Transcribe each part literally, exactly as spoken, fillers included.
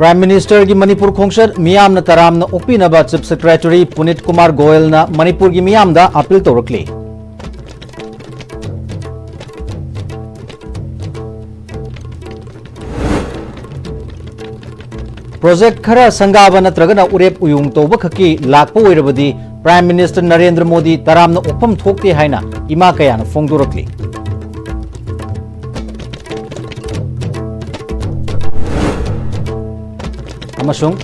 Prime Ministerꯒꯤ Manipur ꯈꯣꯡꯆꯠ ꯃꯤꯌꯥꯝꯅ ꯇꯔꯥꯝꯅ ꯑꯣꯛꯄꯤꯅꯕ Chief Secretary ꯄꯨꯅꯤꯠ ꯀꯨꯃꯥꯔ ꯒꯣꯌꯜꯅ ꯃꯅꯤꯄꯨꯔꯒꯤ ꯃꯤꯌꯥꯝꯗ appeal ꯇꯧꯔꯛꯂꯤ꯫ Project ꯈꯔ ꯁꯪꯒꯥꯕ ꯅꯠꯇ꯭ꯔꯒꯅ ꯎꯔꯦꯞ ꯎꯌꯨꯡ ꯇꯧꯕ ꯈꯛꯀꯤ ꯂꯥꯛꯄ ꯑꯣꯏꯔꯕꯗꯤ Prime Minister ꯅꯔꯦꯟꯗ꯭ꯔ ꯃꯣꯗꯤ ꯇꯔꯥꯝꯅ ꯑꯣꯛꯐꯝ ꯊꯣꯛꯇꯦ ꯍꯥꯏꯅ ꯏꯃꯥ ꯀꯌꯥꯅ ꯐꯣꯡꯗꯣꯔꯛꯂꯤ꯫ ꯑꯃꯁꯨꯡ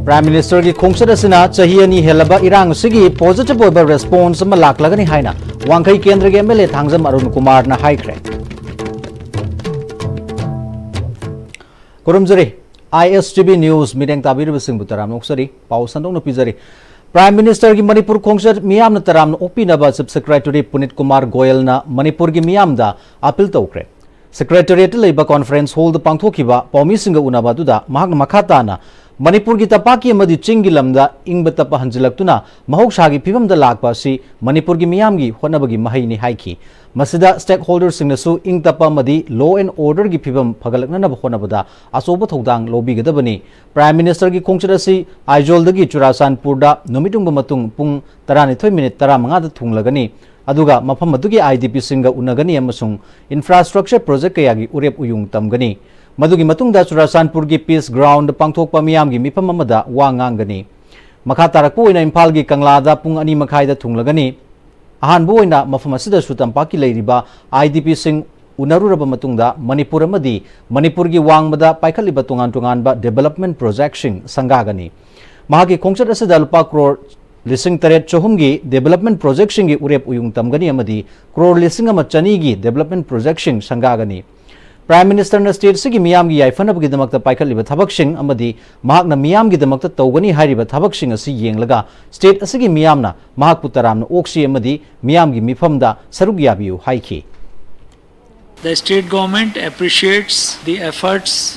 Prime Ministerꯒꯤ ꯈꯣꯡꯆꯠ ꯑꯁꯤꯅ ꯆꯍꯤ ꯑꯅꯤ ꯍꯦꯜꯂꯕ ꯏꯔꯥꯡ ꯑꯁꯤꯒꯤ positive ꯑꯣꯏꯕ response ꯑꯃ ꯂꯥꯛꯂꯒꯅꯤ ꯍꯥꯏꯅ ꯋꯥꯡꯈꯩ ꯀꯦꯟꯗ꯭ꯔꯒꯤ MLA ꯊꯥꯡꯖꯝ ꯑꯔꯨꯟ ꯀꯨꯃꯥꯔꯅ ꯍꯥꯏꯈ꯭ꯔꯦ꯫ ꯈꯨꯔꯨꯝꯖꯔꯤ꯫ ISTV News ꯃꯤꯠꯌꯦꯡ ꯇꯥꯕꯤꯔꯤꯕꯁꯤꯡꯕꯨ ꯇꯔꯥꯝꯅ ꯑꯣꯛꯆꯔꯤ꯫ ꯄꯥꯎ ꯁꯟꯗꯣꯛꯅ ꯄꯤꯖꯔꯤ꯫ Prime Ministerꯒꯤ ꯃꯅꯤꯄꯨꯔ ꯈꯣꯡꯆꯠ ꯃꯤꯌꯥꯝꯅ ꯇꯔꯥꯝꯅ ꯑꯣꯛꯄꯤꯅꯕ Chief Secretary ꯄꯨꯅꯤꯠ ꯀꯨꯃꯥꯔ ꯒꯣꯌꯜꯅ ꯃꯅꯤꯄꯨꯔꯒꯤ ꯃꯤꯌꯥꯝꯗ appeal ꯇꯧꯈ꯭ꯔꯦ꯫ Secretariatꯇ ꯂꯩꯕ conference hallꯗ ꯄꯥꯡꯊꯣꯛꯈꯤꯕ ꯄꯥꯎꯃꯤꯁꯤꯡꯒ ꯎꯅꯕ ꯑꯗꯨꯗ ꯃꯍꯥꯛꯅ ꯃꯈꯥ ꯇꯥꯅ ꯃꯅꯤꯄꯨꯔꯒꯤ ꯇꯝꯄꯥꯛꯀꯤ ꯑꯃꯗꯤ ꯆꯤꯡꯒꯤ ꯂꯝꯗ ꯏꯪꯕ ꯇꯞꯄ ꯍꯟꯖꯤꯜꯂꯛꯇꯨꯅ ꯃꯍꯧꯁꯥꯒꯤ ꯐꯤꯕꯝꯗ ꯂꯥꯛꯄ ꯑꯁꯤ ꯃꯅꯤꯄꯨꯔꯒꯤ ꯃꯤꯌꯥꯝꯒꯤ ꯍꯣꯠꯅꯕꯒꯤ ꯃꯍꯩꯅꯤ ꯍꯥꯏꯈꯤ꯫ ꯃꯁꯤꯗ stakeholderꯁꯤꯡꯅꯁꯨ ꯏꯪ ꯇꯞꯄ ꯑꯃꯗꯤ law and orderꯒꯤ ꯐꯤꯕꯝ ꯐꯒꯠꯂꯛꯅꯅꯕ ꯍꯣꯠꯅꯕꯗ ꯑꯆꯧꯕ ꯊꯧꯗꯥꯡ ꯂꯧꯕꯤꯒꯗꯕꯅꯤ꯫ Prime Ministerꯒꯤ ꯈꯣꯡꯆꯠ ꯑꯁꯤ ꯑꯥꯏꯖꯣꯜꯗꯒꯤ ꯆꯨꯔꯥꯆꯥꯟꯄꯨꯔꯗ ꯅꯨꯃꯤꯠ ꯌꯨꯡꯕ ꯃꯇꯨꯡ ꯄꯨꯡ ꯇꯔꯥꯅꯤꯊꯣꯏ minute ꯇꯔꯥꯃꯉꯥꯗ ꯊꯨꯡꯂꯒꯅꯤ꯫ ꯑꯗꯨꯒ ꯃꯐꯝ ꯑꯗꯨꯒꯤ IDPꯁꯤꯡꯒ ꯎꯅꯒꯅꯤ ꯑꯃꯁꯨꯡ infrastructure project ꯀꯌꯥꯒꯤ ꯎꯔꯦꯞ ꯎꯌꯨꯡ ꯇꯝꯒꯅꯤ꯫ ꯃꯗꯨꯒꯤ ꯃꯇꯨꯡꯗ ꯆꯨꯔꯥꯆꯥꯟꯄꯨꯔꯒꯤ Peace Groundꯗ ꯄꯥꯡꯊꯣꯛꯄ ꯃꯤꯌꯥꯝꯒꯤ ꯃꯤꯐꯝ ꯑꯃꯗ ꯋꯥ ꯉꯥꯡꯒꯅꯤ꯫ ꯃꯈꯥ ꯇꯥꯔꯛꯄ ꯑꯣꯏꯅ ꯏꯝꯐꯥꯜꯒꯤ ꯀꯪꯂꯥꯗ ꯄꯨꯡ ꯑꯅꯤ ꯃꯈꯥꯏꯗ ꯊꯨꯡꯂꯒꯅꯤ꯫ ꯑꯍꯥꯟꯕ ꯑꯣꯏꯅ ꯃꯐꯝ ꯑꯁꯤꯗꯁꯨ ꯇꯝꯄꯥꯛꯀꯤ ꯂꯩꯔꯤꯕ IDPꯁꯤꯡ ꯎꯅꯔꯨꯔꯕ ꯃꯇꯨꯡꯗ ꯃꯅꯤꯄꯨꯔ ꯑꯃꯗꯤ ꯃꯅꯤꯄꯨꯔꯒꯤ ꯋꯥꯡꯃꯗ ꯄꯥꯏꯈꯠꯂꯤꯕ ꯇꯣꯉꯥꯟ ꯇꯣꯉꯥꯟꯕ development projectꯁꯤꯡ ꯁꯪꯒꯥꯒꯅꯤ꯫ ꯃꯍꯥꯛꯀꯤ ꯈꯣꯡꯆꯠ ꯑꯁꯤꯗ ꯂꯨꯄꯥ ꯀ꯭ꯔꯣꯔ ꯂꯤꯁꯤꯡ ꯇꯔꯦꯠ ꯆꯍꯨꯝꯒꯤ development projectꯁꯤꯡꯒꯤ ꯎꯔꯦꯞ ꯎꯌꯨꯡ ꯇꯝꯒꯅꯤ ꯑꯃꯗꯤ ꯀ꯭ꯔꯣꯔ ꯂꯤꯁꯤꯡ ꯑꯃ ꯆꯅꯤꯒꯤ development projectꯁꯤꯡ ꯁꯪꯒꯥꯒꯅꯤ꯫ Prime Ministerꯅ stateꯁꯤꯒꯤ ꯃꯤꯌꯥꯝꯒꯤ ꯌꯥꯏꯐꯅꯕꯒꯤꯗꯃꯛꯇ ꯄꯥꯏꯈꯠꯂꯤꯕ ꯊꯕꯛꯁꯤꯡ ꯑꯃꯗꯤ ꯃꯍꯥꯛꯅ ꯃꯤꯌꯥꯝꯒꯤꯗꯃꯛꯇ ꯇꯧꯒꯅꯤ ꯍꯥꯏꯔꯤꯕ ꯊꯕꯛꯁꯤꯡ ꯑꯁꯤ ꯌꯦꯡꯂꯒ state ꯑꯁꯤꯒꯤ ꯃꯤꯌꯥꯝꯅ ꯃꯍꯥꯛꯄꯨ ꯇꯔꯥꯝꯅ ꯑꯣꯛꯁꯤ ꯑꯃꯗꯤ ꯃꯤꯌꯥꯝꯒꯤ ꯃꯤꯐꯝꯗ ꯁꯔꯨꯛ ꯌꯥꯕꯤꯌꯨ ꯍꯥꯏꯈꯤ꯫ The state government appreciates the efforts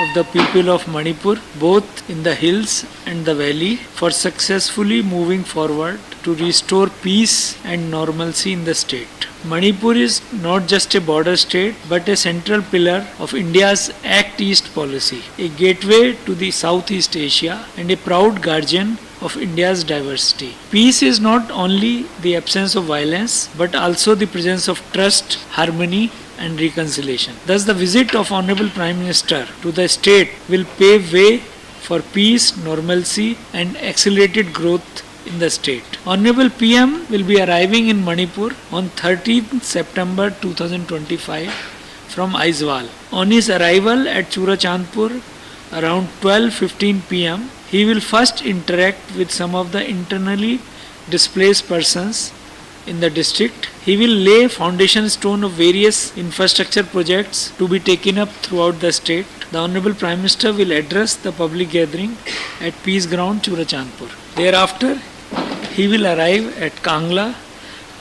of the people of Manipur, both in the hills and the valley, for successfully moving forward to restore peace and normalcy in the state. Manipur is not just a border state but a central pillar of India's Act East policy, a gateway to the Southeast Asia, and a proud guardian of India's diversity. Peace is not only the absence of violence but also the presence of trust, harmony, and reconciliation. Thus, the visit of Honorable Prime Minister to the state will pave way for peace, normalcy, and accelerated growth in the state. Honorable P M will be arriving in Manipur on thirteenth September two thousand twenty-five from Aizawl. On his arrival at Churachandpur around twelve fifteen p m, he will first interact with some of the internally displaced persons in the district. He will lay foundation stone of various infrastructure projects to be taken up throughout the state. The Honorable Prime Minister will address the public gathering at Peace Ground, Churachandpur. Thereafter, he will arrive at Kangla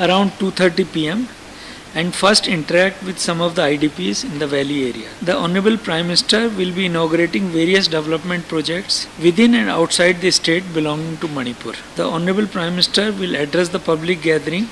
around two thirty p m and first interact with some of the I D Ps in the valley area. The Honorable Prime Minister will be inaugurating various development projects within and outside the state belonging to Manipur. The Honorable Prime Minister will address the public gathering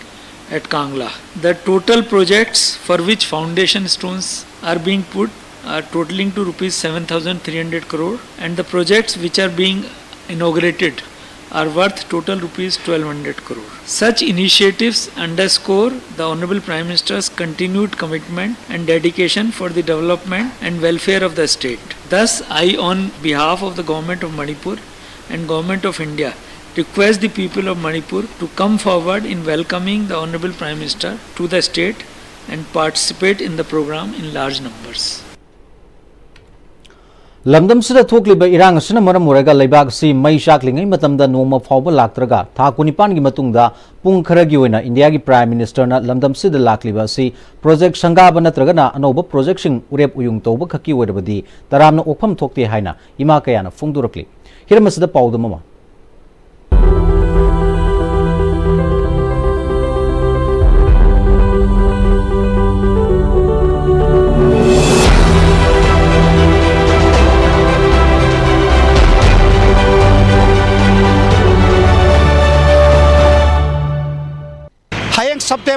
at Kangla. The total projects for which foundation stones are being put are totaling to rupees seven thousand three hundred crore, and the projects which are being inaugurated are worth total rupees twelve hundred crore. Such initiatives underscore the Honorable Prime Minister's continued commitment and dedication for the development and welfare of the state. Thus, I, on behalf of the Government of Manipur and Government of India, request the people of Manipur to come forward in welcoming the Honorable Prime Minister to the state and participate in the program in large numbers. ꯂꯝꯗꯝꯁꯤꯗ ꯊꯣꯛꯂꯤꯕ ꯏꯔꯥꯡ ꯑꯁꯤꯅ ꯃꯔꯝ ꯑꯣꯏꯔꯒ ꯂꯩꯕꯥꯛ ꯑꯁꯤ ꯃꯩ ꯆꯥꯛꯂꯤꯉꯩ ꯃꯇꯝꯗ ꯅꯣꯡꯃ ꯐꯥꯎꯕ ꯂꯥꯛꯇ꯭ꯔꯒ ꯊꯥ ꯀꯨꯟꯅꯤꯄꯥꯟꯒꯤ ꯃꯇꯨꯡꯗ ꯄꯨꯡ ꯈꯔꯒꯤ ꯑꯣꯏꯅ ꯏꯟꯗꯤꯌꯥꯒꯤ Prime Ministerꯅ ꯂꯝꯗꯝꯁꯤꯗ ꯂꯥꯛꯂꯤꯕ ꯑꯁꯤ ꯄ꯭ꯔꯣꯖꯦꯛ ꯁꯪꯒꯥꯕ ꯅꯠꯇ꯭ꯔꯒꯅ ꯑꯅꯧꯕ ꯄ꯭ꯔꯣꯖꯦꯛꯁꯤꯡ ꯎꯔꯦꯞ ꯎꯌꯨꯡ ꯇꯧꯕ ꯈꯛꯀꯤ ꯑꯣꯏꯔꯕꯗꯤ ꯇꯔꯥꯝꯅ ꯑꯣꯛꯐꯝ ꯊꯣꯛꯇꯦ ꯍꯥꯏꯅ ꯏꯃꯥ ꯀꯌꯥꯅ ꯐꯣꯡꯗꯣꯔꯛꯂꯤ꯫ ꯍꯤꯔꯝ ꯑꯁꯤꯗ ꯄꯥꯎꯗꯝ ꯑꯃ꯫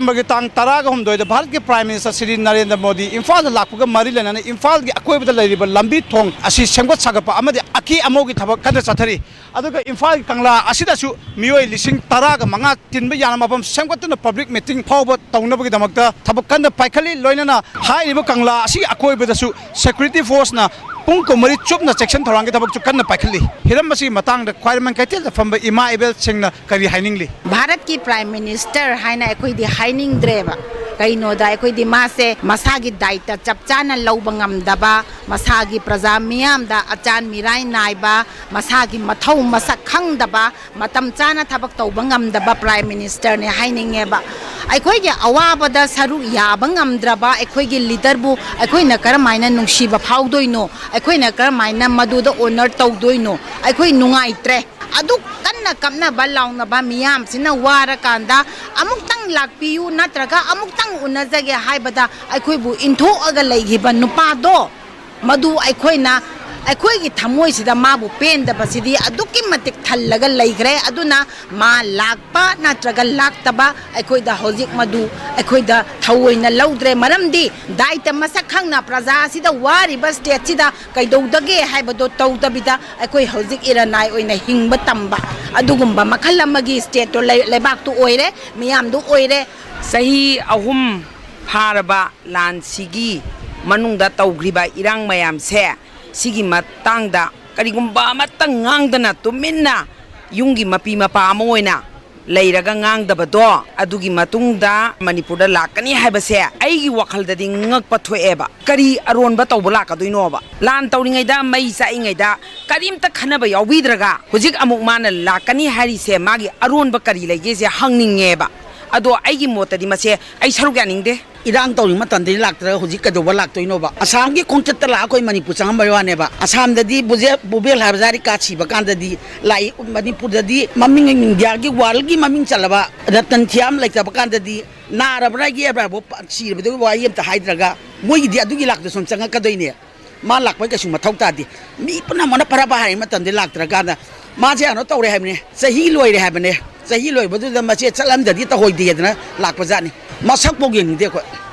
ꯅꯕꯦꯝꯕꯔꯒꯤ ꯇꯥꯡ ꯇꯔꯥꯒ ꯍꯨꯝꯗꯣꯏꯗ ꯚꯥꯔꯠꯀꯤ Prime Minister ꯁ꯭ꯔꯤ ꯅꯔꯦꯟꯗ꯭ꯔ ꯃꯣꯗꯤ ꯏꯝꯐꯥꯜꯗ ꯂꯥꯛꯄꯒ ꯃꯔꯤ ꯂꯩꯅꯅ ꯏꯝꯐꯥꯜꯒꯤ ꯑꯀꯣꯏꯕꯗ ꯂꯩꯔꯤꯕ ꯂꯝꯕꯤ ꯊꯣꯡ ꯑꯁꯤ ꯁꯦꯝꯒꯠ ꯁꯥꯒꯠꯄ ꯑꯃꯗꯤ ꯑꯀꯤ ꯑꯃꯧꯒꯤ ꯊꯕꯛ ꯀꯟꯅ ꯆꯠꯊꯔꯤ꯫ ꯑꯗꯨꯒ ꯏꯝꯐꯥꯜꯒꯤ ꯀꯪꯂꯥ ꯑꯁꯤꯗꯁꯨ ꯃꯤꯑꯣꯏ ꯂꯤꯁꯤꯡ ꯇꯔꯥꯒ ꯃꯉꯥ ꯇꯤꯟꯕ ꯌꯥꯅ ꯃꯐꯝ ꯁꯦꯝꯒꯠꯇꯨꯅ public meeting ꯐꯥꯎꯕ ꯇꯧꯅꯕꯒꯤꯗꯃꯛꯇ ꯊꯕꯛ ꯀꯟꯅ ꯄꯥꯏꯈꯠꯂꯤ꯫ ꯂꯣꯏꯅꯅ ꯍꯥꯏꯔꯤꯕ ꯀꯪꯂꯥ ꯑꯁꯤꯒꯤ ꯑꯀꯣꯏꯕꯗꯁꯨ security force ꯅ ꯄꯨꯡ ꯀꯨꯟꯃꯔꯤ ꯆꯨꯞꯅ ꯆꯦꯛꯁꯤꯟ ꯊꯧꯔꯥꯡꯒꯤ ꯊꯕꯛꯁꯨ ꯀꯟꯅ ꯄꯥꯏꯈꯠꯂꯤ꯫ ꯍꯤꯔꯝ ꯑꯁꯤꯒꯤ ꯃꯇꯥꯡꯗ ꯈ꯭ꯋꯥꯏꯔꯝꯕꯟ ꯀꯩꯊꯦꯜꯗ ꯐꯝꯕ ꯏꯃꯥ ꯏꯕꯦꯜꯁꯤꯡꯅ ꯀꯔꯤ ꯍꯥꯏꯅꯤꯡꯂꯤ? ꯚꯥꯔꯠꯀꯤ Prime Minister ꯍꯥꯏꯅ ꯑꯩꯈꯣꯏꯗꯤ ꯍꯥꯏꯅꯤꯡꯗ꯭ꯔꯦꯕ꯫ ꯀꯩꯅꯣꯗ ꯑꯩꯈꯣꯏꯗꯤ ꯃꯥꯁꯦ ꯃꯁꯥꯒꯤ ꯗꯥꯏꯇ ꯆꯞ ꯆꯥꯅ ꯂꯧꯕ ꯉꯝꯗꯕ, ꯃꯁꯥꯒꯤ ꯄ꯭ꯔꯖꯥ ꯃꯤꯌꯥꯝꯗ ꯑꯆꯥꯟ ꯃꯤꯔꯥꯏ ꯅꯥꯏꯕ, ꯃꯁꯥꯒꯤ ꯃꯊꯧ ꯃꯁꯛ ꯈꯪꯗꯕ, ꯃꯇꯝ ꯆꯥꯅ ꯊꯕꯛ ꯇꯧꯕ ꯉꯝꯗꯕ Prime Minister ꯅꯦ ꯍꯥꯏꯅꯤꯡꯉꯦꯕ꯫ ꯑꯩꯈꯣꯏꯒꯤ ꯑꯋꯥꯕꯗ ꯁꯔꯨꯛ ꯌꯥꯕ ꯉꯝꯗ꯭ꯔꯕ ꯑꯩꯈꯣꯏꯒꯤ leader ꯕꯨ ꯑꯩꯈꯣꯏꯅ ꯀꯔꯝꯍꯥꯏꯅ ꯅꯨꯡꯁꯤꯕ ꯐꯥꯎꯗꯣꯏꯅꯣ? ꯑꯩꯈꯣꯏꯅ ꯀꯔꯝꯍꯥꯏꯅ ꯃꯗꯨꯗ honor ꯇꯧꯗꯣꯏꯅꯣ? ꯑꯩꯈꯣꯏ ꯅꯨꯡꯉꯥꯏꯇ꯭ꯔꯦ꯫ ꯑꯗꯨꯛ ꯀꯟꯅ ꯀꯞꯅꯕ ꯂꯥꯎꯅꯕ ꯃꯤꯌꯥꯝꯁꯤꯅ ꯋꯥꯔꯀꯥꯟꯗ ꯑꯃꯨꯛꯇꯪ ꯂꯥꯛꯄꯤꯌꯨ ꯅꯠꯇ꯭ꯔꯒ ꯑꯃꯨꯛꯇꯪ ꯎꯅꯖꯒꯦ ꯍꯥꯏꯕꯗ ꯑꯩꯈꯣꯏꯕꯨ ꯏꯟꯊꯣꯛꯑꯒ ꯂꯩꯈꯤꯕ ꯅꯨꯄꯥꯗꯣ, ꯃꯗꯨ ꯑꯩꯈꯣꯏꯅ, ꯑꯩꯈꯣꯏꯒꯤ ꯊꯃꯣꯏꯁꯤꯗ ꯃꯥꯕꯨ ꯄꯦꯟꯗꯕꯁꯤꯗꯤ ꯑꯗꯨꯛꯀꯤ ꯃꯇꯤꯛ ꯊꯜꯂꯒ ꯂꯩꯈ꯭ꯔꯦ꯫ ꯑꯗꯨꯅ ꯃꯥ ꯂꯥꯛꯄ ꯅꯠꯇ꯭ꯔꯒ ꯂꯥꯛꯇꯕ ꯑꯩꯈꯣꯏꯗ ꯍꯧꯖꯤꯛ ꯃꯗꯨ ꯑꯩꯈꯣꯏꯗ ꯊꯑꯣꯏꯅ ꯂꯧꯗ꯭ꯔꯦ꯫ ꯃꯔꯝꯗꯤ ꯗꯥꯏꯇ ꯃꯁꯛ ꯈꯪꯅ ꯄ꯭ꯔꯖꯥ ꯑꯁꯤꯗ ꯋꯥꯔꯤꯕ state ꯁꯤꯗ ꯀꯩꯗꯧꯗꯒꯦ ꯍꯥꯏꯕꯗꯣ ꯇꯧꯗꯕꯤꯗ ꯑꯩꯈꯣꯏ ꯍꯧꯖꯤꯛ ꯏꯔꯅꯥꯏ ꯑꯣꯏꯅ ꯍꯤꯡꯕ ꯇꯝꯕ ꯑꯗꯨꯒꯨꯝꯕ ꯃꯈꯜ ꯑꯃꯒꯤ state ꯇꯣ ꯂꯩ-, ꯂꯩꯕꯥꯛꯇꯨ ꯑꯣꯏꯔꯦ, ꯃꯤꯌꯥꯝꯗꯨ ꯑꯣꯏꯔꯦ꯫ ꯆꯍꯤ ꯑꯍꯨꯝ ꯐꯥꯔꯕ ꯂꯥꯟꯁꯤꯒꯤ ꯃꯅꯨꯡꯗ ꯇꯧꯈ꯭ꯔꯤꯕ ꯏꯔꯥꯡ ꯃꯌꯥꯝꯁꯦ, ꯁꯤꯒꯤ ꯃꯇꯥꯡꯗ ꯀꯔꯤꯒꯨꯝꯕ ꯑꯃꯠꯇ ꯉꯥꯡꯗꯅ ꯇꯨꯃꯤꯟꯅ ꯌꯨꯝꯒꯤ ꯃꯄꯤ ꯃꯄꯥ ꯑꯃ ꯑꯣꯏꯅ ꯂꯩꯔꯒ ꯉꯥꯡꯗꯕꯗꯣ, ꯑꯗꯨꯒꯤ ꯃꯇꯨꯡꯗ ꯃꯅꯤꯄꯨꯔꯗ ꯂꯥꯛꯀꯅꯤ ꯍꯥꯏꯕꯁꯦ ꯑꯩꯒꯤ ꯋꯥꯈꯜꯗꯗꯤ ꯉꯛꯄ ꯊꯣꯛꯑꯦꯕ꯫ ꯀꯔꯤ ꯑꯔꯣꯟꯕ ꯇꯧꯕ ꯂꯥꯛꯀꯗꯣꯏꯅꯣꯕ? ꯂꯥꯟ ꯇꯧꯔꯤꯉꯩꯗ, ꯃꯩ ꯆꯥꯛꯏꯉꯩꯗ ꯀꯔꯤꯝꯇ ꯈꯟꯅꯕ ꯌꯥꯎꯕꯤꯗ꯭ꯔꯒ ꯍꯧꯖꯤꯛ ꯑꯃꯨꯛ ꯃꯥꯅ ꯂꯥꯛꯀꯅꯤ ꯍꯥꯏꯔꯤꯁꯦ ꯃꯥꯒꯤ ꯑꯔꯣꯟꯕ ꯀꯔꯤ ꯂꯩꯒꯦꯁꯦ ꯍꯪꯅꯤꯡꯉꯦꯕ꯫ ꯑꯗꯣ ꯑꯩꯒꯤ ꯃꯣꯠꯇꯗꯤ ꯃꯁꯦ ꯑꯩ ꯁꯔꯨꯛ ꯌꯥꯅꯤꯡꯗꯦ꯫ ꯏꯔꯥꯡ ꯇꯧꯔꯤ ꯃꯇꯝꯗꯗꯤ ꯂꯥꯛꯇ꯭ꯔꯒ ꯍꯧꯖꯤꯛ ꯀꯩꯗꯧꯕ ꯂꯥꯛꯇꯣꯏꯅꯣꯕ? ꯑꯁꯥꯝꯒꯤ ꯈꯣꯡꯆꯠꯇ ꯂꯥꯛꯑ ꯑꯩꯈꯣꯏ ꯃꯅꯤꯄꯨꯔ ꯆꯪꯉꯝꯕꯩ ꯋꯥꯅꯦꯕ꯫ ꯑꯁꯥꯝꯗꯗꯤ ꯕꯨꯖꯦ-, ꯚꯨꯄꯦꯜ ꯍꯖꯥꯔꯤꯀꯥ ꯁꯤꯕ ꯀꯥꯟꯗꯗꯤ ꯂꯥꯛꯏ, ꯃꯅꯤꯄꯨꯔꯗꯗꯤ ꯃꯃꯤꯡ ꯏꯟꯗꯤꯌꯥꯒꯤ, world ꯀꯤ ꯃꯃꯤꯡ ꯆꯠꯂꯕ ꯔꯇꯟ ꯊꯤꯌꯥꯝ ꯂꯩꯇꯕ ꯀꯥꯟꯗꯗꯤ ꯅꯥꯔꯕ꯭ꯔꯥ ꯌꯦꯛꯑꯕ꯭ꯔꯥ ꯍꯥꯏꯕ ꯁꯤꯔꯕꯗꯨꯒꯤ ꯋꯥꯍꯩ ꯑꯝꯇ ꯍꯥꯏꯗ꯭ꯔꯒ ꯃꯣꯏꯒꯤꯗꯤ ꯑꯗꯨꯒꯤ ꯂꯥꯛꯇ ꯁꯨꯝ ꯆꯪꯉꯛꯀꯗꯣꯏꯅꯦ꯫ ꯃꯥ ꯂꯥꯛꯄꯩ ꯀꯩꯁꯨ ꯃꯊꯧ ꯇꯥꯗꯦ꯫ ꯃꯤ ꯄꯨꯝꯅꯃꯛꯅ ꯐꯔꯕ ꯍꯥꯏ ꯃꯇꯝꯗ ꯂꯥꯛꯇ꯭ꯔꯀꯥꯟꯗ ꯃꯥꯁꯦ ꯀꯩꯅꯣ ꯇꯧꯔꯦ ꯍꯥꯏꯕꯅꯦ, ꯆꯍꯤ ꯂꯣꯏꯔꯦ ꯍꯥꯏꯕꯅꯦ꯫ ꯆꯍꯤ ꯂꯣꯏꯕꯗꯨꯗ ꯃꯆꯦ ꯆꯠꯂꯝꯗꯗꯤ ꯇꯧꯍꯣꯏꯗꯦꯗꯅ ꯂꯥꯛꯄꯖꯥꯠꯅꯤ꯫ ꯃꯁꯛꯐꯥꯎ ꯌꯦꯡꯅꯤꯡꯗꯦ ꯑꯩꯈꯣꯏ꯫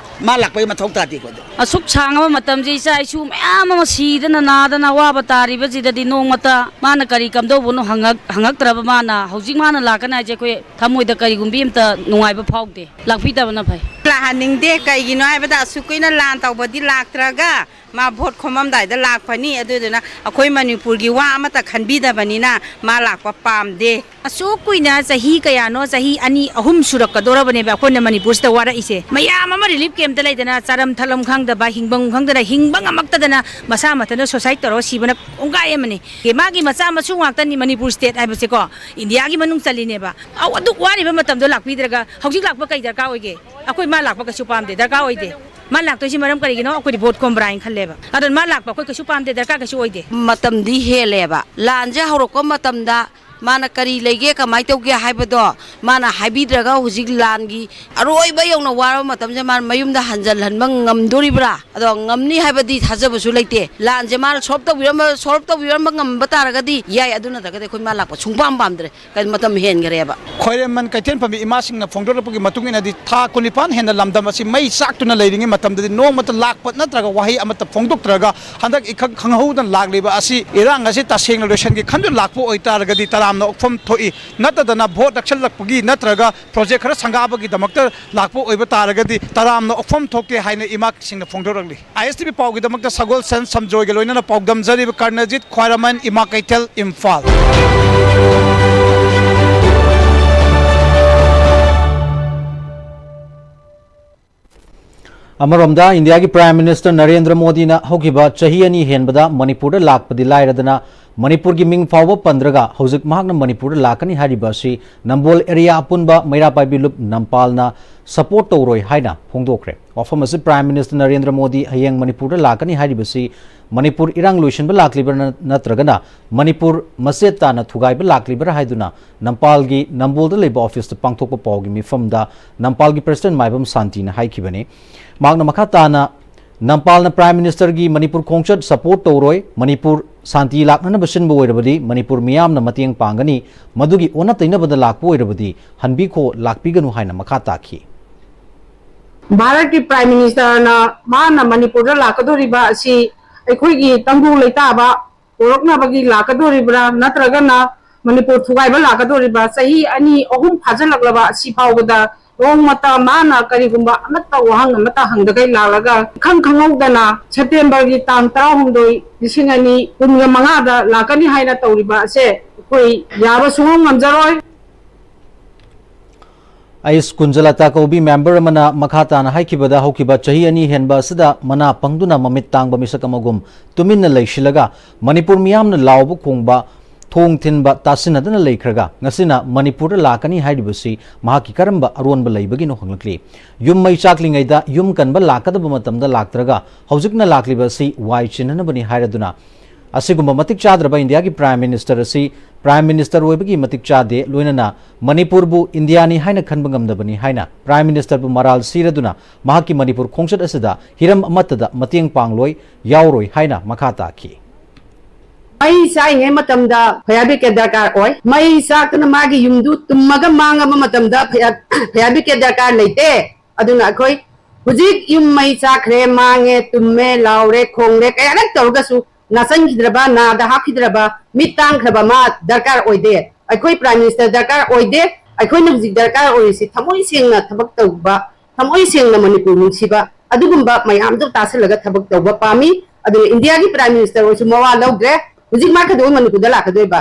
ꯃꯥ ꯂꯥꯛꯄꯒꯤ ꯃꯊꯧ ꯇꯥꯗꯦ ꯑꯩꯈꯣꯏꯗ꯫ ꯑꯁꯨꯛ ꯁꯥꯡꯉꯕ ꯃꯇꯝꯁꯦ ꯏꯆꯥ ꯏꯁꯨ ꯃꯌꯥꯝ ꯑꯃ ꯁꯤꯗꯅ ꯅꯥꯗꯅ ꯑꯋꯥꯕ ꯇꯥꯔꯤꯕꯁꯤꯗꯗꯤ ꯅꯣꯡꯃꯇ ꯃꯥꯅ ꯀꯔꯤ ꯀꯝꯗꯧꯕꯅꯣ ꯍꯪꯉꯛ-, ꯍꯪꯉꯛꯇ꯭ꯔꯕ ꯃꯥꯅ ꯍꯧꯖꯤꯛ ꯃꯥꯅ ꯂꯥꯛꯀꯅꯤ ꯍꯥꯏꯁꯦ ꯑꯩꯈꯣꯏ ꯊꯃꯣꯏꯗ ꯀꯔꯤꯒꯨꯝꯕꯤ ꯑꯝꯇ ꯅꯨꯡꯉꯥꯏꯕ ꯐꯥꯎꯗꯦ꯫ ꯂꯥꯛꯄꯤꯗꯕꯅ ꯐꯩ꯫ ꯂꯥꯛꯍꯟꯅꯤꯡꯗꯦ꯫ ꯀꯩꯒꯤꯅꯣ ꯍꯥꯏꯕꯗ ꯑꯁꯨꯛ ꯀꯨꯏꯅ ꯂꯥꯟ ꯇꯧꯕꯗꯤ ꯂꯥꯛꯇ꯭ꯔꯒ ꯃꯥ ꯚꯣꯠ ꯈꯣꯝꯃꯝꯗꯥꯏꯗ ꯂꯥꯛꯄꯅꯤ꯫ ꯑꯗꯨꯗꯨꯅ ꯑꯩꯈꯣꯏ ꯃꯅꯤꯄꯨꯔꯒꯤ ꯋꯥ ꯑꯃꯠꯇ ꯈꯟꯕꯤꯗꯕꯅꯤꯅ ꯃꯥ ꯂꯥꯛꯄ ꯄꯥꯝꯗꯦ꯫ ꯑꯁꯨꯛ ꯀꯨꯏꯅ ꯆꯍꯤ ꯀꯌꯥꯅꯣ, ꯆꯍꯤ ꯑꯅꯤ, ꯑꯍꯨꯝ ꯁꯨꯔꯛꯀꯗꯧꯔꯕꯅꯦꯕ ꯑꯩꯈꯣꯏꯅ ꯃꯅꯤꯄꯨꯔꯁꯤꯗ ꯋꯥꯔꯛꯏꯁꯦ꯫ ꯃꯌꯥꯝ ꯑꯃ relief camp ꯇ ꯂꯩꯗꯅ, ꯆꯥꯔꯝ ꯊꯛꯂꯝ ꯈꯪꯗꯕ, ꯍꯤꯡꯐꯝ ꯈꯪꯗꯅ, ꯍꯤꯡꯕ ꯉꯝꯃꯛꯇꯗꯅ ꯃꯁꯥ ꯃꯊꯟꯇ suicide ꯇꯧꯔꯒ ꯁꯤꯕꯅ ꯀꯣꯡꯒꯥꯏ ꯑꯃꯅꯤ꯫ ꯃꯥꯒꯤ ꯃꯆꯥ ꯃꯁꯨ ꯉꯥꯛꯇꯅꯤ ꯃꯅꯤꯄꯨꯔ state ꯍꯥꯏꯕꯁꯦꯀꯣ, ꯏꯟꯗꯤꯌꯥꯒꯤ ꯃꯅꯨꯡ ꯆꯜꯂꯤꯅꯦꯕ꯫ ꯑꯧ, ꯑꯗꯨꯛ ꯋꯥꯔꯤꯕ ꯃꯇꯝꯗꯣ ꯂꯥꯛꯄꯤꯗ꯭ꯔꯒ ꯍꯧꯖꯤꯛ ꯂꯥꯛꯄ ꯀꯩ ꯗꯔꯀꯥꯔ ꯑꯣꯏꯒꯦ? ꯑꯩꯈꯣꯏ ꯃꯥ ꯂꯥꯛꯄ ꯀꯩꯁꯨ ꯄꯥꯝꯗꯦ, ꯗꯔꯀꯥꯔ ꯑꯣꯏꯗꯦ꯫ ꯃꯥ ꯂꯥꯛꯇꯣꯏꯁꯤ ꯃꯔꯝ ꯀꯔꯤꯒꯤꯅꯣ? ꯑꯩꯈꯣꯏꯗꯤ ꯚꯣꯠ ꯈꯣꯝꯕ꯭ꯔꯥ ꯍꯥꯏꯅ ꯈꯜꯂꯦꯕ꯫ ꯑꯗꯨꯅ ꯃꯥ ꯂꯥꯛꯄ ꯑꯩꯈꯣꯏ ꯀꯩꯁꯨ ꯄꯥꯝꯗꯦ, ꯗꯔꯀꯥꯔ ꯀꯩꯁꯨ ꯑꯣꯏꯗꯦ꯫ ꯃꯇꯝꯗꯤ ꯍꯦꯜꯂꯦꯕ꯫ ꯂꯥꯟꯁꯦ ꯍꯧꯔꯛꯄ ꯃꯇꯝꯗ ꯃꯥꯅ ꯀꯔꯤ ꯂꯩꯒꯦ, ꯀꯃꯥꯏꯅ ꯇꯧꯒꯦ ꯍꯥꯏꯕꯗꯣ ꯃꯥꯅ ꯍꯥꯏꯕꯤꯗ꯭ꯔꯒ ꯍꯧꯖꯤꯛ ꯂꯥꯟꯒꯤ ꯑꯔꯣꯏꯕ ꯌꯧꯅ ꯋꯥꯔꯕ ꯃꯇꯝꯁꯤꯗ ꯃꯥꯅ ꯃꯌꯨꯝꯗ ꯍꯟꯖꯜꯍꯟꯕ ꯉꯝꯗꯣꯔꯤꯕ꯭ꯔꯥ? ꯑꯗꯣ ꯉꯝꯅꯤ ꯍꯥꯏꯕꯗꯤ ꯊꯥꯖꯕꯁꯨ ꯂꯩꯇꯦ꯫ ꯂꯥꯟꯁꯦ ꯃꯥꯅ solve ꯇꯧꯕꯤꯔꯝꯕ, solve ꯇꯧꯕꯤꯔꯝꯕ ꯉꯝꯕ ꯇꯥꯔꯒꯗꯤ ꯌꯥꯏ, ꯑꯗꯨ ꯅꯠꯇ꯭ꯔꯒꯗꯤ ꯑꯩꯈꯣꯏ ꯃꯥ ꯂꯥꯛꯄ ꯁꯨꯡꯄꯥꯝ ꯄꯥꯝꯗ꯭ꯔꯦ꯫ ꯀꯩ ꯃꯇꯝ ꯍꯦꯟꯈꯔꯦꯕ꯫ ꯈ꯭ꯋꯥꯏꯔꯦꯝꯕꯟ ꯀꯩꯊꯦꯜ ꯐꯝꯕꯤ ꯏꯃꯥꯁꯤꯡꯅ ꯐꯣꯡꯗꯣꯔꯛꯄꯒꯤ ꯃꯇꯨꯡ ꯏꯟꯅꯗꯤ ꯊꯥ ꯀꯨꯟꯅꯤꯄꯥꯟ ꯍꯦꯟꯅ ꯂꯝꯗꯝ ꯑꯁꯤ ꯃꯩ ꯆꯥꯛꯇꯨꯅ ꯂꯩꯔꯤꯉꯩ ꯃꯇꯝꯗꯗꯤ ꯅꯣꯡꯃꯇ ꯂꯥꯛꯄ ꯅꯠꯇ꯭ꯔꯒ ꯋꯥꯍꯩ ꯑꯃꯠꯇ ꯐꯣꯡꯗꯣꯛꯇ꯭ꯔꯒ ꯍꯟꯗꯛ ꯏꯈꯪ ꯈꯪꯍꯧꯗꯅ ꯂꯥꯛꯂꯤꯕ ꯑꯁꯤ ꯏꯔꯥꯡ ꯑꯁꯤ ꯇꯁꯦꯡꯅ ꯂꯣꯏꯁꯤꯟꯒꯦ ꯈꯟꯗꯨꯅ ꯂꯥꯛꯄ ꯑꯣꯏꯇꯥꯔꯒꯗꯤ ꯇꯔꯥꯝꯅ ꯑꯣꯛꯐꯝ ꯊꯣꯛꯏ꯫ ꯅꯠꯇꯗꯅ ꯚꯣꯠ ꯅꯛꯁꯜꯂꯛꯄꯒꯤ ꯅꯠꯇ꯭ꯔꯒ project ꯈꯔ ꯁꯪꯒꯥꯕꯒꯤꯗꯃꯛꯇ ꯂꯥꯛꯄ ꯑꯣꯏꯕ ꯇꯥꯔꯒꯗꯤ ꯇꯔꯥꯝꯅ ꯑꯣꯛꯐꯝ ꯊꯣꯛꯇꯦ ꯍꯥꯏꯅ ꯏꯃꯥꯁꯤꯡꯅ ꯐꯣꯡꯗꯣꯔꯛꯂꯤ꯫ ꯑꯥꯏ ꯑꯦꯁ ꯇꯤ ꯚꯤ ꯄꯥꯎꯒꯤꯗꯃꯛꯇ ꯁꯒꯣꯜꯁꯦꯟ ꯁꯝꯖꯣꯏꯒ ꯂꯣꯏꯅꯅ ꯄꯥꯎꯗꯝꯖꯔꯤꯕ ꯀꯔꯅꯖꯤꯠ ꯈ꯭ꯋꯥꯏꯔꯝꯕꯟ, ꯏꯃꯥ ꯀꯩꯊꯦꯜ, ꯏꯝꯐꯥꯜ꯫ ꯑꯃꯔꯣꯝꯗ, ꯏꯟꯗꯤꯌꯥꯒꯤ Prime Minister ꯅꯔꯦꯟꯗ꯭ꯔ ꯃꯣꯗꯤꯅ ꯍꯧꯈꯤꯕ ꯆꯍꯤ ꯑꯅꯤ ꯍꯦꯟꯕꯗ ꯃꯅꯤꯄꯨꯔꯗ ꯂꯥꯛꯄꯗꯤ ꯂꯥꯏꯔꯗꯅ, ꯃꯅꯤꯄꯨꯔꯒꯤ ꯃꯤꯡ ꯐꯥꯎꯕ ꯄꯟꯗ꯭ꯔꯒ ꯍꯧꯖꯤꯛ ꯃꯍꯥꯛꯅ ꯃꯅꯤꯄꯨꯔꯗ ꯂꯥꯛꯀꯅꯤ ꯍꯥꯏꯔꯤꯕ ꯑꯁꯤ ꯅꯝꯕꯣꯜ area ꯑꯄꯨꯟꯕ ꯃꯩꯔꯥ ꯄꯥꯏꯕꯤ ꯂꯨꯞ ꯅꯝꯄꯥꯜꯅ support ꯇꯧꯔꯣꯏ ꯍꯥꯏꯅ ꯐꯣꯡꯗꯣꯛꯈ꯭ꯔꯦ꯫ ꯋꯥꯐꯝ ꯑꯁꯤ Prime Minister ꯅꯔꯦꯟꯗ꯭ꯔ ꯃꯣꯗꯤ ꯍꯌꯦꯡ ꯃꯅꯤꯄꯨꯔꯗ ꯂꯥꯛꯀꯅꯤ ꯍꯥꯏꯔꯤꯕꯁꯤ ꯃꯅꯤꯄꯨꯔ ꯏꯔꯥꯡ ꯂꯣꯏꯁꯤꯟꯕ ꯂꯥꯛꯂꯤꯕ꯭ꯔꯥ ꯅꯠꯇ꯭ꯔꯒꯅ ꯃꯅꯤꯄꯨꯔ ꯃꯆꯦꯠ ꯇꯥꯅ ꯊꯨꯒꯥꯏꯕ ꯂꯥꯛꯂꯤꯕ꯭ꯔꯥ ꯍꯥꯏꯗꯨꯅ ꯅꯝꯄꯥꯜꯒꯤ ꯅꯝꯕꯣꯜꯗ ꯂꯩꯕ office ꯇ ꯄꯥꯡꯊꯣꯛꯄ ꯄꯥꯎꯒꯤ ꯃꯤꯐꯝꯗ ꯅꯝꯄꯥꯜꯒꯤ President ꯃꯥꯏꯕꯝ ꯁꯥꯟꯇꯤꯅ ꯍꯥꯏꯈꯤꯕꯅꯤ꯫ ꯃꯍꯥꯛꯅ ꯃꯈꯥ ꯇꯥꯅ ꯅꯝꯄꯥꯜꯅ Prime Minister ꯒꯤ ꯃꯅꯤꯄꯨꯔ ꯈꯣꯡꯆꯠ support ꯇꯧꯔꯣꯏ, ꯃꯅꯤꯄꯨꯔ ꯁꯥꯟꯇꯤ ꯂꯥꯛꯅꯅꯕ ꯁꯤꯟꯕ ꯑꯣꯏꯔꯕꯗꯤ ꯃꯅꯤꯄꯨꯔ ꯃꯤꯌꯥꯝꯅ ꯃꯇꯦꯡ ꯄꯥꯡꯒꯅꯤ, ꯃꯗꯨꯒꯤ ꯑꯣꯟꯅ ꯇꯩꯅꯕꯗ ꯂꯥꯛꯄ ꯑꯣꯏꯔꯕꯗꯤ ꯍꯟꯕꯤꯈꯣ, ꯂꯥꯛꯄꯤꯒꯅꯨ ꯍꯥꯏꯅ ꯃꯈꯥ ꯇꯥꯈꯤ꯫ ꯚꯥꯔꯠꯀꯤ ꯄ꯭ꯔꯥꯏꯝ ꯃꯤꯅꯤꯁꯇꯔꯅ ꯃꯥꯅ ꯃꯅꯤꯄꯨꯔꯗ ꯂꯥꯛꯀꯗꯧꯔꯤꯕ ꯑꯁꯤ ꯑꯩꯈꯣꯏꯒꯤ ꯇꯪꯗꯨ ꯂꯩꯇꯥꯕ ꯄꯣꯔꯛꯅꯕꯒꯤ ꯂꯥꯛꯀꯗꯧꯔꯤꯕ꯭ꯔꯥ, ꯅꯠꯇ꯭ꯔꯒꯅ ꯃꯅꯤꯄꯨꯔ ꯊꯨꯒꯥꯏꯕ ꯂꯥꯛꯀꯗꯧꯔꯤꯕ꯭ꯔꯥ? ꯆꯍꯤ ꯑꯅꯤ ꯑꯍꯨꯝ ꯐꯥꯖꯤꯜꯂꯛꯂꯕ ꯑꯁꯤ ꯐꯥꯎꯕꯗ ꯅꯣꯡꯃꯇ ꯃꯥꯅ ꯀꯔꯤꯒꯨꯝꯕ ꯑꯃꯠꯇ ꯋꯥꯍꯪ ꯑꯃꯠꯇ ꯍꯪꯗꯈꯩ ꯂꯥꯛꯂꯒ ꯏꯈꯪ ꯈꯪꯍꯧꯗꯅ ꯁꯦꯞꯇꯦꯝꯕꯔꯒꯤ ꯇꯥꯡ ꯇꯔꯥꯍꯨꯝꯗꯣꯏ, ꯂꯤꯁꯤꯡ ꯑꯅꯤ ꯀꯨꯟꯒ ꯃꯉꯥꯗ ꯂꯥꯛꯀꯅꯤ ꯍꯥꯏꯅ ꯇꯧꯔꯤꯕ ꯑꯁꯦ ꯑꯩꯈꯣꯏ ꯌꯥꯕ ꯁꯨꯡꯉꯝ ꯉꯝꯖꯔꯣꯏ꯫ ꯑꯩꯁ ꯀꯨꯟꯖꯂꯇꯥ ꯀꯧꯕꯤ ꯃꯦꯝꯕꯔ ꯑꯃꯅ ꯃꯈꯥ ꯇꯥꯅ ꯍꯥꯏꯈꯤꯕꯗ, ꯍꯧꯈꯤꯕ ꯆꯍꯤ ꯑꯅꯤ ꯍꯦꯟꯕ ꯑꯁꯤꯗ ꯃꯅꯥ ꯄꯪꯗꯨꯅ ꯃꯃꯤꯠ ꯇꯥꯡꯕ ꯃꯤꯁꯛ ꯑꯃꯒꯨꯝ ꯇꯨꯃꯤꯟꯅ ꯂꯩꯁꯤꯜꯂꯒ ꯃꯅꯤꯄꯨꯔ ꯃꯤꯌꯥꯝꯅ ꯂꯥꯎꯕ ꯈꯣꯡꯕ, ꯊꯣꯡ ꯊꯤꯟꯕ ꯇꯥꯁꯤꯟꯅꯗꯅ ꯂꯩꯈ꯭ꯔꯒ ꯉꯁꯤꯅ ꯃꯅꯤꯄꯨꯔꯗ ꯂꯥꯛꯀꯅꯤ ꯍꯥꯏꯔꯤꯕꯁꯤ ꯃꯍꯥꯛꯀꯤ ꯀꯔꯝꯕ ꯑꯔꯣꯟꯕ ꯂꯩꯕꯒꯤꯅꯣ ꯍꯪꯂꯛꯂꯤ꯫ ꯌꯨꯝ ꯃꯩ ꯆꯥꯛꯂꯤꯉꯩꯗ ꯌꯨꯝ ꯀꯟꯕ ꯂꯥꯛꯀꯗꯕ ꯃꯇꯝꯗ ꯂꯥꯛꯇ꯭ꯔꯒ ꯍꯧꯖꯤꯛꯅ ꯂꯥꯛꯂꯤꯕ ꯑꯁꯤ ꯋꯥꯏ ꯆꯤꯟꯅꯅꯕꯅꯤ ꯍꯥꯏꯔꯗꯨꯅ ꯑꯁꯤꯒꯨꯝꯕ ꯃꯇꯤꯛ ꯆꯥꯗ꯭ꯔꯕ ꯏꯟꯗꯤꯌꯥꯒꯤ ꯄ꯭ꯔꯥꯏꯝ ꯃꯤꯅꯤꯁꯇꯔ ꯑꯁꯤ ꯄ꯭ꯔꯥꯏꯝ ꯃꯤꯅꯤꯁꯇꯔ ꯑꯣꯏꯕꯒꯤ ꯃꯇꯤꯛ ꯆꯥꯗꯦ, ꯂꯣꯏꯅꯅ ꯃꯅꯤꯄꯨꯔꯕꯨ ꯏꯟꯗꯤꯌꯥꯅꯤ ꯍꯥꯏꯅ ꯈꯟꯕ ꯉꯝꯗꯕꯅꯤ ꯍꯥꯏꯅ ꯄ꯭ꯔꯥꯏꯝ ꯃꯤꯅꯤꯁꯇꯔꯕꯨ ꯃꯔꯥꯜ ꯁꯤꯔꯗꯨꯅ ꯃꯍꯥꯛꯀꯤ ꯃꯅꯤꯄꯨꯔ ꯈꯣꯡꯆꯠ ꯑꯁꯤꯗ ꯍꯤꯔꯝ ꯑꯃꯠꯇꯗ ꯃꯇꯦꯡ ꯄꯥꯡꯂꯣꯏ, ꯌꯥꯎꯔꯣꯏ ꯍꯥꯏꯅ ꯃꯈꯥ ꯇꯥꯈꯤ꯫ ꯃꯩ ꯆꯥꯛꯏꯉꯩ ꯃꯇꯝꯗ fire brigade ꯗꯔꯀꯥꯔ ꯑꯣꯏ꯫ ꯃꯩ ꯆꯥꯛꯇꯅ ꯃꯥꯒꯤ ꯌꯨꯝꯗꯨ ꯇꯨꯝꯃꯒ ꯃꯥꯡꯉꯕ ꯃꯇꯝꯗ fire, fire brigade ꯗꯔꯀꯥꯔ ꯂꯩꯇꯦ꯫ ꯑꯗꯨꯅ ꯑꯩꯈꯣꯏ ꯍꯧꯖꯤꯛ ꯌꯨꯝ ꯃꯩ ꯆꯥꯛꯈ꯭ꯔꯦ, ꯃꯥꯡꯉꯦ, ꯇꯨꯝꯃꯦ, ꯂꯥꯎꯔꯦ, ꯈꯣꯡꯂꯦ, ꯀꯌꯥꯔꯛ ꯇꯧꯔꯒꯁꯨ ꯅꯥꯁꯟꯈꯤꯗ꯭ꯔꯕ, ꯅꯥꯗ ꯍꯥꯞꯈꯤꯗ꯭ꯔꯕ, ꯃꯤꯠ ꯇꯥꯡꯈ꯭ꯔꯕ ꯃꯥ ꯗꯔꯀꯥꯔ ꯑꯣꯏꯗꯦ꯫ ꯑꯩꯈꯣꯏ ꯄ꯭ꯔꯥꯏꯝ ꯃꯤꯅꯤꯁꯇꯔ ꯗꯔꯀꯥꯔ ꯑꯣꯏꯗꯦ꯫ ꯑꯩꯈꯣꯏꯅ ꯍꯧꯖꯤꯛ ꯗꯔꯀꯥꯔ ꯑꯣꯏꯔꯤꯁꯤ ꯊꯃꯣꯏ ꯁꯦꯡꯅ ꯊꯕꯛ ꯇꯧꯕ, ꯊꯃꯣꯏ ꯁꯦꯡꯅ ꯃꯅꯤꯄꯨꯔ ꯅꯨꯡꯁꯤꯕ, ꯑꯗꯨꯒꯨꯝꯕ ꯃꯌꯥꯝꯗꯣ ꯇꯥꯁꯤꯜꯂꯒ ꯊꯕꯛ ꯇꯧꯕ ꯄꯥꯝꯃꯤ꯫ ꯑꯗꯨꯅ ꯏꯟꯗꯤꯌꯥꯒꯤ ꯄ꯭ꯔꯥꯏꯝ ꯃꯤꯅꯤꯁꯇꯔ ꯑꯣꯏꯔꯁꯨ ꯃꯋꯥ ꯂꯧꯗ꯭ꯔꯦ꯫ ꯍꯧꯖꯤꯛ ꯃꯥ ꯀꯩꯗꯧꯕꯩ ꯃꯅꯤꯄꯨꯔꯗ ꯂꯥꯛꯀꯗꯣꯏꯕ?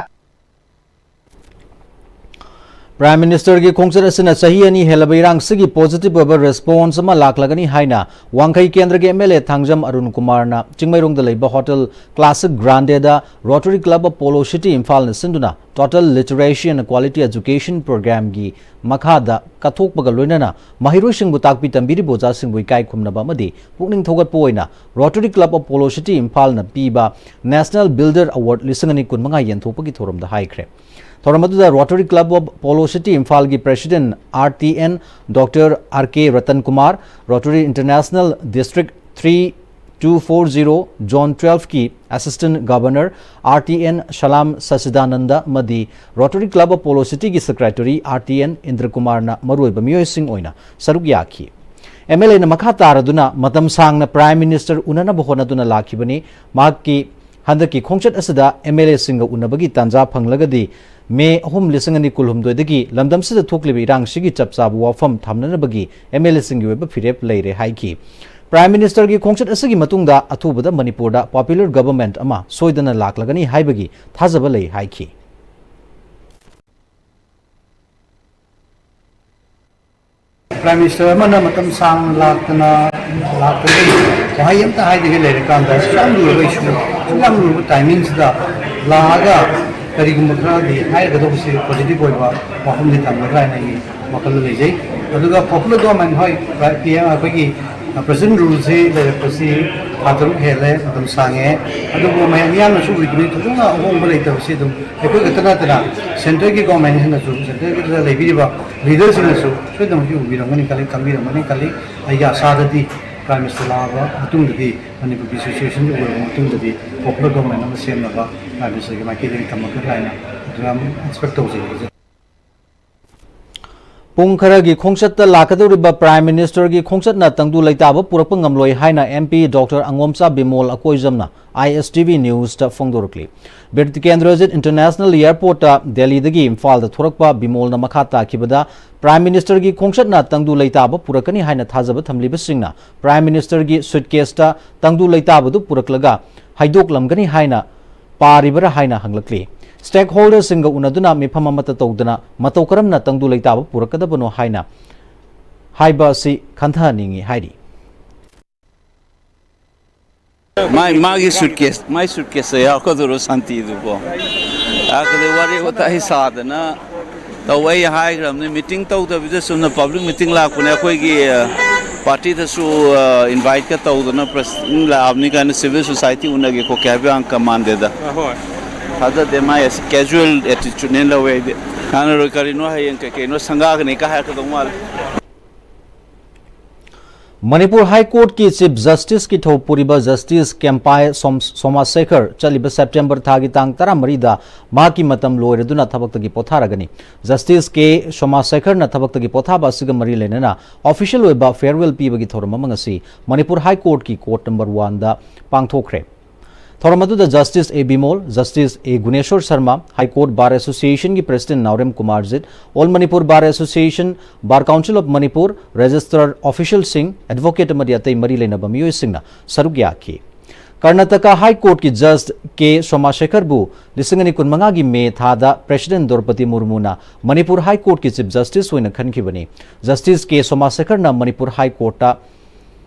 ꯄ꯭ꯔꯥꯏꯝ ꯃꯤꯅꯤꯁꯇꯔꯒꯤ ꯈꯣꯡꯆꯠ ꯑꯁꯤꯅ ꯆꯍꯤ ꯑꯅꯤ ꯍꯦꯜꯂꯕ ꯏꯔꯥꯡꯁꯤꯒꯤ ꯄꯣꯖꯤꯇꯤꯚ ꯑꯣꯏꯕ ꯔꯦꯁꯄꯣꯟꯁ ꯑꯃ ꯂꯥꯛꯂꯒꯅꯤ ꯍꯥꯏꯅ ꯋꯥꯡꯈꯩ ꯀꯦꯟꯗ꯭ꯔꯒꯤ M L A Thangjam Arun ꯀꯨꯃꯥꯔꯅ ꯆꯤꯡꯃꯩꯔꯣꯡꯗ ꯂꯩꯕ ꯍꯣꯇꯦꯜ ꯀ꯭ꯂꯥꯁꯤꯛ ꯒ꯭ꯔꯥꯟꯗꯦꯗ rotary club of polo city ꯏꯝꯐꯥꯜꯅ ꯁꯤꯟꯗꯨꯅ Total Literacy and Quality Education Programꯒꯤ ꯃꯈꯥꯗ ꯀꯠꯊꯣꯛꯄꯒ ꯂꯣꯏꯅꯅ ꯃꯍꯩꯔꯣꯏꯁꯤꯡꯕꯨ ꯇꯥꯛꯄꯤ ꯇꯝꯕꯤꯔꯤꯕ ꯑꯣꯖꯥꯁꯤꯡꯕꯨ ꯏꯀꯥꯏ ꯈꯨꯝꯅꯕ ꯑꯃꯗꯤ ꯄꯨꯛꯅꯤꯡ ꯊꯧꯒꯠꯄ ꯑꯣꯏꯅ rotary club of polo city ꯏꯝꯐꯥꯜꯅ ꯄꯤꯕ National Builder Award ꯂꯤꯁꯤꯡ ꯑꯅꯤ ꯀꯨꯟꯃꯉꯥ ꯌꯦꯟꯊꯣꯛꯄꯒꯤ ꯊꯧꯔꯝꯗ ꯍꯥꯏꯈ꯭ꯔꯦ꯫ ꯊꯧꯔꯝ ꯑꯗꯨꯗ rotary club of polo city ꯏꯝꯐꯥꯜꯒꯤ president R T N doctor R K Ratan Kumar, rotary international district three two four zero Zone twelve ꯀꯤ Assistant Governor R T N Shalam Sachidananda ꯑꯃꯗꯤ Rotary Club Apollo City ꯒꯤ Secretary R T N ꯏꯟꯗ꯭ꯔꯀꯨꯃꯥꯔꯅ ꯃꯔꯨꯑꯣꯏꯕ ꯃꯤꯑꯣꯏꯁꯤꯡ ꯑꯣꯏꯅ ꯁꯔꯨꯛ ꯌꯥꯈꯤ꯫ M L A ꯅ ꯃꯈꯥ ꯇꯥꯔꯗꯨꯅ ꯃꯇꯝ ꯁꯥꯡꯅ Prime Minister ꯎꯅꯅꯕ ꯍꯣꯠꯅꯗꯨꯅ ꯂꯥꯛꯈꯤꯕꯅꯤ꯫ ꯃꯍꯥꯛꯀꯤ ꯍꯟꯗꯛꯀꯤ ꯈꯣꯡꯆꯠ ꯑꯁꯤꯗ M L A ꯁꯤꯡꯒ ꯎꯅꯕꯒꯤ ꯇꯥꯟꯖꯥ ꯐꯪꯂꯒꯗꯤ ꯃꯦ ꯑꯍꯨꯝ, ꯂꯤꯁꯤꯡ ꯑꯅꯤ ꯀꯨꯟꯍꯨꯝꯗꯣꯏꯗꯒꯤ ꯂꯝꯗꯝꯁꯤꯗ ꯊꯣꯛꯂꯤꯕ ꯏꯔꯥꯡꯁꯤꯒꯤ ꯆꯞ ꯆꯥꯕ ꯋꯥꯐꯝ ꯊꯝꯅꯅꯕꯒꯤ M L A ꯁꯤꯡꯒꯤ ꯑꯣꯏꯕ ꯐꯤꯔꯦꯞ ꯂꯩꯔꯦ ꯍꯥꯏꯈꯤ꯫ Prime Minister ꯒꯤ ꯈꯣꯡꯆꯠ ꯑꯁꯤꯒꯤ ꯃꯇꯨꯡꯗ ꯑꯊꯨꯕꯗ ꯃꯅꯤꯄꯨꯔꯗ popular government ꯑꯃ ꯁꯣꯏꯗꯅ ꯂꯥꯛꯂꯒꯅꯤ ꯍꯥꯏꯕꯒꯤ ꯊꯥꯖꯕ ꯂꯩ ꯍꯥꯏꯈꯤ꯫ Prime Minister ꯑꯃꯅ ꯃꯇꯝ ꯁꯥꯡꯅ ꯂꯥꯛꯇꯅ, ꯂꯥꯛꯇꯅ ꯋꯥꯍꯩ ꯑꯝꯇ ꯍꯥꯏꯗꯕꯤ ꯂꯩꯔꯀꯥꯟꯗ, ꯑꯁꯨꯛ ꯌꯥꯝ ꯂꯨꯔꯕ issue, ꯑꯁꯨꯛ ꯌꯥꯝ ꯂꯨꯔꯕ timing ꯁꯤꯗ ꯂꯥꯛꯑꯒ ꯀꯔꯤꯒꯨꯝꯕ ꯈꯔꯗꯤ ꯍꯥꯏꯔꯒꯗꯧꯕꯁꯤ positive ꯑꯣꯏꯕ ꯋꯥꯐꯝꯗꯤ ꯊꯝꯒꯗ꯭ꯔꯥ ꯍꯥꯏꯅ ꯑꯩꯒꯤ ꯋꯥꯈꯜꯗ ꯂꯩꯖꯩ꯫ ꯑꯗꯨꯒ popular government, ꯍꯣꯏ, P M ꯑꯩꯈꯣꯏꯒꯤ, ꯑ, President Rule ꯁꯤ ꯂꯩꯔꯛꯄꯁꯤ ꯊꯥ ꯇꯔꯨꯛ ꯍꯦꯜꯂꯦ, ꯃꯇꯝ ꯁꯥꯡꯉꯦ꯫ ꯑꯗꯨꯕꯨ ꯃꯌꯥꯝ, ꯃꯤꯌꯥꯝꯅꯁꯨ ꯎꯔꯤꯗꯨꯅꯤ, ꯊꯣꯏꯗꯣꯛꯅ ꯑꯍꯣꯡꯕ ꯂꯩꯇꯕꯁꯤ ꯑꯗꯨꯝ ꯑꯩꯈꯣꯏ ꯈꯛꯇ ꯅꯠꯇꯅ centre ꯒꯤ government ꯁꯤꯡꯅꯁꯨ, centre ꯗ ꯂꯩꯕꯤꯔꯤꯕ leader ꯁꯤꯡꯅꯁꯨ ꯁꯣꯏꯗꯅꯃꯛꯀꯤ ꯎꯕꯤꯔꯝꯒꯅꯤ ꯈꯜꯂꯤ, ꯈꯪꯕꯤꯔꯝꯒꯅꯤ ꯈꯜꯂꯤ꯫ ꯑꯩꯒꯤ ꯑꯁꯥꯗꯗꯤ Prime Minister ꯂꯥꯛꯑꯕ ꯃꯇꯨꯡꯗꯗꯤ, ꯃꯅꯤꯄꯨꯔꯒꯤ situation ꯁꯤ ꯎꯔꯕ ꯃꯇꯨꯡꯗꯗꯤ popular government ꯑꯃ ꯁꯦꯝꯅꯕ Prime Minister ꯒꯤ ꯃꯥꯏꯀꯩꯗꯒꯤ ꯊꯝꯃꯛꯀꯗ꯭ꯔꯥ ꯍꯥꯏꯅ ꯑꯗꯨ ꯌꯥꯝ expect ꯇꯧꯖꯩ꯫ ꯄꯨꯡ ꯈꯔꯒꯤ ꯈꯣꯡꯆꯠꯇ ꯂꯥꯛꯀꯗꯧꯔꯤꯕ Prime Minister ꯒꯤ ꯈꯣꯡꯆꯠꯅ ꯇꯪꯗꯨ ꯂꯩꯇꯥꯕ ꯄꯨꯔꯛꯄ ꯉꯝꯂꯣꯏ ꯍꯥꯏꯅ M P Doctor ꯑꯉꯣꯝꯆꯥ Bimol ꯑꯀꯣꯏꯖꯝꯅ I S T V News ꯇ ꯐꯣꯡꯗꯣꯔꯛꯂꯤ꯫ ꯕꯤꯔ ꯇꯤꯀꯦꯟꯗ꯭ꯔꯖꯤꯠ International Airport ꯇ ꯗꯦꯜꯂꯤꯗꯒꯤ ꯏꯝꯐꯥꯜꯗ ꯊꯣꯔꯛꯄ ꯕꯤꯃꯣꯜꯅ ꯃꯈꯥ ꯇꯥꯈꯤꯕꯗ, Prime Minister ꯒꯤ ꯈꯣꯡꯆꯠꯅ ꯇꯪꯗꯨ ꯂꯩꯇꯥꯕ ꯄꯨꯔꯛꯀꯅꯤ ꯍꯥꯏꯅ ꯊꯥꯖꯕ ꯊꯝꯂꯤꯕꯁꯤꯡꯅ Prime Minister ꯒꯤ suitcase ꯇ ꯇꯪꯗꯨ ꯂꯩꯇꯥꯕꯗꯨ ꯄꯨꯔꯛꯂꯒ ꯍꯥꯏꯗꯣꯛꯂꯝꯒꯅꯤ ꯍꯥꯏꯅ ꯄꯥꯔꯤꯕꯔꯥ ꯍꯥꯏꯅ ꯍꯪꯂꯛꯂꯤ꯫ Stakeholder ꯁꯤꯡꯒ ꯎꯅꯗꯨꯅ ꯃꯤꯐꯝ ꯑꯃꯠꯇ ꯇꯧꯗꯅ ꯃꯇꯧ ꯀꯔꯝꯅ ꯇꯪꯗꯨ ꯂꯩꯇꯥꯕ ꯄꯨꯔꯛꯀꯗꯕꯅꯣ ꯍꯥꯏꯅ ꯍꯥꯏꯕ ꯑꯁꯤ ꯈꯟꯊꯍꯟꯅꯤꯡꯏ ꯍꯥꯏꯔꯤ꯫ ꯃꯥꯏ, ꯃꯥꯒꯤ suitcase, ꯃꯥꯏ suitcase ꯇ ꯌꯥꯎꯔꯛꯀꯗꯧꯔꯣ ꯁꯥꯟꯇꯤꯗꯨꯕꯣ? ꯑꯥ, ꯀꯩꯗꯧ ꯋꯥꯔꯤ ꯋꯥꯇꯥꯏ ꯁꯥꯗꯅ ꯇꯧ? ꯑꯩ ꯍꯥꯏꯈ꯭ꯔꯕꯅꯤ, meeting ꯇꯧꯗꯕꯤꯗ ꯆꯨꯝꯅ public meeting ꯂꯥꯛꯄꯅꯦ꯫ ꯑꯩꯈꯣꯏꯒꯤ, ꯑ, party ꯗꯁꯨ, ꯑ, invite ꯀ ꯇꯧꯗꯅ press ꯂꯥꯛꯑꯕꯅꯤ ꯀꯥꯏꯅ civil society ꯎꯅꯒꯦ ꯈꯣꯠꯀꯦ ꯍꯥꯏꯕ ꯌꯥꯝ ꯀꯃꯥꯟꯗꯦꯗ꯫ ꯑꯍꯣꯏ꯫ ꯊꯥꯖꯗꯦ, ꯃꯥꯏ ꯑꯁꯤ casual attitude ꯅꯦꯅ ꯂꯧꯋꯦ ꯑꯩꯗꯤ꯫ ꯀꯥꯟꯅꯔꯣꯏ, ꯀꯔꯤꯅꯣ ꯍꯌꯦꯡ ꯀꯩ ꯀꯩꯅꯣ ꯁꯪꯒꯥꯒꯅꯤ ꯀ ꯍꯥꯏꯔꯛꯀꯗꯧ ꯃꯥꯜꯂꯦ꯫ ꯃꯅꯤꯄꯨꯔ ꯍꯥꯏ ꯀꯣꯔꯠꯀꯤ ꯆꯤꯐ ꯖꯁꯇꯤꯁꯀꯤ ꯊꯧ ꯄꯨꯔꯤꯕ ꯖꯁꯇꯤꯁ ꯀꯦꯝꯄꯥꯏ ꯁꯣꯝ-, ꯁꯣꯃꯥꯁꯦꯈꯔ ꯆꯠꯂꯤꯕ ꯁꯦꯞꯇꯦꯝꯕꯔ ꯊꯥꯒꯤ ꯇꯥꯡ ꯇꯔꯥꯃꯔꯤꯗ ꯃꯍꯥꯛꯀꯤ ꯃꯇꯝ ꯂꯣꯏꯔꯗꯨꯅ ꯊꯕꯛꯇꯒꯤ ꯄꯣꯊꯥꯔꯒꯅꯤ꯫ ꯖꯁꯇꯤꯁ ꯀꯦ ꯁꯣꯃꯥꯁꯦꯈꯔꯅ ꯊꯕꯛꯇꯒꯤ ꯄꯣꯊꯥꯕ ꯑꯁꯤꯒ ꯃꯔꯤ ꯂꯩꯅꯅ ꯑꯣꯐꯤꯁꯤꯌꯦꯜ ꯑꯣꯏꯕ ꯐꯦꯌꯔꯋꯦꯜ ꯄꯤꯕꯒꯤ ꯊꯧꯔꯝ ꯑꯃ ꯉꯁꯤ ꯃꯅꯤꯄꯨꯔ ꯍꯥꯏ ꯀꯣꯔꯠꯀꯤ ꯀꯣꯔꯠ ꯅꯝꯕꯔ ꯋꯥꯟꯗ ꯄꯥꯡꯊꯣꯛꯈ꯭ꯔꯦ꯫ ꯊꯧꯔꯝ ꯑꯗꯨꯗ justice A Bimol, justice A Guneshwar Sharma, high court bar ꯑꯦꯁꯣꯁꯤꯌꯦꯁꯟꯒꯤ president Naorem Kumarjit, all Manipur bar association, bar council of Manipur, registrar ꯑꯣꯐꯤꯁꯤꯌꯦꯜꯁꯤꯡ, ꯑꯦꯗꯚꯣꯀꯦꯠ ꯑꯃꯗꯤ ꯑꯇꯩ ꯃꯔꯤ ꯂꯩꯅꯕ ꯃꯤꯑꯣꯏꯁꯤꯡꯅ ꯁꯔꯨꯛ ꯌꯥꯈꯤ꯫ ꯀꯔꯅꯥꯇꯀꯥ ꯍꯥꯏ ꯀꯣꯔꯠꯀꯤ ꯖꯁ ꯀꯦ ꯁꯣꯃꯥꯁꯦꯈꯔꯕꯨ ꯂꯤꯁꯤꯡ ꯑꯅꯤ ꯀꯨꯟꯃꯉꯥꯒꯤ ꯃꯦ ꯊꯥꯗ president ꯗ꯭ꯔꯧꯄꯗꯤ ꯃꯨꯔꯃꯨꯅ Manipur high ꯀꯣꯔꯠꯀꯤ chief justice ꯑꯣꯏꯅ ꯈꯟꯈꯤꯕꯅꯤ꯫ ꯖꯁꯇꯤꯁ ꯀꯦ ꯁꯣꯃꯥꯁꯦꯈꯔꯅ ꯃꯅꯤꯄꯨꯔ ꯍꯥꯏ ꯀꯣꯔꯠꯇ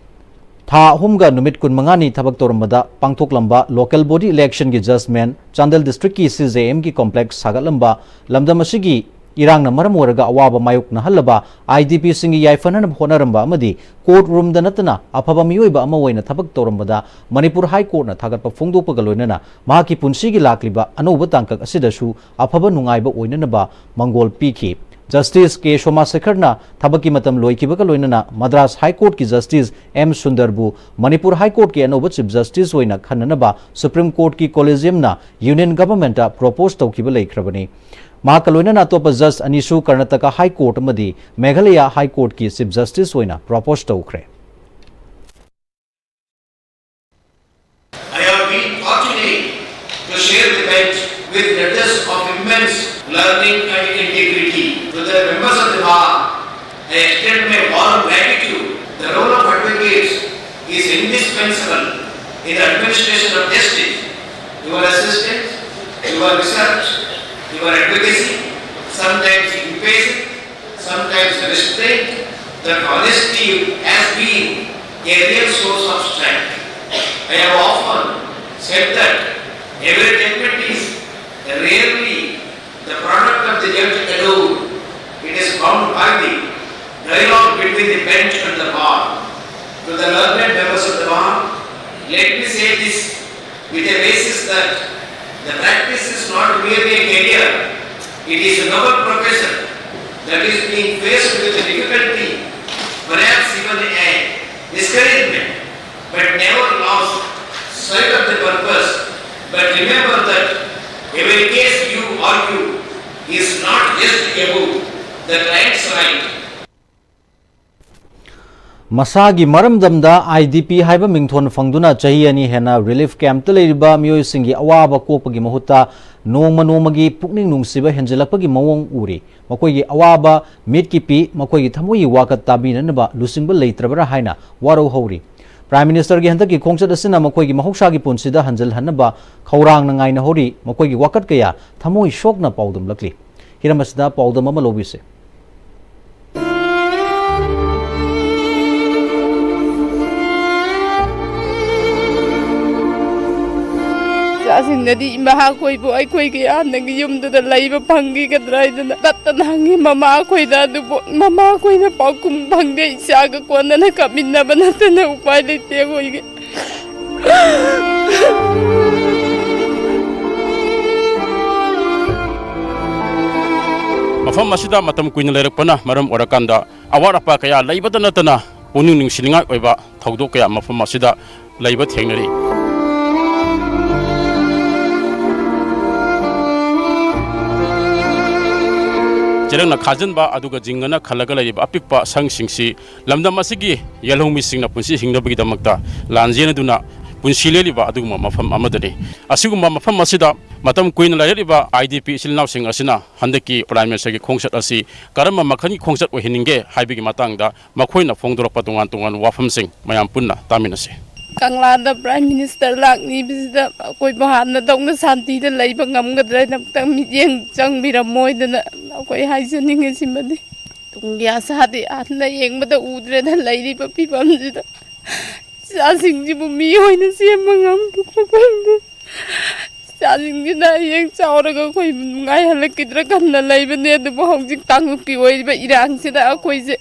ꯊꯥ ꯑꯍꯨꯝꯒ ꯅꯨꯃꯤꯠ ꯀꯨꯟꯃꯉꯥꯅꯤ ꯊꯕꯛ ꯇꯧꯔꯝꯕꯗ ꯄꯥꯡꯊꯣꯛꯂꯝꯕ ꯂꯣꯀꯦꯜ ꯕꯣꯗꯤ ꯏꯂꯦꯛꯁꯟꯒꯤ ꯖꯖꯃꯦꯟꯠ, ꯆꯥꯟꯗꯦꯜ ꯗꯤꯁꯇ꯭ꯔꯤꯛꯀꯤ ꯁꯤ ꯖꯦ ꯑꯦꯝꯒꯤ ꯀꯣꯝꯄ꯭ꯂꯦꯛꯁ ꯁꯥꯒꯠꯂꯝꯕ, ꯂꯝꯗꯝ ꯑꯁꯤꯒꯤ ꯏꯔꯥꯡꯅ ꯃꯔꯝ ꯑꯣꯏꯔꯒ ꯑꯋꯥꯕ ꯃꯥꯌꯣꯛꯅꯍꯜꯂꯕ ꯑꯥꯏ ꯗꯤ ꯄꯤꯁꯤꯡꯒꯤ ꯌꯥꯏꯐꯅꯅꯕ ꯍꯣꯠꯅꯔꯝꯕ ꯑꯃꯗꯤ ꯀꯣꯔꯠ ꯔꯨꯝꯗ ꯅꯠꯇꯅ ꯑꯐꯕ ꯃꯤꯑꯣꯏꯕ ꯑꯃ ꯑꯣꯏꯅ ꯊꯕꯛ ꯇꯧꯔꯝꯕꯗ ꯃꯅꯤꯄꯨꯔ ꯍꯥꯏ ꯀꯣꯔꯠꯅ ꯊꯥꯒꯠꯄ ꯐꯣꯡꯗꯣꯛꯄꯒ ꯂꯣꯏꯅꯅ ꯃꯍꯥꯛꯀꯤ ꯄꯨꯟꯁꯤꯒꯤ ꯂꯥꯛꯂꯤꯕ ꯑꯅꯧꯕ ꯇꯥꯡꯀꯛ ꯑꯁꯤꯗꯁꯨ ꯑꯐꯕ ꯅꯨꯡꯉꯥꯏꯕ ꯑꯣꯏꯅꯅꯕ ꯃꯪꯒꯣꯜ ꯄꯤꯈꯤ꯫ ꯖꯁꯇꯤꯁ ꯀꯦ ꯁꯣꯃꯥꯁꯦꯈꯔꯅ ꯊꯕꯛꯀꯤ ꯃꯇꯝ ꯂꯣꯏꯈꯤꯕꯒ ꯂꯣꯏꯅꯅ ꯃꯗ꯭ꯔꯥꯁ ꯍꯥꯏ ꯀꯣꯔꯠꯀꯤ ꯖꯁꯇꯤꯁ ꯑꯦꯝ ꯁꯨꯟꯗꯔꯕꯨ ꯃꯅꯤꯄꯨꯔ ꯍꯥꯏ ꯀꯣꯔꯠꯀꯤ ꯑꯅꯧꯕ ꯆꯤꯐ ꯖꯁꯇꯤꯁ ꯑꯣꯏꯅ ꯈꯟꯅꯅꯕ ꯁꯨꯄ꯭ꯔꯤꯝ ꯀꯣꯔꯠꯀꯤ ꯀꯣꯂꯦꯖꯤꯌꯝꯅ ꯌꯨꯅꯤꯌꯟ ꯒꯚꯔꯟꯃꯦꯟꯠꯇ ꯄ꯭ꯔꯣꯄꯣꯖ ꯇꯧꯈꯤꯕ ꯂꯩꯈ꯭ꯔꯕꯅꯤ꯫ ꯃꯍꯥꯛꯀ ꯂꯣꯏꯅꯅ ꯑꯇꯣꯞꯄ ꯖꯁ ꯑꯅꯤꯁꯨ ꯀꯔꯅꯥꯇꯀꯥ ꯍꯥꯏ ꯀꯣꯔꯠ ꯑꯃꯗꯤ ꯃꯦꯘꯥꯂꯌꯥ ꯍꯥꯏ ꯀꯣꯔꯠꯀꯤ ꯆꯤꯐ ꯖꯁꯇꯤꯁ ꯑꯣꯏꯅ ꯄ꯭ꯔꯣꯄꯣꯖ ꯇꯧꯈ꯭ꯔꯦ꯫ I have been fortunate to share the bench with judges of immense learning and integrity. To the members of the bar, I extend my warm gratitude. The role of advocates is indispensable in the administration of justice. Your assistance, your research, your advocacy, sometimes impatient, sometimes restraint, that honesty has been a real source of strength. I have often said that every judgment is rarely the product of the judge alone. It is formed by the dialogue between the bench and the bar. To the learned members of the bar, let me say this with a basis that the practice is not merely a career, it is a noble profession that is being faced with difficulty, perhaps even a discouragement, but never lost sight of the purpose. But remember that every case you argue is not just above the client's right. ꯃꯁꯥꯒꯤ ꯃꯔꯝꯗꯝꯗ I D ꯄꯤ ꯍꯥꯏꯕ ꯃꯤꯡꯊꯣꯟ ꯐꯪꯗꯨꯅ ꯆꯍꯤ ꯑꯅꯤ ꯍꯦꯟꯅ relief ꯀꯦꯝꯞꯇ ꯂꯩꯔꯤꯕ ꯃꯤꯑꯣꯏꯁꯤꯡꯒꯤ ꯑꯋꯥꯕ ꯀꯣꯛꯄꯒꯤ ꯃꯍꯨꯠꯇ ꯅꯣꯡꯃ ꯅꯣꯡꯃꯒꯤ ꯄꯨꯛꯅꯤꯡ ꯅꯨꯡꯁꯤꯕ ꯍꯦꯟꯖꯤꯜꯂꯛꯄꯒꯤ ꯃꯑꯣꯡ ꯎꯔꯤ꯫ ꯃꯈꯣꯏꯒꯤ ꯑꯋꯥꯕ ꯃꯤꯠꯀꯤ ꯄꯤ, ꯃꯈꯣꯏꯒꯤ ꯊꯃꯣꯏꯒꯤ ꯋꯥꯀꯠ ꯇꯥꯕꯤꯅꯅꯕ ꯂꯨꯆꯤꯡꯕ ꯂꯩꯇ꯭ꯔꯕ꯭ꯔꯥ ꯍꯥꯏꯅ ꯋꯥꯔꯧ ꯍꯧꯔꯤ꯫ ꯄ꯭ꯔꯥꯏꯝ ꯃꯤꯅꯤꯁꯇꯔꯒꯤ ꯍꯟꯗꯛꯀꯤ ꯈꯣꯡꯆꯠ ꯑꯁꯤꯅ ꯃꯈꯣꯏꯒꯤ ꯃꯍꯧꯁꯥꯒꯤ ꯄꯨꯟꯁꯤꯗ ꯍꯟꯖꯤꯜꯍꯟꯅꯕ ꯈꯧꯔꯥꯡꯅ ꯉꯥꯏꯅꯍꯧꯔꯤ꯫ ꯃꯈꯣꯏꯒꯤ ꯋꯥꯀꯠ ꯀꯌꯥ ꯊꯃꯣꯏ ꯁꯣꯛꯅ ꯄꯥꯎꯗꯝꯂꯛꯂꯤ꯫ ꯍꯤꯔꯝ ꯑꯁꯤꯗ ꯄꯥꯎꯗꯝ ꯑꯃ ꯂꯧꯕꯤꯁꯦ꯫ ꯏꯆꯥꯁꯤꯡꯅꯗꯤ ꯏꯃꯥ ꯑꯩꯈꯣꯏꯕꯨ ꯑꯩꯈꯣꯏꯒꯤ ꯍꯥꯟꯅꯒꯤ ꯌꯨꯝꯗꯨꯗ ꯂꯩꯕ ꯐꯪꯈꯤꯒꯗ꯭ꯔꯥ ꯍꯥꯏꯗꯅ ꯇꯠꯇꯅ ꯍꯪꯉꯤ꯫ ꯃꯃꯥ ꯑꯩꯈꯣꯏꯗ ꯑꯗꯨꯕꯨ ꯃꯃꯥ ꯑꯩꯈꯣꯏꯅ ꯄꯥꯎꯈꯨꯝ ꯐꯪꯗꯦ꯫ ꯏꯆꯥꯒ ꯀꯣꯟꯅꯅ ꯀꯥꯞꯃꯤꯟꯅꯕ ꯅꯠꯇꯅ ꯎꯄꯥꯏ ꯂꯩꯇꯦ ꯑꯩꯈꯣꯏꯒꯤ꯫ ꯃꯐꯝ ꯑꯁꯤꯗ ꯃꯇꯝ ꯀꯨꯏꯅ ꯂꯩꯔꯛꯄꯅ ꯃꯔꯝ ꯑꯣꯏꯔꯀꯥꯟꯗ ꯑꯋꯥꯠ ꯑꯄꯥ ꯀꯌꯥ ꯂꯩꯕꯇ ꯅꯠꯇꯅ ꯄꯨꯛꯅꯤꯡ ꯅꯨꯡꯁꯤꯅꯤꯡꯉꯥꯏ ꯑꯣꯏꯕ ꯊꯧꯗꯣꯛ ꯀꯌꯥ ꯃꯐꯝ ꯑꯁꯤꯗ ꯂꯩꯕ ꯊꯦꯡꯅꯔꯤ꯫ ꯆꯦꯔꯪꯅ ꯈꯥꯖꯤꯟꯕ ꯑꯗꯨꯒ ꯖꯤꯡꯒꯅ ꯈꯜꯂꯒ ꯂꯩꯔꯤꯕ ꯑꯄꯤꯛꯄ ꯁꯪꯁꯤꯡꯁꯤ ꯂꯝꯗꯝ ꯑꯁꯤꯒꯤ ꯌꯦꯜꯍꯧꯃꯤꯁꯤꯡꯅ ꯄꯨꯟꯁꯤ ꯍꯤꯡꯅꯕꯒꯤꯗꯃꯛꯇ ꯂꯥꯟꯖꯦꯟꯅꯗꯨꯅ ꯄꯨꯟꯁꯤ ꯂꯦꯜꯂꯤꯕ ꯑꯗꯨꯒꯨꯝꯕ ꯃꯐꯝ ꯑꯃꯗꯅꯤ꯫ ꯑꯁꯤꯒꯨꯝꯕ ꯃꯐꯝ ꯑꯁꯤꯗ ꯃꯇꯝ ꯀꯨꯏꯅ ꯂꯩꯔꯛꯂꯤꯕ ꯑꯥꯏ ꯗꯤ ꯄꯤ ꯏꯆꯤꯜ ꯏꯅꯥꯎꯁꯤꯡ ꯑꯁꯤꯅ ꯍꯟꯗꯛꯀꯤ ꯄ꯭ꯔꯥꯏꯝ ꯃꯤꯅꯤꯁꯇꯔꯒꯤ ꯈꯣꯡꯆꯠ ꯑꯁꯤ ꯀꯔꯝꯕ ꯃꯈꯜꯒꯤ ꯈꯣꯡꯆꯠ ꯑꯣꯏꯍꯟꯅꯤꯡꯒꯦ ꯍꯥꯏꯕꯒꯤ ꯃꯇꯥꯡꯗ ꯃꯈꯣꯏꯅ ꯐꯣꯡꯗꯣꯔꯛꯄ ꯇꯣꯉꯥꯟ ꯇꯣꯉꯥꯟꯕ ꯋꯥꯐꯝꯁꯤꯡ ꯃꯌꯥꯝ ꯄꯨꯟꯅ ꯇꯥꯃꯤꯟꯅꯁꯤ꯫ ꯀꯪꯂꯥꯗ ꯄ꯭ꯔꯥꯏꯝ ꯃꯤꯅꯤꯁꯇꯔ ꯂꯥꯛꯂꯤꯕꯁꯤꯗ ꯑꯩꯈꯣꯏꯕꯨ ꯍꯥꯟꯅꯗꯧꯅ ꯁꯥꯟꯇꯤꯗ ꯂꯩꯕ ꯉꯝꯒꯗ꯭ꯔꯥ ꯍꯥꯏꯅ ꯑꯃꯨꯛꯇꯪ ꯃꯤꯠꯌꯦꯡ ꯆꯪꯕꯤꯔꯝꯃꯣꯏꯗꯅ ꯑꯩꯈꯣꯏ ꯍꯥꯏꯖꯅꯤꯡꯉꯤ꯫ ꯁꯤꯃꯗꯤ ꯇꯨꯡꯒꯤ ꯑꯁꯥꯗꯤ ꯍꯥꯟꯅ ꯌꯦꯡꯕꯗ ꯎꯗ꯭ꯔꯦꯗ꯫ ꯂꯩꯔꯤꯕ ꯐꯤꯕꯝꯁꯤꯗ ꯏꯆꯥꯁꯤꯡꯁꯤꯕꯨ ꯃꯤ ꯑꯣꯏꯅ ꯁꯦꯝꯕ ꯉꯝꯒꯗ꯭ꯔꯥ ꯈꯪꯗꯦ꯫ ꯏꯆꯥꯁꯤꯡꯁꯤꯅ ꯍꯌꯦꯡ ꯆꯥꯎꯔꯒ ꯑꯩꯈꯣꯏ ꯅꯨꯡꯉꯥꯏꯍꯜꯂꯛꯈꯤꯗ꯭ꯔꯥ ꯈꯟꯅ ꯂꯩꯕꯅꯦ꯫ ꯑꯗꯨꯕꯨ ꯍꯧꯖꯤꯛ ꯀꯥꯡꯂꯨꯞꯀꯤ ꯑꯣꯏꯔꯤꯕ ꯏꯔꯥꯡꯁꯤꯗ ꯑꯩꯈꯣꯏꯁꯦ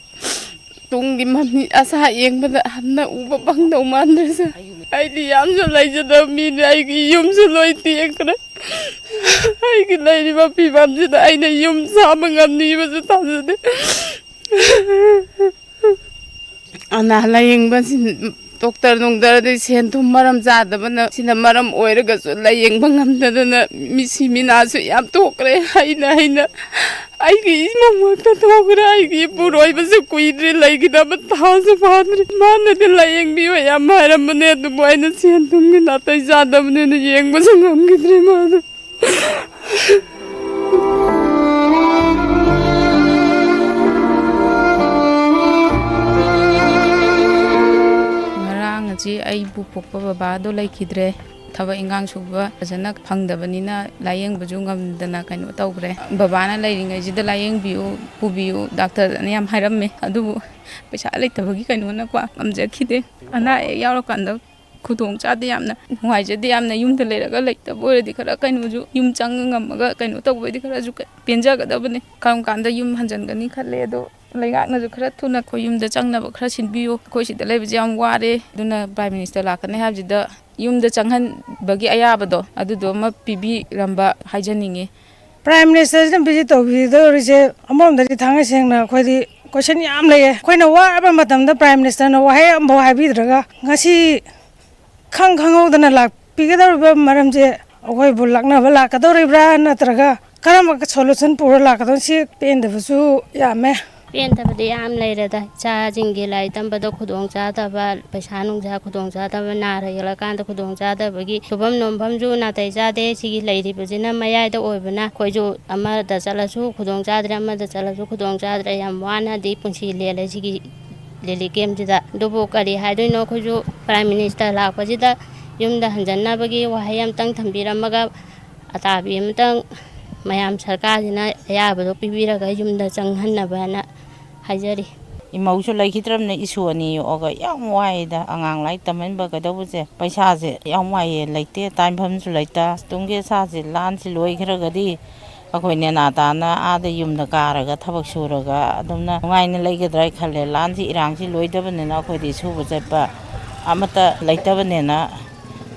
ꯇꯨꯡꯒꯤ ꯃꯃꯤ ꯑꯁꯥ ꯌꯦꯡꯕꯗ ꯍꯟꯅ ꯎꯕ ꯐꯪꯗꯧ ꯃꯥꯟꯗ꯭ꯔꯦ ꯁꯥꯔ꯫ ꯑꯩꯗꯤ ꯌꯥꯝꯁꯨ ꯂꯩꯖꯗꯕ ꯃꯤꯅꯦ꯫ ꯑꯩꯒꯤ ꯌꯨꯝꯁꯨ ꯂꯣꯏ ꯇꯦꯛꯈ꯭ꯔꯦ꯫ ꯑꯩꯒꯤ ꯂꯩꯔꯤꯕ ꯐꯤꯕꯝꯁꯤꯗ ꯑꯩꯅ ꯌꯨꯝ ꯁꯥꯕ ꯉꯝꯅꯤꯕꯁꯨ ꯊꯥꯖꯗꯦ꯫ ꯑꯅꯥ ꯂꯥꯏꯌꯦꯡꯕꯁꯤ ꯗꯣꯛꯇꯔ ꯅꯨꯡꯗꯔꯗꯤ ꯁꯦꯟ ꯊꯨꯝ ꯃꯔꯝ ꯆꯥꯗꯕꯅ, ꯁꯤꯅ ꯃꯔꯝ ꯑꯣꯏꯔꯒꯁꯨ ꯂꯥꯏꯌꯦꯡꯕ ꯉꯝꯗꯗꯅ ꯃꯤꯁꯤ ꯃꯤꯅꯥꯁꯨ ꯌꯥꯝ ꯊꯣꯛꯈ꯭ꯔꯦ꯫ ꯍꯩꯅ ꯍꯩꯅ ꯑꯩꯒꯤ ꯏꯃꯨꯡꯃꯛꯇ ꯊꯣꯛꯈ꯭ꯔꯦ꯫ ꯑꯩꯒꯤ ꯏꯄꯨꯔꯣꯏꯕꯁꯨ ꯀꯨꯏꯗ꯭ꯔꯦ, ꯂꯩꯈꯤꯗꯕ ꯊꯥꯁꯨ ꯐꯥꯗ꯭ꯔꯦ꯫ ꯃꯥꯅꯗꯤ ꯂꯥꯏꯌꯦꯡꯕꯤꯌꯨ ꯌꯥꯝ ꯍꯥꯏꯔꯝꯕꯅꯦ, ꯑꯗꯨꯕꯨ ꯑꯩꯅ ꯁꯦꯟ ꯊꯨꯝꯒꯤ ꯅꯥꯇꯩ ꯆꯥꯗꯕꯅꯤꯅ ꯌꯦꯡꯕꯁꯨ ꯉꯝꯈꯤꯗ꯭ꯔꯦ ꯃꯥꯗꯣ꯫ ꯉꯔꯥꯡ ꯑꯁꯤ ꯑꯩꯕꯨ ꯄꯣꯛꯄ ꯕꯕꯥꯗꯣ ꯂꯩꯈꯤꯗ꯭ꯔꯦ꯫ ꯊꯕꯛ ꯏꯟꯈꯥꯡ ꯁꯨꯕ ꯐꯖꯅ ꯐꯪꯗꯕꯅꯤꯅ ꯂꯥꯏꯌꯦꯡꯕꯁꯨ ꯉꯝꯗꯅ ꯀꯩꯅꯣ ꯇꯧꯈ꯭ꯔꯦ꯫ ꯕꯕꯥꯅ ꯂꯩꯔꯤꯉꯩꯁꯤꯗ ꯂꯥꯏꯌꯦꯡꯕꯤꯌꯨ, ꯄꯨꯕꯤꯌꯨ, ꯗꯥꯛꯇꯔꯅ ꯌꯥꯝ ꯍꯥꯏꯔꯝꯃꯦ, ꯑꯗꯨꯕꯨ ꯄꯩꯁꯥ ꯂꯩꯇꯕꯒꯤ ꯀꯩꯅꯣꯅꯀꯣ ꯉꯝꯖꯈꯤꯗꯦ꯫ ꯑꯅꯥ ꯑꯌꯦꯛ ꯌꯥꯎꯔꯀꯥꯟꯗ ꯈꯨꯗꯣꯡ ꯆꯥꯗꯦ, ꯌꯥꯝꯅ ꯅꯨꯡꯉꯥꯏꯖꯗꯦ꯫ ꯌꯥꯝꯅ ꯌꯨꯝꯗ ꯂꯩꯔꯒ ꯂꯩꯇꯕ ꯑꯣꯏꯔꯗꯤ ꯈꯔ ꯀꯩꯅꯣꯁꯨ ꯌꯨꯝ ꯆꯪꯉ ꯉꯝꯃꯒ ꯀꯩꯅꯣ ꯇꯧꯕ ꯑꯣꯏꯔꯗꯤ ꯈꯔꯁꯨ ꯄꯦꯟꯖꯒꯗꯕꯅꯤ꯫ ꯀꯔꯝ ꯀꯥꯟꯗ ꯌꯨꯝ ꯍꯟꯖꯟꯒꯅꯤ ꯈꯜꯂꯦ, ꯑꯗꯣ ꯂꯩꯉꯥꯛꯅꯁꯨ ꯈꯔ ꯊꯨꯅ ꯑꯩꯈꯣꯏ ꯌꯨꯝꯗ ꯆꯪꯅꯕ ꯈꯔ ꯁꯤꯟꯕꯤꯌꯨ꯫ ꯑꯩꯈꯣꯏ ꯁꯤꯗ ꯂꯩꯕꯁꯦ ꯌꯥꯝ ꯋꯥꯔꯦ, ꯑꯗꯨꯅ Prime Minister ꯂꯥꯛꯀꯅꯤ ꯍꯥꯏꯕꯁꯤꯗ ꯌꯨꯝꯗ ꯆꯪꯍꯟꯕꯒꯤ ꯑꯌꯥꯕꯗꯣ ꯑꯗꯨꯗꯣ ꯑꯃ ꯄꯤꯕꯤꯔꯝꯕ ꯍꯥꯏꯖꯅꯤꯡꯉꯤ꯫ Prime Ministerꯁꯤꯅ visit ꯇꯧꯕꯤꯗꯧꯔꯤꯁꯦ ꯑꯃꯔꯣꯝꯗꯗꯤ ꯊꯥꯡꯉꯩ ꯁꯦꯡꯅ ꯑꯩꯈꯣꯏꯗꯤ question ꯌꯥꯝ ꯂꯩꯌꯦ꯫ ꯑꯩꯈꯣꯏꯅ ꯋꯥꯔꯕ ꯃꯇꯝꯗ Prime Ministerꯅ ꯋꯥꯍꯩ ꯑꯃꯐꯥꯎ ꯍꯥꯏꯕꯤꯗ꯭ꯔꯒ ꯉꯁꯤ ꯈꯪ ꯈꯪꯍꯧꯗꯅ ꯂꯥꯛꯄꯤꯒꯗꯧꯔꯤꯕ ꯃꯔꯝꯁꯦ ꯑꯩꯈꯣꯏꯕꯨ ꯂꯛꯅꯕ ꯂꯥꯛꯀꯗꯧꯔꯤꯕ꯭ꯔꯥ, ꯅꯠꯇ꯭ꯔꯒ ꯀꯔꯝꯕ solution ꯄꯨꯔ ꯂꯥꯛꯀꯗꯧꯔꯤ? ꯁꯤ ꯄꯦꯟꯗꯕꯁꯨ ꯌꯥꯝꯃꯦ꯫ ꯄꯦꯟꯗꯕꯗꯤ ꯌꯥꯝ ꯂꯩꯔꯦꯗ꯫ ꯏꯆꯥꯁꯤꯡꯒꯤ ꯂꯥꯏꯔꯤꯛ ꯇꯝꯕꯗ ꯈꯨꯗꯣꯡ ꯆꯥꯗꯕ, ꯄꯩꯁꯥ ꯅꯨꯡꯁꯥ ꯈꯨꯗꯣꯡ ꯆꯥꯗꯕ, ꯅꯥꯔ ꯌꯦꯛꯂꯀꯥꯟꯗ ꯈꯨꯗꯣꯡ ꯆꯥꯗꯕꯒꯤ ꯁꯨꯐꯝ ꯅꯣꯝꯐꯝꯁꯨ ꯅꯥꯇꯩ ꯆꯥꯗꯦ꯫ ꯁꯤꯒꯤ ꯂꯩꯔꯤꯕꯁꯤꯅ ꯃꯌꯥꯏꯗ ꯑꯣꯏꯕꯅ ꯑꯩꯈꯣꯏꯁꯨ ꯑꯃꯗ ꯆꯠꯂꯁꯨ ꯈꯨꯗꯣꯡ ꯆꯥꯗ꯭ꯔꯦ, ꯑꯃꯗ ꯆꯠꯂꯁꯨ ꯈꯨꯗꯣꯡ ꯆꯥꯗ꯭ꯔꯦ꯫ ꯌꯥꯝ ꯋꯥꯅꯗꯤ ꯄꯨꯟꯁꯤ ꯂꯦꯜꯂꯦ ꯁꯤꯒꯤ relief campꯁꯤꯗ꯫ ꯑꯗꯨꯕꯨ ꯀꯔꯤ ꯍꯥꯏꯗꯣꯏꯅꯣ, ꯑꯩꯈꯣꯏꯁꯨ Prime Minister ꯂꯥꯛꯄꯁꯤꯗ ꯌꯨꯝꯗ ꯍꯟꯖꯟꯅꯕꯒꯤ ꯋꯥꯍꯩ ꯑꯃꯇꯪ ꯊꯝꯕꯤꯔꯝꯃꯒ ꯑꯇꯥꯕꯤ ꯑꯃꯇꯪ ꯃꯌꯥꯝ ꯁꯔꯀꯥꯔꯁꯤꯅ ꯑꯌꯥꯕꯗꯣ ꯄꯤꯕꯤꯔꯒ ꯌꯨꯝꯗ ꯆꯪꯍꯟꯅꯕꯅ ꯍꯥꯏꯖꯔꯤ꯫ ꯏꯃꯧꯁꯨ ꯂꯩꯈꯤꯗ꯭ꯔꯕꯅꯤꯅ ꯏꯁꯨ ꯑꯅꯤ ꯌꯣꯛꯑꯒ ꯌꯥꯝ ꯋꯥꯏꯗ꯫ ꯑꯉꯥꯡ ꯂꯥꯏꯔꯤꯛ ꯇꯝꯍꯟꯕ ꯀꯩꯗꯧꯕꯁꯦ ꯄꯩꯁꯥꯁꯦ ꯌꯥꯝ ꯋꯥꯏꯌꯦ, ꯂꯩꯇꯦ, ꯇꯥꯟꯐꯝꯁꯨ ꯂꯩꯇ꯫ ꯇꯨꯡꯒꯤ ꯑꯁꯥꯁꯦ ꯂꯥꯟꯁꯤ ꯂꯣꯏꯈ꯭ꯔꯒꯗꯤ ꯑꯩꯈꯣꯏ ꯅꯦꯅꯥ ꯇꯥꯅ ꯑꯥꯗ ꯌꯨꯝꯗ ꯀꯥꯔꯒ ꯊꯕꯛ ꯁꯨꯔꯒ ꯑꯗꯨꯝꯅ ꯅꯨꯡꯉꯥꯏꯅ ꯂꯩꯒꯗ꯭ꯔꯥ ꯈꯜꯂꯦ꯫ ꯂꯥꯟꯁꯤ, ꯏꯔꯥꯡꯁꯤ ꯂꯣꯏꯗꯕꯅꯤꯅ ꯑꯩꯈꯣꯏꯗꯤ ꯁꯨꯕ ꯆꯠꯄ ꯑꯃꯠꯇ ꯂꯩꯇꯕꯅꯤꯅ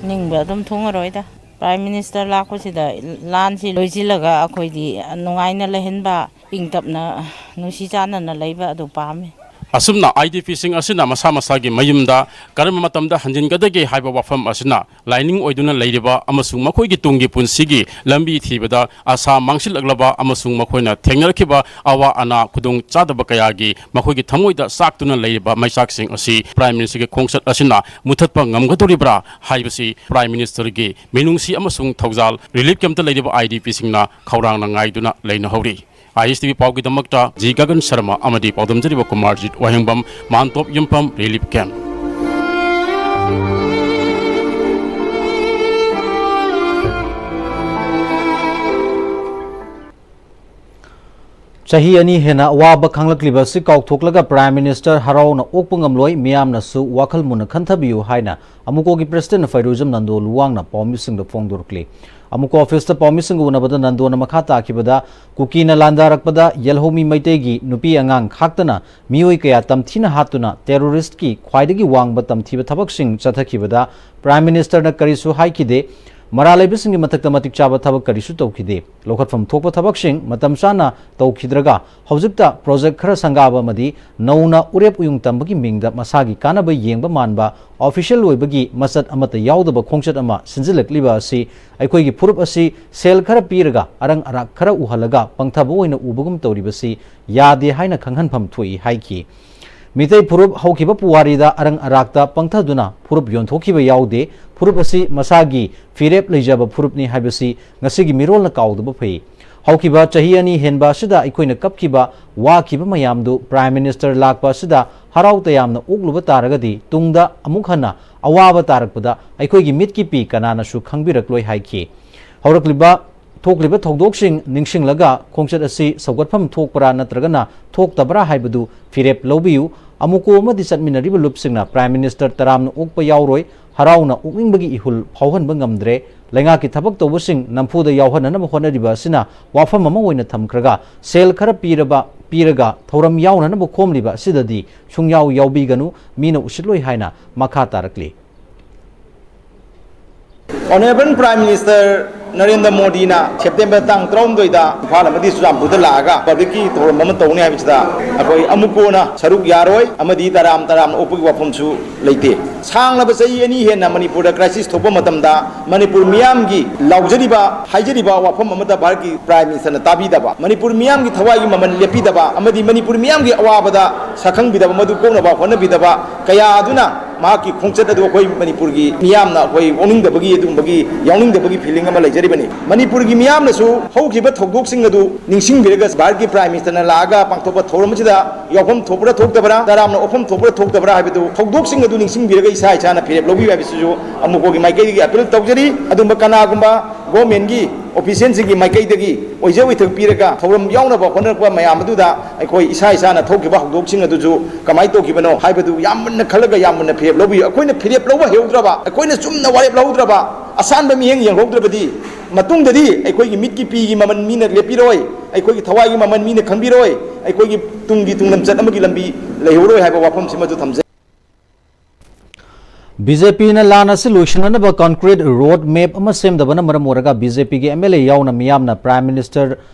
ꯅꯤꯡꯕ ꯑꯗꯨꯝ ꯊꯨꯡꯉꯔꯣꯏꯗ꯫ Prime Minister ꯂꯥꯛꯄꯁꯤꯗ ꯂꯥꯟꯁꯤ ꯂꯣꯏꯁꯤꯜꯂꯒ ꯑꯩꯈꯣꯏꯗꯤ ꯅꯨꯡꯉꯥꯏꯅ ꯂꯩꯍꯟꯕ, ꯏꯪ ꯇꯞꯅ ꯅꯨꯡꯁꯤ ꯆꯥꯟꯅꯅ ꯂꯩꯕ ꯑꯗꯨ ꯄꯥꯝꯃꯤ꯫ ꯑꯁꯨꯝꯅ IDPꯁꯤꯡ ꯑꯁꯤꯅ ꯃꯁꯥ ꯃꯁꯥꯒꯤ ꯃꯌꯨꯝꯗ ꯀꯔꯝꯕ ꯃꯇꯝꯗ ꯍꯟꯖꯤꯟꯒꯗꯒꯦ ꯍꯥꯏꯕ ꯋꯥꯐꯝ ꯑꯁꯤꯅ ꯂꯥꯏꯅꯤꯡ ꯑꯣꯏꯗꯨꯅ ꯂꯩꯔꯤꯕ ꯑꯃꯁꯨꯡ ꯃꯈꯣꯏꯒꯤ ꯇꯨꯡꯒꯤ ꯄꯨꯟꯁꯤꯒꯤ ꯂꯝꯕꯤ ꯊꯤꯕꯗ ꯑꯁꯥ ꯃꯥꯡꯁꯤꯜꯂꯛꯂꯕ ꯑꯃꯁꯨꯡ ꯃꯈꯣꯏꯅ ꯊꯦꯡꯅꯔꯛꯈꯤꯕ ꯑꯋꯥ ꯑꯅꯥ ꯈꯨꯗꯣꯡ ꯆꯥꯗꯕ ꯀꯌꯥꯒꯤ ꯃꯈꯣꯏꯒꯤ ꯊꯃꯣꯏꯗ ꯆꯥꯛꯇꯨꯅ ꯂꯩꯔꯤꯕ ꯃꯩꯆꯥꯛꯁꯤꯡ ꯑꯁꯤ Prime Ministerꯒꯤ ꯈꯣꯡꯆꯠ ꯑꯁꯤꯅ ꯃꯨꯊꯠꯄ ꯉꯝꯒꯗꯧꯔꯤꯕ꯭ꯔꯥ ꯍꯥꯏꯕꯁꯤ Prime Ministerꯒꯤ ꯃꯤꯅꯨꯡꯁꯤ ꯑꯃꯁꯨꯡ ꯊꯧꯖꯥꯜ relief campꯇ ꯂꯩꯔꯤꯕ IDPꯁꯤꯡꯅ ꯈꯧꯔꯥꯡꯅ ꯉꯥꯏꯗꯨꯅ ꯂꯩꯅꯍꯧꯔꯤ꯫ ISTV ꯄꯥꯎꯒꯤꯗꯃꯛꯇ ꯖꯤ ꯒꯒꯟ ꯁꯔꯃ ꯑꯃꯗꯤ ꯄꯥꯎꯗꯝꯖꯔꯤꯕ ꯀꯨꯃꯥꯔꯖꯤꯠ ꯋꯥꯍꯦꯡꯕꯝ, ꯃꯥꯟꯇꯣꯞ ꯌꯨꯝꯐꯝ relief camp꯫ ꯆꯍꯤ ꯑꯅꯤ ꯍꯦꯟꯅ ꯑꯋꯥꯕ ꯈꯥꯡꯂꯛꯂꯤꯕ ꯑꯁꯤ ꯀꯥꯎꯊꯣꯛꯂꯒ Prime Minister ꯍꯔꯥꯎꯅ ꯑꯣꯛꯄ ꯉꯝꯂꯣꯏ, ꯃꯤꯌꯥꯝꯅꯁꯨ ꯋꯥꯈꯜ ꯃꯨꯟꯅ ꯈꯟꯊꯕꯤꯌꯨ ꯍꯥꯏꯅ ꯑꯃꯨꯀꯣꯒꯤ President ꯐꯩꯔꯨꯖꯝ ꯅꯟꯗꯣ ꯂꯨꯋꯥꯡꯅ ꯄꯥꯎꯃꯤꯁꯤꯡꯗ ꯐꯣꯡꯗꯣꯔꯛꯂꯤ꯫ ꯑꯃꯨꯀꯣ officeꯇ ꯄꯥꯎꯃꯤꯁꯤꯡꯒ ꯎꯅꯕꯗ ꯅꯟꯗꯣꯅ ꯃꯈꯥ ꯇꯥꯈꯤꯕꯗ, ꯀꯨꯀꯤꯅ ꯂꯥꯟꯗꯥꯔꯛꯄꯗ ꯌꯦꯜꯍꯧꯃꯤ ꯃꯩꯇꯩꯒꯤ ꯅꯨꯄꯤ ꯑꯉꯥꯡ ꯈꯥꯛꯇꯅ ꯃꯤꯑꯣꯏ ꯀꯌꯥ ꯇꯝꯊꯤꯅ ꯍꯥꯠꯇꯨꯅ terroristꯀꯤ ꯈ꯭ꯋꯥꯏꯗꯒꯤ ꯋꯥꯡꯕ ꯇꯝꯊꯤꯕ ꯊꯕꯛꯁꯤꯡ ꯆꯠꯊꯈꯤꯕꯗ Prime Ministerꯅ ꯀꯔꯤꯁꯨ ꯍꯥꯏꯈꯤꯗꯦ꯫ ꯃꯔꯥꯜ ꯂꯩꯕꯁꯤꯡꯒꯤ ꯃꯊꯛꯇ ꯃꯇꯤꯛ ꯆꯥꯕ ꯊꯕꯛ ꯀꯔꯤꯁꯨ ꯇꯧꯈꯤꯗꯦ꯫ ꯂꯧꯈꯠꯐꯝ ꯊꯣꯛꯄ ꯊꯕꯛꯁꯤꯡ ꯃꯇꯝ ꯆꯥꯅ ꯇꯧꯈꯤꯗ꯭ꯔꯒ ꯍꯧꯖꯤꯛꯇ project ꯈꯔ ꯁꯪꯒꯥꯕ ꯑꯃꯗꯤ ꯅꯧꯅ ꯎꯔꯦꯞ ꯎꯌꯨꯡ ꯇꯝꯕꯒꯤ ꯃꯤꯡꯗ ꯃꯁꯥꯒꯤ ꯀꯥꯟꯅꯕ ꯌꯦꯡꯕ ꯃꯥꯟꯕ official ꯑꯣꯏꯕꯒꯤ ꯃꯆꯠ ꯑꯃꯠꯇ ꯌꯥꯎꯗꯕ ꯈꯣꯡꯆꯠ ꯑꯃ ꯁꯤꯟꯖꯤꯜꯂꯛꯂꯤꯕ ꯑꯁꯤ ꯑꯩꯈꯣꯏꯒꯤ ꯐꯨꯔꯨꯞ ꯑꯁꯤ ꯁꯦꯜ ꯈꯔ ꯄꯤꯔꯒ ꯑꯔꯪ ꯑꯔꯥꯛ ꯈꯔ ꯎꯍꯜꯂꯒ ꯄꯪꯊꯕ ꯑꯣꯏꯅ ꯎꯕꯒꯨꯝ ꯇꯧꯔꯤꯕꯁꯤ ꯌꯥꯗꯦ ꯍꯥꯏꯅ ꯈꯪꯍꯟꯐꯝ ꯊꯣꯛꯏ ꯍꯥꯏꯈꯤ꯫ ꯃꯤꯇꯩ ꯐꯨꯔꯨꯞ ꯍꯧꯈꯤꯕ ꯄꯨꯋꯥꯔꯤꯗ ꯑꯔꯪ ꯑꯔꯥꯛꯇ ꯄꯪꯊꯗꯨꯅ ꯐꯨꯔꯨꯞ ꯌꯣꯟꯊꯣꯛꯈꯤꯕ ꯌꯥꯎꯗꯦ꯫ ꯐꯨꯔꯨꯞ ꯑꯁꯤ ꯃꯁꯥꯒꯤ ꯐꯤꯔꯦꯞ ꯂꯩꯖꯕ ꯐꯨꯔꯨꯞꯅꯤ ꯍꯥꯏꯕꯁꯤ ꯉꯁꯤꯒꯤ ꯃꯤꯔꯣꯜꯅ ꯀꯥꯎꯗꯕ ꯐꯩ꯫ ꯍꯧꯈꯤꯕ ꯆꯍꯤ ꯑꯅꯤ ꯍꯦꯟꯕ ꯑꯁꯤꯗ ꯑꯩꯈꯣꯏꯅ ꯀꯞꯈꯤꯕ, ꯋꯥꯈꯤꯕ ꯃꯌꯥꯝꯗꯨ Prime Minister ꯂꯥꯛꯄ ꯑꯁꯤꯗ ꯍꯔꯥꯎ ꯇꯌꯥꯝꯅ ꯑꯣꯛꯂꯨꯕ ꯇꯥꯔꯒꯗꯤ ꯇꯨꯡꯗ ꯑꯃꯨꯛ ꯍꯟꯅ ꯑꯋꯥꯕ ꯇꯥꯔꯛꯄꯗ ꯑꯩꯈꯣꯏꯒꯤ ꯃꯤꯠꯀꯤ ꯄꯤ ꯀꯅꯥꯅꯁꯨ ꯈꯪꯕꯤꯔꯛꯂꯣꯏ ꯍꯥꯏꯈꯤ꯫ ꯍꯧꯔꯛꯂꯤꯕ ꯊꯣꯛꯂꯤꯕ ꯊꯧꯗꯣꯛꯁꯤꯡ ꯅꯤꯡꯁꯤꯡꯂꯒ ꯈꯣꯡꯆꯠ ꯑꯁꯤ ꯁꯧꯒꯠꯐꯝ ꯊꯣꯛꯄ꯭ꯔꯥ ꯅꯠꯇ꯭ꯔꯒꯅ ꯊꯣꯛꯇꯕ꯭ꯔꯥ ꯍꯥꯏꯕꯗꯨ ꯐꯤꯔꯦꯞ ꯂꯧꯕꯤꯌꯨ꯫ ꯑꯃꯨꯀꯣ ꯑꯃꯗꯤ ꯆꯠꯃꯤꯟꯅꯔꯤꯕ ꯂꯨꯞꯁꯤꯡꯅ Prime Minister ꯇꯔꯥꯝꯅ ꯑꯣꯛꯄ ꯌꯥꯎꯔꯣꯏ, ꯍꯔꯥꯎꯅ ꯑꯣꯛꯅꯤꯡꯕꯒꯤ ꯏꯍꯨꯜ ꯐꯥꯎꯍꯟꯕ ꯉꯝꯗ꯭ꯔꯦ꯫ ꯂꯩꯉꯥꯛꯀꯤ ꯊꯕꯛ ꯇꯧꯕꯁꯤꯡ ꯅꯝꯐꯨꯗ ꯌꯥꯎꯍꯟꯅꯅꯕ ꯍꯣꯠꯅꯔꯤꯕ ꯑꯁꯤꯅ ꯋꯥꯐꯝ ꯑꯃ ꯑꯣꯏꯅ ꯊꯝꯈ꯭ꯔꯒ ꯁꯦꯜ ꯈꯔ ꯄꯤꯔꯕ, ꯄꯤꯔꯒ ꯊꯧꯔꯝ ꯌꯥꯎꯅꯅꯕ ꯈꯣꯝꯂꯤꯕ ꯑꯁꯤꯗꯗꯤ ꯁꯨꯡꯌꯥꯎ ꯌꯥꯎꯕꯤꯒꯅꯨ, ꯃꯤꯅ ꯎꯁꯤꯠꯂꯣꯏ ꯍꯥꯏꯅ ꯃꯈꯥ ꯇꯥꯔꯛꯂꯤ꯫ Honourable Prime Minister ꯅꯔꯦꯟꯗ꯭ꯔ ꯃꯣꯗꯤꯅ ꯁꯦꯞꯇꯦꯝꯕꯔ ꯇꯥꯡ ꯇꯔꯥꯍꯨꯝꯗꯣꯏꯗ ꯏꯝꯐꯥꯜ ꯑꯃꯗꯤ ꯆꯨꯔꯆꯥꯟꯄꯨꯔꯗ ꯂꯥꯛꯑꯒ ꯄꯕ꯭ꯂꯤꯛꯀꯤ ꯊꯧꯔꯝ ꯑꯃ ꯇꯧꯅꯤ ꯍꯥꯏꯕꯁꯤꯗ ꯑꯩꯈꯣꯏ ꯑꯃꯨꯛ ꯀꯣꯟꯅ ꯁꯔꯨꯛ ꯌꯥꯔꯣꯏ ꯑꯃꯗꯤ ꯇꯔꯥꯝ ꯇꯔꯥꯝꯅ ꯑꯣꯛꯄꯒꯤ ꯋꯥꯐꯝꯁꯨ ꯂꯩꯇꯦ꯫ ꯁꯥꯡꯂꯕ ꯆꯍꯤ ꯑꯅꯤ ꯍꯦꯟꯅ ꯃꯅꯤꯄꯨꯔꯗ ꯀ꯭ꯔꯥꯏꯁꯤꯁ ꯊꯣꯛꯄ ꯃꯇꯝꯗ ꯃꯅꯤꯄꯨꯔ ꯃꯤꯌꯥꯝꯒꯤ ꯂꯥꯎꯖꯔꯤꯕ, ꯍꯥꯏꯖꯔꯤꯕ ꯋꯥꯐꯝ ꯑꯃꯠꯇ ꯚꯥꯔꯠꯀꯤ ꯄ꯭ꯔꯥꯏꯝ ꯃꯤꯅꯤꯁꯇꯔꯅ ꯇꯥꯕꯤꯗꯕ, ꯃꯅꯤꯄꯨꯔ ꯃꯤꯌꯥꯝꯒꯤ ꯊꯋꯥꯏꯒꯤ ꯃꯃꯜ ꯂꯦꯞꯄꯤꯗꯕ ꯑꯃꯗꯤ ꯃꯅꯤꯄꯨꯔ ꯃꯤꯌꯥꯝꯒꯤ ꯑꯋꯥꯕꯗ ꯁꯛꯈꯪꯕꯤꯗꯕ, ꯃꯗꯨ ꯀꯣꯛꯅꯕ ꯍꯣꯠꯅꯕꯤꯗꯕ ꯀꯌꯥ ꯑꯗꯨꯅ ꯃꯍꯥꯛꯀꯤ ꯈꯣꯡꯆꯠ ꯑꯗꯨ ꯑꯩꯈꯣꯏ ꯃꯅꯤꯄꯨꯔꯒꯤ ꯃꯤꯌꯥꯝꯅ ꯑꯩꯈꯣꯏ ꯑꯣꯛꯅꯤꯡꯗꯕꯒꯤ, ꯑꯗꯨꯒꯨꯝꯕꯒꯤ ꯌꯥꯎꯅꯤꯡꯗꯕꯒꯤ ꯐꯤꯂꯤꯡ ꯑꯃ ꯂꯩꯖꯔꯤꯕꯅꯤ꯫ ꯃꯅꯤꯄꯨꯔꯒꯤ ꯃꯤꯌꯥꯝꯅꯁꯨ ꯍꯧꯈꯤꯕ ꯊꯧꯗꯣꯛꯁꯤꯡ ꯑꯗꯨ ꯅꯤꯡꯁꯤꯡꯕꯤꯔꯒ ꯚꯥꯔꯠꯀꯤ ꯄ꯭ꯔꯥꯏꯝ ꯃꯤꯅꯤꯁꯇꯔꯅ ꯂꯥꯛꯑꯒ ꯄꯥꯡꯊꯣꯛꯄ ꯊꯧꯔꯝ ꯑꯁꯤꯗ ꯌꯥꯎꯐꯝ ꯊꯣꯛꯄ꯭ꯔꯥ ꯊꯣꯛꯇꯕ꯭ꯔꯥ, ꯇꯔꯥꯝꯅ ꯑꯣꯛꯐꯝ ꯊꯣꯛꯄ꯭ꯔꯥ ꯊꯣꯛꯇꯕ꯭ꯔꯥ ꯍꯥꯏꯕꯗꯨ ꯊꯧꯗꯣꯛꯁꯤꯡ ꯑꯗꯨ ꯅꯤꯡꯁꯤꯡꯕꯤꯔꯒ ꯏꯁꯥ ꯏꯁꯥꯅ ꯐꯤꯔꯦꯞ ꯂꯧꯕꯤꯌꯨ ꯍꯥꯏꯕꯁꯤꯁꯨ ꯑꯃꯨꯛꯀꯣꯒꯤ ꯃꯥꯏꯀꯩꯗꯒꯤ ꯑꯄꯤꯜ ꯇꯧꯖꯔꯤ꯫ ꯑꯗꯨꯒꯨꯝꯕ ꯀꯅꯥꯒꯨꯝꯕ ꯒꯣꯔꯃꯦꯟꯒꯤ ꯑꯣꯐꯤꯁꯤꯌꯦꯜꯁꯤꯡꯒꯤ ꯃꯥꯏꯀꯩꯗꯒꯤ ꯑꯣꯏꯖ ꯑꯣꯏꯊꯛ ꯄꯤꯔꯒ ꯊꯧꯔꯝ ꯌꯥꯎꯅꯕ ꯍꯣꯠꯅꯔꯛꯄ ꯃꯌꯥꯝ ꯑꯗꯨꯗ ꯑꯩꯈꯣꯏ ꯏꯁꯥ ꯏꯁꯥꯅ ꯊꯣꯛꯈꯤꯕ ꯍꯧꯗꯣꯛꯁꯤꯡ ꯑꯗꯨꯁꯨ ꯀꯃꯥꯏꯅ ꯇꯧꯈꯤꯕꯅꯣ ꯍꯥꯏꯕꯗꯨ ꯌꯥꯝ ꯃꯨꯟꯅ ꯈꯜꯂꯒ ꯌꯥꯝ ꯃꯨꯟꯅ ꯐꯤꯔꯦꯞ ꯂꯧꯕꯤꯌꯨ꯫ ꯑꯩꯈꯣꯏꯅ ꯐꯤꯔꯦꯞ ꯂꯧꯕ ꯍꯩꯍꯧꯗ꯭ꯔꯕ, ꯑꯩꯈꯣꯏꯅ ꯆꯨꯝꯅ ꯋꯥꯔꯦꯞ ꯂꯧꯍꯧꯗ꯭ꯔꯕ, ꯑꯁꯥꯟꯕ ꯃꯤꯠꯌꯦꯡ ꯌꯦꯡꯍꯧꯗ꯭ꯔꯕꯗꯤ ꯃꯇꯨꯡꯗꯗꯤ ꯑꯩꯈꯣꯏꯒꯤ ꯃꯤꯠꯀꯤ ꯄꯤꯒꯤ ꯃꯃꯜ ꯃꯤꯅ ꯂꯦꯞꯄꯤꯔꯣꯏ, ꯑꯩꯈꯣꯏꯒꯤ ꯊꯋꯥꯏꯒꯤ ꯃꯃꯜ ꯃꯤꯅ ꯈꯪꯕꯤꯔꯣꯏ, ꯑꯩꯈꯣꯏꯒꯤ ꯇꯨꯡꯒꯤ ꯇꯨꯡꯂꯝꯆꯠ ꯑꯃꯒꯤ ꯂꯝꯕꯤ ꯂꯩꯍꯧꯔꯣꯏ ꯍꯥꯏꯕ ꯋꯥꯐꯝꯁꯤꯃꯁꯨ ꯊꯝꯖꯩ꯫ ꯕꯤ ꯖꯦ ꯄꯤꯅ ꯂꯥꯟ ꯑꯁꯤ ꯂꯣꯏꯁꯤꯟꯅꯅꯕ concrete road map ꯑꯃ ꯁꯦꯝꯗꯕꯅ ꯃꯔꯝ ꯑꯣꯏꯔꯒ ꯕꯤ ꯖꯦ ꯄꯤꯒꯤ ꯑꯦꯝ ꯑꯦꯜ ꯑꯦ ꯌꯥꯎꯅ ꯃꯤꯌꯥꯝꯅ Prime Minister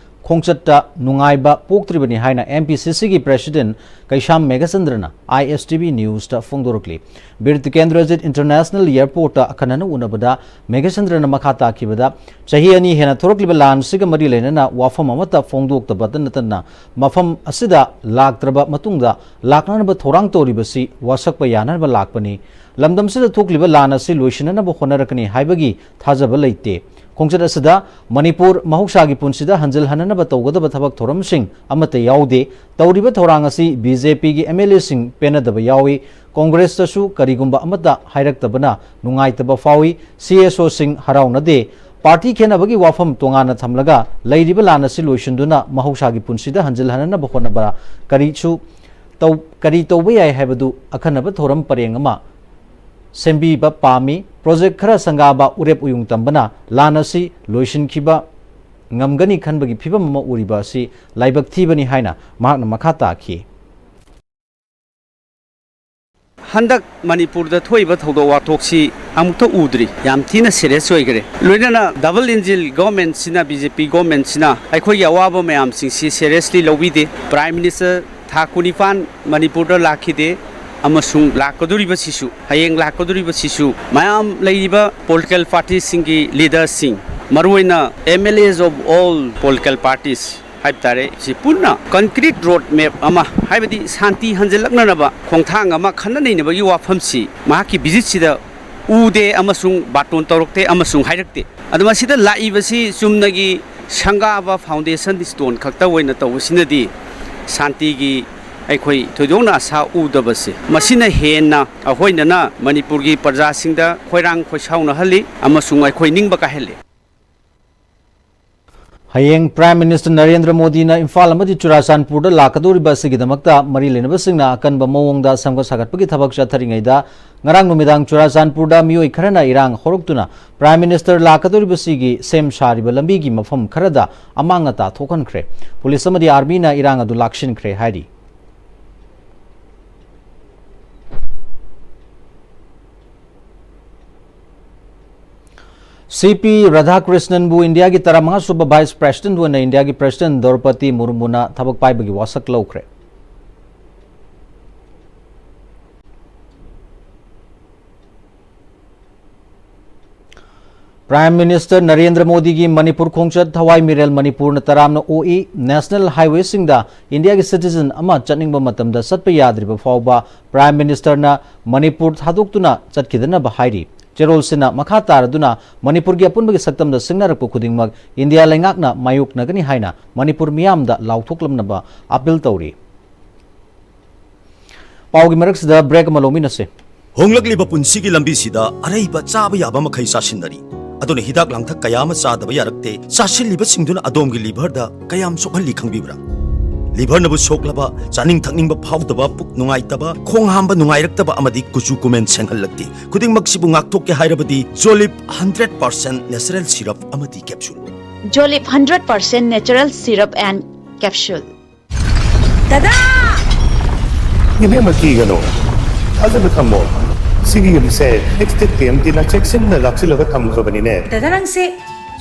ꯈꯣꯡꯆꯠꯇ ꯅꯨꯡꯉꯥꯏꯕ ꯄꯣꯛꯇ꯭ꯔꯤꯕꯅꯤ ꯍꯥꯏꯅ ꯑꯦꯝ ꯄꯤ ꯁꯤ ꯁꯤꯒꯤ President ꯀꯩꯁꯥꯝ ꯃꯦꯘꯆꯟꯗ꯭ꯔꯅ ꯑꯥꯏ ꯑꯦꯁ ꯇꯤ ꯚꯤ ꯅ꯭ꯌꯨꯁꯇ ꯐꯣꯡꯗꯣꯔꯛꯂꯤ꯫ ꯕꯤꯔ ꯇꯤꯀꯦꯟꯗ꯭ꯔꯖꯤꯠ International Airportꯇ ꯑꯈꯟꯅꯅ ꯎꯅꯕꯗ ꯃꯦꯘꯆꯟꯗ꯭ꯔꯅ ꯃꯈꯥ ꯇꯥꯈꯤꯕꯗ, ꯆꯍꯤ ꯑꯅꯤ ꯍꯦꯟꯅ ꯊꯣꯔꯛꯂꯤꯕ ꯂꯥꯟ ꯑꯁꯤꯒ ꯃꯔꯤ ꯂꯩꯅꯅ ꯋꯥꯐꯝ ꯑꯃꯠꯇ ꯐꯣꯡꯗꯣꯛꯇꯕꯇ ꯅꯠꯇꯅ ꯃꯐꯝ ꯑꯁꯤꯗ ꯂꯥꯛꯇ꯭ꯔꯕ ꯃꯇꯨꯡꯗ ꯂꯥꯛꯅꯅꯕ ꯊꯧꯔꯥꯡ ꯇꯧꯔꯤꯕꯁꯤ ꯋꯥꯁꯛꯄ ꯌꯥꯅꯅꯕ ꯂꯥꯛꯄꯅꯤ꯫ ꯂꯝꯗꯝꯁꯤꯗ ꯊꯣꯛꯂꯤꯕ ꯂꯥꯟ ꯑꯁꯤ ꯂꯣꯏꯁꯤꯟꯅꯅꯕ ꯍꯣꯠꯅꯔꯛꯀꯅꯤ ꯍꯥꯏꯕꯒꯤ ꯊꯥꯖꯕ ꯂꯩꯇꯦ꯫ ꯈꯣꯡꯆꯠ ꯑꯁꯤꯗ ꯃꯅꯤꯄꯨꯔ ꯃꯍꯧꯁꯥꯒꯤ ꯄꯨꯟꯁꯤꯗ ꯍꯟꯖꯤꯜꯍꯟꯅꯅꯕ ꯇꯧꯒꯗꯕ ꯊꯕꯛ ꯊꯧꯔꯝꯁꯤꯡ ꯑꯃꯠꯇ ꯌꯥꯎꯗꯦ꯫ ꯇꯧꯔꯤꯕ ꯊꯧꯔꯥꯡ ꯑꯁꯤ ꯕꯤ ꯖꯦ ꯄꯤꯒꯤ ꯑꯦꯝ ꯑꯦꯜ ꯑꯦꯁꯤꯡ ꯄꯦꯟꯅꯗꯕ ꯌꯥꯎꯏ꯫ ꯀꯣꯡꯒ꯭ꯔꯦꯁꯇꯁꯨ ꯀꯔꯤꯒꯨꯝꯕ ꯑꯃꯠꯇ ꯍꯥꯏꯔꯛꯇꯕꯅ ꯅꯨꯡꯉꯥꯏꯇꯕ ꯐꯥꯎꯏ꯫ C S ꯑꯣꯁꯤꯡ ꯍꯔꯥꯎꯅꯗꯦ꯫ ꯄꯥꯔꯇꯤ ꯈꯦꯟꯅꯕꯒꯤ ꯋꯥꯐꯝ ꯇꯣꯉꯥꯟꯅ ꯊꯝꯂꯒ ꯂꯩꯔꯤꯕ ꯂꯥꯟ ꯑꯁꯤ ꯂꯣꯏꯁꯤꯟꯗꯨꯅ ꯃꯍꯧꯁꯥꯒꯤ ꯄꯨꯟꯁꯤꯗ ꯍꯟꯖꯤꯜꯍꯟꯅꯅꯕ ꯍꯣꯠꯅꯕ ꯀꯔꯤꯁꯨ ꯇꯧ-, ꯀꯔꯤ ꯇꯧꯕ ꯌꯥꯏ ꯍꯥꯏꯕꯗꯨ ꯑꯈꯟꯅꯕ ꯊꯧꯔꯝ ꯄꯔꯦꯡ ꯑꯃ ꯁꯦꯝꯕꯤꯕ ꯄꯥꯝꯃꯤ꯫ ꯄ꯭ꯔꯣꯖꯦꯛ ꯈꯔ ꯁꯪꯒꯥꯕ, ꯎꯔꯦꯞ ꯎꯌꯨꯡ ꯇꯝꯕꯅ ꯂꯥꯟ ꯑꯁꯤ ꯂꯣꯏꯁꯤꯟꯈꯤꯕ ꯉꯝꯒꯅꯤ ꯈꯟꯕꯒꯤ ꯐꯤꯚꯝ ꯑꯃ ꯎꯔꯤꯕ ꯑꯁꯤ ꯂꯥꯏꯕꯛ ꯊꯤꯕꯅꯤ ꯍꯥꯏꯅ ꯃꯍꯥꯛꯅ ꯃꯈꯥ ꯇꯥꯈꯤ꯫ ꯍꯟꯗꯛ ꯃꯅꯤꯄꯨꯔꯗ ꯊꯣꯛꯏꯕ ꯊꯧꯗꯣꯛ ꯋꯥꯊꯣꯛꯁꯤ ꯑꯃꯨꯛꯇ ꯎꯗ꯭ꯔꯤ꯫ ꯌꯥꯝ ꯊꯤꯅ ꯁꯦꯔꯤꯌꯁ ꯑꯣꯏꯈ꯭ꯔꯦ꯫ ꯂꯣꯏꯅꯅ ꯗꯕꯜ ꯏꯟꯖꯤꯟ ꯒꯣꯔꯃꯦꯟꯁꯤꯅ, ꯕꯤ ꯖꯦ ꯄꯤ ꯒꯣꯔꯃꯦꯟꯁꯤꯅ ꯑꯩꯈꯣꯏꯒꯤ ꯑꯋꯥꯕ ꯃꯌꯥꯝꯁꯤꯡꯁꯤ ꯁꯦꯔꯤꯌꯁꯂꯤ ꯂꯧꯕꯤꯗꯦ꯫ ꯄ꯭ꯔꯥꯏꯝ ꯃꯤꯅꯤꯁꯇꯔ ꯊꯥ ꯀꯨꯟꯅꯤꯄꯥꯟ ꯃꯅꯤꯄꯨꯔꯗ ꯂꯥꯛꯈꯤꯗꯦ, ꯑꯃꯁꯨꯡ ꯂꯥꯛꯀꯗꯧꯔꯤꯕꯁꯤꯁꯨ, ꯍꯌꯦꯡ ꯂꯥꯛꯀꯗꯧꯔꯤꯕꯁꯤꯁꯨ ꯃꯌꯥꯝ ꯂꯩꯔꯤꯕ ꯄꯣꯂꯤꯇꯤꯀꯦꯜ ꯄꯥꯔꯇꯤꯁꯤꯡꯒꯤ ꯂꯤꯗꯔꯁꯤꯡ, ꯃꯔꯨꯑꯣꯏꯅ M L As of all political parties ꯍꯥꯏꯕ ꯇꯥꯔꯦ, ꯁꯤ ꯄꯨꯟꯅ ꯀꯟꯀ꯭ꯔꯤꯠ ꯔꯣꯗ ꯃꯦꯞ ꯑꯃ, ꯍꯥꯏꯕꯗꯤ ꯁꯥꯟꯇꯤ ꯍꯟꯖꯤꯜꯂꯛꯅꯅꯕ ꯈꯣꯡꯊꯥꯡ ꯑꯃ, ꯈꯟꯅ ꯅꯩꯅꯕꯒꯤ ꯋꯥꯐꯝꯁꯤ ꯃꯍꯥꯛꯀꯤ ꯚꯤꯖꯤꯠꯁꯤꯗ ꯎꯗꯦ ꯑꯃꯁꯨꯡ ꯕꯥꯇꯣꯟ ꯇꯧꯔꯛꯇꯦ ꯑꯃꯁꯨꯡ ꯍꯥꯏꯔꯛꯇꯦ꯫ ꯑꯗꯣ ꯃꯁꯤꯗ ꯂꯥꯛꯏꯕꯁꯤ ꯆꯨꯝꯅꯒꯤ ꯁꯪꯒꯥꯕ ꯐꯥꯎꯟꯗꯦꯁꯟ ꯁ꯭ꯇꯣꯟ ꯈꯛꯇ ꯑꯣꯏꯅ ꯇꯧꯕꯁꯤꯅꯗꯤ ꯁꯥꯟꯇꯤꯒꯤ ꯑꯩꯈꯣꯏ ꯊꯣꯏꯗꯣꯛꯅ ꯑꯁꯥ ꯎꯗꯕꯁꯦ, ꯃꯁꯤꯅ ꯍꯦꯟꯅ ꯑꯩꯈꯣꯏꯅꯅ ꯃꯅꯤꯄꯨꯔꯒꯤ ꯄ꯭ꯔꯖꯥꯁꯤꯡꯗ ꯈꯣꯏꯔꯥꯡ ꯈꯣꯏꯁꯥꯎꯅꯍꯜꯂꯤ ꯑꯃꯁꯨꯡ ꯑꯩꯈꯣꯏ ꯅꯤꯡꯕ ꯀꯥꯏꯍꯜꯂꯤ꯫ ꯍꯌꯦꯡ ꯄ꯭ꯔꯥꯏꯝ ꯃꯤꯅꯤꯁꯇꯔ ꯅꯔꯦꯟꯗ꯭ꯔ ꯃꯣꯗꯤꯅ ꯏꯝꯐꯥꯜ ꯑꯃꯗꯤ ꯆꯨꯔꯥꯆꯥꯟꯄꯨꯔꯗ ꯂꯥꯛꯀꯗꯧꯔꯤꯕ ꯑꯁꯤꯒꯤꯗꯃꯛꯇ ꯃꯔꯤ ꯂꯩꯅꯕꯁꯤꯡꯅ ꯑꯀꯟꯕ ꯃꯑꯣꯡꯗ ꯁꯦꯝꯒꯠ ꯁꯥꯒꯠꯄꯒꯤ ꯊꯕꯛ ꯆꯠꯊꯔꯤꯉꯩꯗ, ꯉꯔꯥꯡ ꯅꯨꯃꯤꯗꯥꯡ ꯆꯨꯔꯥꯆꯥꯟꯄꯨꯔꯗ ꯃꯤꯑꯣꯏ ꯈꯔꯅ ꯏꯔꯥꯡ ꯍꯧꯔꯛꯇꯨꯅ ꯄ꯭ꯔꯥꯏꯝ ꯃꯤꯅꯤꯁꯇꯔ ꯂꯥꯛꯀꯗꯧꯔꯤꯕꯁꯤꯒꯤ ꯁꯦꯝ ꯁꯥꯔꯤꯕ ꯂꯝꯕꯤꯒꯤ ꯃꯐꯝ ꯈꯔꯗ ꯑꯃꯥꯡ ꯑꯇꯥ ꯊꯣꯛꯍꯟꯈ꯭ꯔꯦ꯫ ꯄꯨꯂꯤꯁ ꯑꯃꯗꯤ ꯑꯥꯔꯃꯤꯅ ꯏꯔꯥꯡ ꯑꯗꯨ ꯂꯥꯛꯁꯤꯟꯈ꯭ꯔꯦ ꯍꯥꯏꯔꯤ꯫ ꯁꯤ ꯄꯤ ꯔꯥꯙꯥꯀ꯭ꯔꯤꯁꯅꯟꯕꯨ ꯏꯟꯗꯤꯌꯥꯒꯤ ꯇꯔꯥꯃꯉꯥ ꯁꯨꯕ ꯚꯥꯏꯁ ꯄ꯭ꯔꯦꯁꯤꯗꯦꯟꯠ ꯑꯣꯏꯅ ꯏꯟꯗꯤꯌꯥꯒꯤ ꯄ꯭ꯔꯦꯁꯤꯗꯦꯟꯠ ꯗ꯭ꯔꯧꯄꯗꯤ ꯃꯨꯔꯃꯨꯅ ꯊꯕꯛ ꯄꯥꯏꯕꯒꯤ ꯋꯥꯁꯛ ꯂꯧꯈ꯭ꯔꯦ꯫ ꯄ꯭ꯔꯥꯏꯝ ꯃꯤꯅꯤꯁꯇꯔ ꯅꯔꯦꯟꯗ꯭ꯔ ꯃꯣꯗꯤꯒꯤ ꯃꯅꯤꯄꯨꯔ ꯈꯣꯡꯆꯠ ꯊꯋꯥꯏ ꯃꯤꯔꯦꯜ ꯃꯅꯤꯄꯨꯔꯅ ꯇꯔꯥꯝꯅ ꯑꯣꯛꯏ꯫ ꯅꯦꯁꯅꯦꯜ ꯍꯥꯏꯋꯦꯁꯤꯡꯗ ꯏꯟꯗꯤꯌꯥꯒꯤ ꯁꯤꯇꯤꯖꯟ ꯑꯃ ꯆꯠꯅꯤꯡꯕ ꯃꯇꯝꯗ ꯆꯠꯄ ꯌꯥꯗ꯭ꯔꯤꯕ ꯐꯥꯎꯕ ꯄ꯭ꯔꯥꯏꯝ ꯃꯤꯅꯤꯁꯇꯔꯅ ꯃꯅꯤꯄꯨꯔ ꯊꯥꯗꯣꯛꯇꯨꯅ ꯆꯠꯈꯤꯗꯅꯕ ꯍꯥꯏꯔꯤ꯫ ꯆꯦꯔꯣꯜꯁꯤꯅ ꯃꯈꯥ ꯇꯥꯔꯗꯨꯅ ꯃꯅꯤꯄꯨꯔꯒꯤ ꯑꯄꯨꯟꯕꯒꯤ ꯁꯛꯇꯝꯗ ꯁꯤꯡꯅꯔꯛꯄ ꯈꯨꯗꯤꯡꯃꯛ ꯏꯟꯗꯤꯌꯥ ꯂꯩꯉꯥꯛꯅ ꯃꯥꯌꯣꯛꯅꯒꯅꯤ ꯍꯥꯏꯅ ꯃꯅꯤꯄꯨꯔ ꯃꯤꯌꯥꯝꯗ ꯂꯥꯎꯊꯣꯛꯂꯝꯅꯕ ꯑꯄꯤꯜ ꯇꯧꯔꯤ꯫ ꯄꯥꯎꯒꯤ ꯃꯔꯛꯁꯤꯗ ꯕ꯭ꯔꯦꯛ ꯑꯃ ꯂꯧꯃꯤꯟꯅꯁꯤ꯫ ꯍꯣꯡꯂꯛꯂꯤꯕ ꯄꯨꯟꯁꯤꯒꯤ ꯂꯝꯕꯤꯁꯤꯗ ꯑꯔꯩꯕ ꯆꯥꯕ ꯌꯥꯕ ꯃꯈꯩ ꯆꯥꯁꯤꯟꯅꯔꯤ꯫ ꯑꯗꯨꯅ ꯍꯤꯗꯥꯛ ꯂꯥꯡꯊꯛ ꯀꯌꯥ ꯑꯃ ꯆꯥꯗꯕ ꯌꯥꯔꯛꯇꯦ꯫ ꯆꯥꯁꯤꯜꯂꯤꯕꯁꯤꯡꯗꯨꯅ ꯑꯗꯣꯝꯒꯤ ꯂꯤꯚꯔꯗ ꯀꯌꯥꯝ ꯁꯣꯛꯍꯜꯂꯤ ꯈꯪꯕꯤꯕ꯭ꯔꯥ? ꯂꯤꯚꯔꯅꯕꯨ ꯁꯣꯛꯂꯕ, ꯆꯥꯅꯤꯡ ꯊꯛꯅꯤꯡꯕ ꯐꯥꯎꯗꯕ, ꯄꯨꯛ ꯅꯨꯡꯉꯥꯏꯇꯕ, ꯈꯣꯡ ꯍꯥꯝꯕ ꯅꯨꯡꯉꯥꯏꯔꯛꯇꯕ ꯑꯃꯗꯤ ꯀꯨꯆꯨ ꯀꯨꯃꯦꯟ ꯁꯦꯡꯍꯜꯂꯛꯇꯦ꯫ ꯈꯨꯗꯤꯡꯃꯛꯁꯤꯕꯨ ꯉꯥꯛꯊꯣꯛꯀꯦ ꯍꯥꯏꯔꯕꯗꯤ ꯖꯣꯂꯤꯞ ꯍꯟꯗ꯭ꯔꯦꯠ ꯄꯥꯔꯁꯦꯟ ꯅꯦꯆꯔꯦꯜ ꯁꯤꯔꯞ ꯑꯃꯗꯤ capsule. Jolip hundred percent natural syrup and capsule. ꯗꯗꯥ! ꯏꯕꯦꯝꯃ, ꯀꯤꯒꯅꯨ꯫ ꯊꯥꯖꯕ ꯊꯝꯃꯣ꯫ ꯁꯤꯒꯤ ꯌꯨꯝꯁꯦ ꯑꯦꯛꯁꯇꯦꯛ ꯇꯤ ꯑꯦꯝ ꯇꯤꯅ ꯆꯦꯛꯁꯤꯟꯅ ꯂꯥꯛꯁꯤꯜꯂꯒ ꯊꯝꯈ꯭ꯔꯕꯅꯤꯅꯦ꯫ ꯗꯗꯥ, ꯅꯪꯁꯦ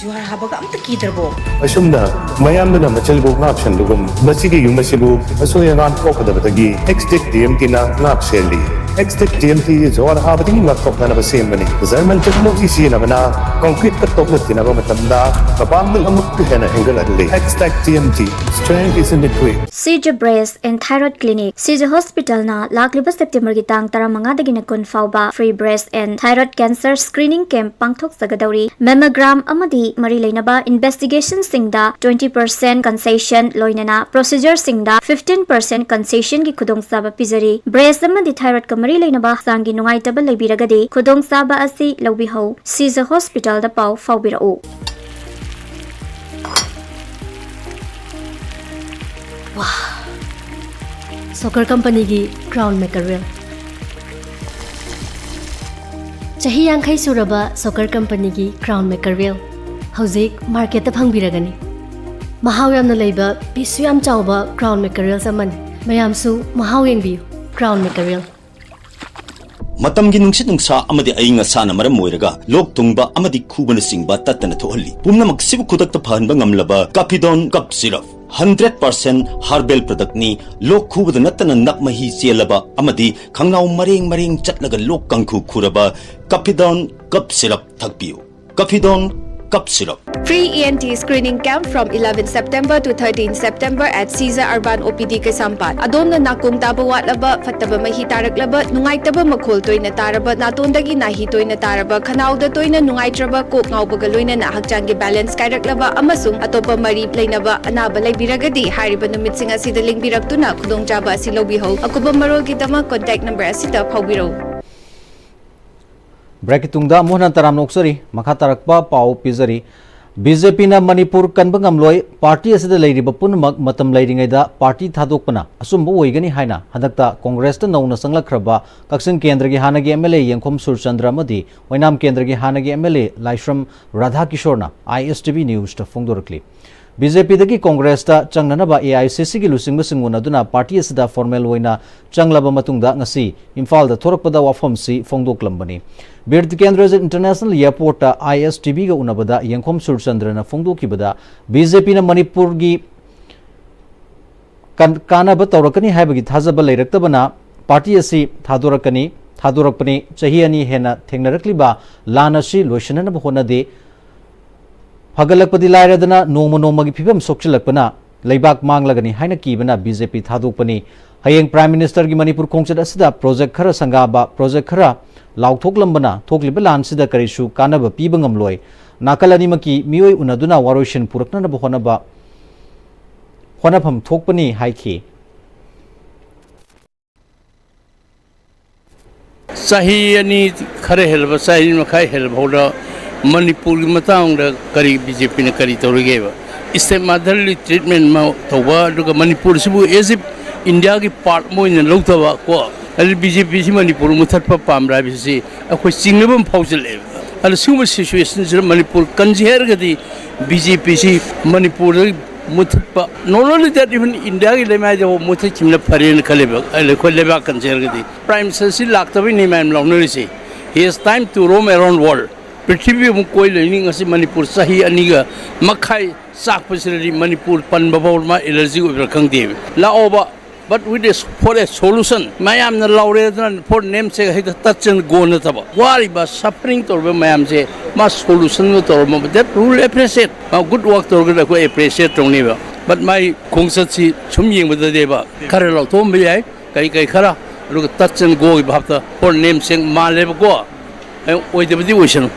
ꯖꯨꯍꯥꯔ ꯍꯥꯕꯒ ꯑꯝꯇ ꯀꯤꯗ꯭ꯔꯕꯣ? ꯑꯁꯨꯝꯅ ꯃꯌꯥꯝꯗꯨꯅ ꯃꯆꯜꯕꯨ ꯉꯥꯛ ꯁꯦꯟꯕꯒꯨꯝ, ꯃꯁꯤꯒꯤ ꯌꯨꯝ ꯑꯁꯤꯕꯨ ꯑꯁꯣꯏ ꯑꯉꯥꯝ ꯊꯣꯛꯀꯗꯕꯗꯒꯤ ꯑꯦꯛꯁꯇꯦꯛ ꯇꯤ ꯑꯦꯝ ꯇꯤꯅ ꯉꯥꯛ ꯁꯦꯜꯂꯤ꯫ ꯑꯦꯛꯁꯇꯦꯛ ꯇꯤ ꯑꯦꯝ ꯇꯤ ꯖꯨꯍꯥꯔ ꯍꯥꯕꯗꯒꯤ ꯉꯥꯛꯊꯣꯛꯅꯅꯕ ꯁꯦꯝꯕꯅꯤ꯫ ꯖꯔꯃꯟ ꯇꯦꯛꯅꯣꯂꯣꯖꯤ ꯁꯤꯖꯤꯟꯅꯕꯅ ꯀꯣꯟꯀ꯭ꯔꯤꯠꯀ ꯇꯣꯛꯅ ꯊꯤꯅꯕ ꯃꯇꯝꯗ ꯃꯄꯥꯡꯒꯜ ꯑꯃꯨꯛꯀ ꯍꯦꯟꯅ ꯍꯦꯟꯒꯠꯍꯜꯂꯤ꯫ Extech T M T, strength is in the grit. Shija breast and thyroid clinic, Shija ꯍꯣꯁꯄꯤꯇꯥꯜꯅ ꯂꯥꯛꯂꯤꯕ ꯁꯦꯞꯇꯦꯝꯕꯔꯒꯤ ꯇꯥꯡ ꯇꯔꯥꯃꯉꯥꯗꯒꯤꯅ ꯀꯨꯟ ꯐꯥꯎꯕ free breast and thyroid cancer screening camp ꯄꯥꯡꯊꯣꯛꯆꯒꯗꯧꯔꯤ꯫ Mammogram ꯑꯃꯗꯤ ꯃꯔꯤ ꯂꯩꯅꯕ ꯏꯟꯚꯦꯁꯇꯤꯒꯦꯁꯟꯁꯤꯡꯗ twenty percent concession ꯂꯣꯏꯅꯅ procedureꯁꯤꯡꯗ fifteen percent concessionꯒꯤ ꯈꯨꯗꯣꯡꯆꯥꯕ ꯄꯤꯖꯔꯤ꯫ ꯕ꯭ꯔꯦꯁ ꯑꯃꯗꯤ ꯊꯥꯏꯔꯣꯏꯗꯀ ꯃꯔꯤ ꯂꯩꯅꯕ ꯍꯛꯆꯥꯡꯒꯤ ꯅꯨꯡꯉꯥꯏꯇꯕ ꯂꯩꯕꯤꯔꯒꯗꯤ ꯈꯨꯗꯣꯡꯆꯥꯕ ꯑꯁꯤ ꯂꯧꯕꯤꯍꯧ꯫ ꯁꯤꯖ ꯍꯣꯁꯄꯤꯇꯥꯜꯗ ꯄꯥꯎ ꯐꯥꯎꯕꯤꯔꯛꯎ꯫ ꯁꯣꯀꯔ ꯀꯝꯄꯅꯤꯒꯤ ꯀ꯭ꯔꯥꯎꯟ ꯃꯦꯀꯔꯦꯜ꯫ ꯆꯍꯤ ꯌꯥꯡꯈꯩ ꯁꯨꯔꯕ ꯁꯣꯀꯔ ꯀꯝꯄꯅꯤꯒꯤ ꯀ꯭ꯔꯥꯎꯟ ꯃꯦꯀꯔꯦꯜ ꯍꯧꯖꯤꯛ ꯃꯥꯔꯀꯦꯠꯇ ꯐꯪꯕꯤꯔꯒꯅꯤ꯫ ꯃꯍꯥꯎ ꯌꯥꯝꯅ ꯂꯩꯕ, ꯄꯤꯁꯁꯨ ꯌꯥꯝ ꯆꯥꯎꯕ ꯀ꯭ꯔꯥꯎꯟ ꯃꯦꯀꯔꯦꯜꯁ ꯑꯃꯅꯤ꯫ ꯃꯌꯥꯝꯁꯨ ꯃꯍꯥꯎ ꯌꯦꯡꯕꯤꯌꯨ꯫ ꯀ꯭ꯔꯥꯎꯟ ꯃꯦꯀꯔꯦꯜ꯫ ꯃꯇꯝꯒꯤ ꯅꯨꯡꯁꯤꯠ ꯅꯨꯡꯁꯥ ꯑꯃꯗꯤ ꯑꯏꯪ ꯑꯁꯥꯅ ꯃꯔꯝ ꯑꯣꯏꯔꯒ ꯂꯣꯛ ꯊꯨꯡꯕ ꯑꯃꯗꯤ ꯈꯨꯕꯅꯆꯤꯡꯕ ꯇꯠꯇꯅ ꯊꯣꯛꯍꯜꯂꯤ꯫ ꯄꯨꯝꯅꯃꯛꯁꯤꯕꯨ ꯈꯨꯗꯛꯇ ꯐꯍꯟꯕ ꯉꯝꯂꯕ ꯀꯥꯐꯤꯗꯣꯟ ꯀꯞ ꯁꯤꯔꯞ꯫ Hundred percent herbal productꯅꯤ꯫ ꯂꯣꯛ ꯈꯨꯕꯗ ꯅꯠꯇꯅ ꯅꯞ ꯃꯍꯤ ꯆꯦꯜꯂꯕ ꯑꯃꯗꯤ ꯈꯪꯅꯥꯎ ꯃꯔꯦꯡ ꯃꯔꯦꯡ ꯆꯠꯂꯒ ꯂꯣꯛ ꯀꯥꯡꯈꯨ ꯈꯨꯔꯕ ꯀꯥꯐꯤꯗꯣꯟ ꯀꯞ syrup ꯊꯛꯄꯤꯌꯨ꯫ ꯀꯥꯐꯤꯗꯣꯟ cup syrup. Free E N T screening camp from eleven September to thirteen September at Caesar Urban O P D Kaisampad. ꯑꯗꯣꯝꯅ ꯅꯥꯀꯣꯡ ꯇꯥꯕ ꯋꯥꯠꯂꯕ, ꯐꯠꯇꯕ ꯃꯍꯤ ꯇꯥꯔꯛꯂꯕ, ꯅꯨꯡꯉꯥꯏꯇꯕ ꯃꯈꯣꯜ ꯇꯣꯏꯅ ꯇꯥꯔꯕ, ꯅꯥꯇꯣꯟꯗꯒꯤ ꯅꯥꯍꯤ ꯇꯣꯏꯅ ꯇꯥꯔꯕ, ꯈꯅꯥꯎꯗ ꯇꯣꯏꯅ ꯅꯨꯡꯉꯥꯏꯇ꯭ꯔꯕ, ꯀꯣꯛ ꯉꯥꯎꯕꯒ ꯂꯣꯏꯅꯅ ꯍꯛꯆꯥꯡꯒꯤ balance ꯀꯥꯏꯔꯛꯂꯕ ꯑꯃꯁꯨꯡ ꯑꯇꯣꯞꯄ ꯃꯔꯤ ꯂꯩꯅꯕ ꯑꯅꯥꯕ ꯂꯩꯕꯤꯔꯒꯗꯤ ꯍꯥꯏꯔꯤꯕ ꯅꯨꯃꯤꯠꯁꯤꯡ ꯑꯁꯤꯗ ꯂꯦꯡꯕꯤꯔꯛꯇꯨꯅ ꯈꯨꯗꯣꯡꯆꯥꯕ ꯑꯁꯤ ꯂꯧꯕꯤꯍꯧ꯫ ꯑꯀꯨꯞꯄ ꯃꯔꯣꯜꯒꯤꯗꯃꯛ contact number ꯑꯁꯤꯗ ꯐꯥꯎꯕꯤꯔꯧ꯫ ꯕ꯭ꯔꯦꯛꯀꯤ ꯇꯨꯡꯗ ꯑꯃꯨꯛ ꯍꯟꯅ ꯇꯔꯥꯝꯅ ꯑꯣꯛꯆꯔꯤ꯫ ꯃꯈꯥ ꯇꯥꯔꯛꯄ ꯄꯥꯎ ꯄꯤꯖꯔꯤ꯫ ꯕꯤ ꯖꯦ ꯄꯤꯅ ꯃꯅꯤꯄꯨꯔ ꯀꯟꯕ ꯉꯝꯂꯣꯏ, ꯄꯥꯔꯇꯤ ꯑꯁꯤꯗ ꯂꯩꯔꯤꯕ ꯄꯨꯝꯅꯃꯛ ꯃꯇꯝ ꯂꯩꯔꯤꯉꯩꯗ ꯄꯥꯔꯇꯤ ꯊꯥꯗꯣꯛꯄꯅ ꯑꯆꯨꯝꯕ ꯑꯣꯏꯒꯅꯤ ꯍꯥꯏꯅ ꯍꯟꯗꯛꯇ ꯀꯣꯡꯒ꯭ꯔꯦꯁꯇ ꯅꯧꯅ ꯆꯪꯂꯛꯈ꯭ꯔꯕ ꯀꯛꯆꯤꯡ ꯀꯦꯟꯗ꯭ꯔꯒꯤ ꯍꯥꯟꯅꯒꯤ ꯑꯦꯝ ꯑꯦꯜ ꯑꯦ ꯌꯦꯡꯈꯣꯝ ꯁꯨꯔꯆꯟꯗ꯭ꯔ ꯑꯃꯗꯤ ꯑꯣꯏꯅꯥꯝ ꯀꯦꯟꯗ꯭ꯔꯒꯤ ꯍꯥꯟꯅꯒꯤ ꯑꯦꯝ ꯑꯦꯜ ꯑꯦ ꯂꯥꯏꯁ꯭ꯔꯝ ꯔꯥꯙꯥꯀꯤꯁꯣꯔꯅ ꯑꯥꯏ ꯑꯦꯁ ꯇꯤ ꯚꯤ ꯅ꯭ꯌꯨꯁꯇ ꯐꯣꯡꯗꯣꯔꯛꯂꯤ꯫ ꯕꯤ ꯖꯦ ꯄꯤꯗꯒꯤ ꯀꯣꯡꯒ꯭ꯔꯦꯁꯇ ꯆꯪꯅꯅꯕ ꯑꯦ ꯑꯥꯏ ꯁꯤ ꯁꯤꯒꯤ ꯂꯨꯆꯤꯡꯕꯁꯤꯡ ꯎꯅꯗꯨꯅ ꯄꯥꯔꯇꯤ ꯑꯁꯤꯗ ꯐꯣꯔꯃꯦꯜ ꯑꯣꯏꯅ ꯆꯪꯂꯕ ꯃꯇꯨꯡꯗ ꯉꯁꯤ ꯏꯝꯐꯥꯜꯗ ꯊꯣꯔꯛꯄꯗ ꯋꯥꯐꯝꯁꯤ ꯐꯣꯡꯗꯣꯛꯂꯝꯕꯅꯤ꯫ ꯕꯤꯔ ꯇꯤꯀꯦꯟꯗ꯭ꯔꯖꯤꯠ ꯏꯟꯇꯔꯅꯦꯁꯅꯦꯜ ꯑꯦꯌꯔꯄꯣꯔꯠꯇ ꯑꯥꯏ ꯑꯦꯁ ꯇꯤ ꯚꯤꯒ ꯎꯅꯕꯗ ꯌꯦꯡꯈꯣꯝ ꯁꯨꯔꯆꯟꯗ꯭ꯔꯅ ꯐꯣꯡꯗꯣꯛꯈꯤꯕꯗ, ꯕꯤ ꯖꯦ ꯄꯤꯅ ꯃꯅꯤꯄꯨꯔꯒꯤ ꯀꯟ-, ꯀꯥꯟꯅꯕ ꯇꯧꯔꯛꯀꯅꯤ ꯍꯥꯏꯕꯒꯤ ꯊꯥꯖꯕ ꯂꯩꯔꯛꯇꯕꯅ ꯄꯥꯔꯇꯤ ꯑꯁꯤ ꯊꯥꯗꯣꯔꯛꯀꯅꯤ, ꯊꯥꯗꯣꯔꯛꯄꯅꯤ꯫ ꯆꯍꯤ ꯑꯅꯤ ꯍꯦꯟꯅ ꯊꯦꯡꯅꯔꯛꯂꯤꯕ ꯂꯥꯟ ꯑꯁꯤ ꯂꯣꯏꯁꯤꯟꯅꯅꯕ ꯍꯣꯠꯅꯗꯦ꯫ ꯐꯒꯠꯂꯛꯄꯗꯤ ꯂꯥꯏꯔꯗꯅ ꯅꯣꯡꯃ ꯅꯣꯡꯃꯒꯤ ꯐꯤꯕꯝ ꯁꯣꯛꯆꯤꯜꯂꯛꯄꯅ ꯂꯩꯕꯥꯛ ꯃꯥꯡꯂꯒꯅꯤ ꯍꯥꯏꯅ ꯀꯤꯕꯅ ꯕꯤ ꯖꯦ ꯄꯤ ꯊꯥꯗꯣꯛꯄꯅꯤ꯫ ꯍꯌꯦꯡ ꯄ꯭ꯔꯥꯏꯝ ꯃꯤꯅꯤꯁꯇꯔꯒꯤ ꯃꯅꯤꯄꯨꯔ ꯈꯣꯡꯆꯠ ꯑꯁꯤꯗ ꯄ꯭ꯔꯣꯖꯦꯛ ꯈꯔ ꯁꯪꯒꯥꯕ, ꯄ꯭ꯔꯣꯖꯦꯛ ꯈꯔ ꯂꯥꯎꯊꯣꯛꯂꯝꯕꯅ ꯊꯣꯛꯂꯤꯕ ꯂꯥꯟꯁꯤꯗ ꯀꯔꯤꯁꯨ ꯀꯥꯟꯅꯕ ꯄꯤꯕ ꯉꯝꯂꯣꯏ꯫ ꯅꯥꯀꯜ ꯑꯅꯤꯃꯛꯀꯤ ꯃꯤꯑꯣꯏ ꯎꯅꯗꯨꯅ ꯋꯥꯔꯣꯏꯁꯤꯟ ꯄꯨꯔꯛꯅꯅꯕ ꯍꯣꯠꯅꯕ, ꯍꯣꯠꯅꯐꯝ ꯊꯣꯛꯄꯅꯤ ꯍꯥꯏꯈꯤ꯫ ꯆꯍꯤ ꯑꯅꯤ ꯈꯔ ꯍꯦꯜꯂꯕ, ꯆꯍꯤ ꯑꯅꯤ ꯃꯈꯥꯏ ꯍꯦꯜꯂꯕ ꯐꯥꯎꯗ ꯃꯅꯤꯄꯨꯔꯒꯤ ꯃꯇꯥꯡꯗ ꯀꯔꯤ ꯕꯤ ꯖꯦ ꯄꯤꯅ ꯀꯔꯤ ꯇꯧꯔꯤꯒꯦꯕ? ꯏꯁꯇꯦꯞ ꯃꯥꯗꯔꯂꯤ ꯇ꯭ꯔꯤꯠꯃꯦꯟ ꯑꯃ ꯇꯧꯕ, ꯑꯗꯨꯒ ꯃꯅꯤꯄꯨꯔꯁꯤꯕꯨ as if ꯏꯟꯗꯤꯌꯥꯒꯤ ꯄꯥꯔꯠ ꯑꯃ ꯑꯣꯏꯅ ꯂꯧꯗꯕ ꯀꯣ, ꯑꯗꯨ ꯕꯤ ꯖꯦ ꯄꯤꯁꯤ ꯃꯅꯤꯄꯨꯔ ꯃꯨꯊꯠꯄ ꯄꯥꯝꯕ꯭ꯔꯥ ꯍꯥꯏꯕꯁꯤ ꯑꯩꯈꯣꯏ ꯆꯤꯡꯅꯕ ꯑꯃ ꯐꯥꯎꯖꯤꯜꯂꯛꯑꯦꯕ꯫ ꯑꯗꯨ ꯁꯤꯒꯨꯝꯕ ꯁꯤꯆꯨꯋꯦꯁꯟꯁꯤꯗ ꯃꯅꯤꯄꯨꯔ ꯀꯟꯁꯤ ꯍꯥꯏꯔꯒꯗꯤ ꯕꯤ ꯖꯦ ꯄꯤꯁꯤ ꯃꯅꯤꯄꯨꯔꯗ ꯃꯨꯊꯠꯄ, not only that, even ꯏꯟꯗꯤꯌꯥꯒꯤ ꯂꯩꯃꯥꯏꯗ ꯐꯥꯎ ꯃꯨꯊꯠꯈꯤꯕꯅ ꯐꯔꯦꯅ ꯈꯜꯂꯦꯕ, ꯑꯩꯈꯣꯏ ꯂꯩꯕꯥꯛ ꯀꯟꯁꯤ ꯍꯥꯏꯔꯒꯗꯤ꯫ ꯄ꯭ꯔꯥꯏꯝ ꯃꯤꯅꯤꯁꯇꯔꯁꯤ ꯂꯥꯛꯇꯕꯩꯅꯤ ꯃꯌꯥꯝ ꯂꯥꯎꯅꯔꯤꯁꯤ꯫ He has time to roam around world. ꯄ꯭ꯔꯤꯊꯤꯕꯤ ꯑꯃꯨꯛ ꯀꯣꯏ ꯂꯩꯅꯤ꯫ ꯉꯁꯤ ꯃꯅꯤꯄꯨꯔ ꯆꯍꯤ ꯑꯅꯤꯒ ꯃꯈꯥꯏ ꯆꯥꯛꯄꯁꯤꯗꯗꯤ ꯃꯅꯤꯄꯨꯔ ꯄꯟꯕ ꯐꯥꯎ ꯃꯥ ꯑꯦꯂꯔꯖꯤ ꯑꯣꯏꯕ꯭ꯔꯥ ꯈꯪꯗꯦꯕ꯫ ꯂꯥꯛꯑꯣꯕ, but with a, for a solution. ꯃꯌꯥꯝꯅ ꯂꯥꯎꯔꯦꯗꯅ for name sake ꯍꯦꯛꯇ touch and go ꯅꯠꯇꯕ꯫ ꯋꯥꯔꯤꯕ, suffering ꯇꯧꯔꯤꯕ ꯃꯌꯥꯝꯁꯦ ꯃꯥ solution ꯑꯃ ꯇꯧꯔꯝꯃꯕ, that we will appreciate. ꯃꯥ good work ꯇꯧꯔꯒꯗꯤ ꯑꯩꯈꯣꯏ appreciate ꯇꯧꯅꯦꯕ꯫ But ꯃꯥꯏ ꯈꯣꯡꯆꯠꯁꯤ ꯁꯨꯝ ꯌꯦꯡꯕꯗꯗꯤꯕ ꯈꯔ ꯂꯥꯎꯊꯣꯛꯑꯝꯕ ꯌꯥꯏ, ꯀꯔꯤ ꯀꯔꯤ ꯈꯔ, ꯑꯗꯨꯒ touch and goꯒꯤ ꯚꯥꯞꯇ for name sake ꯃꯥꯜꯂꯦꯕꯀꯣ꯫ ꯑꯣꯏꯗꯕꯗꯤ ꯑꯣꯏꯁꯅꯨ꯫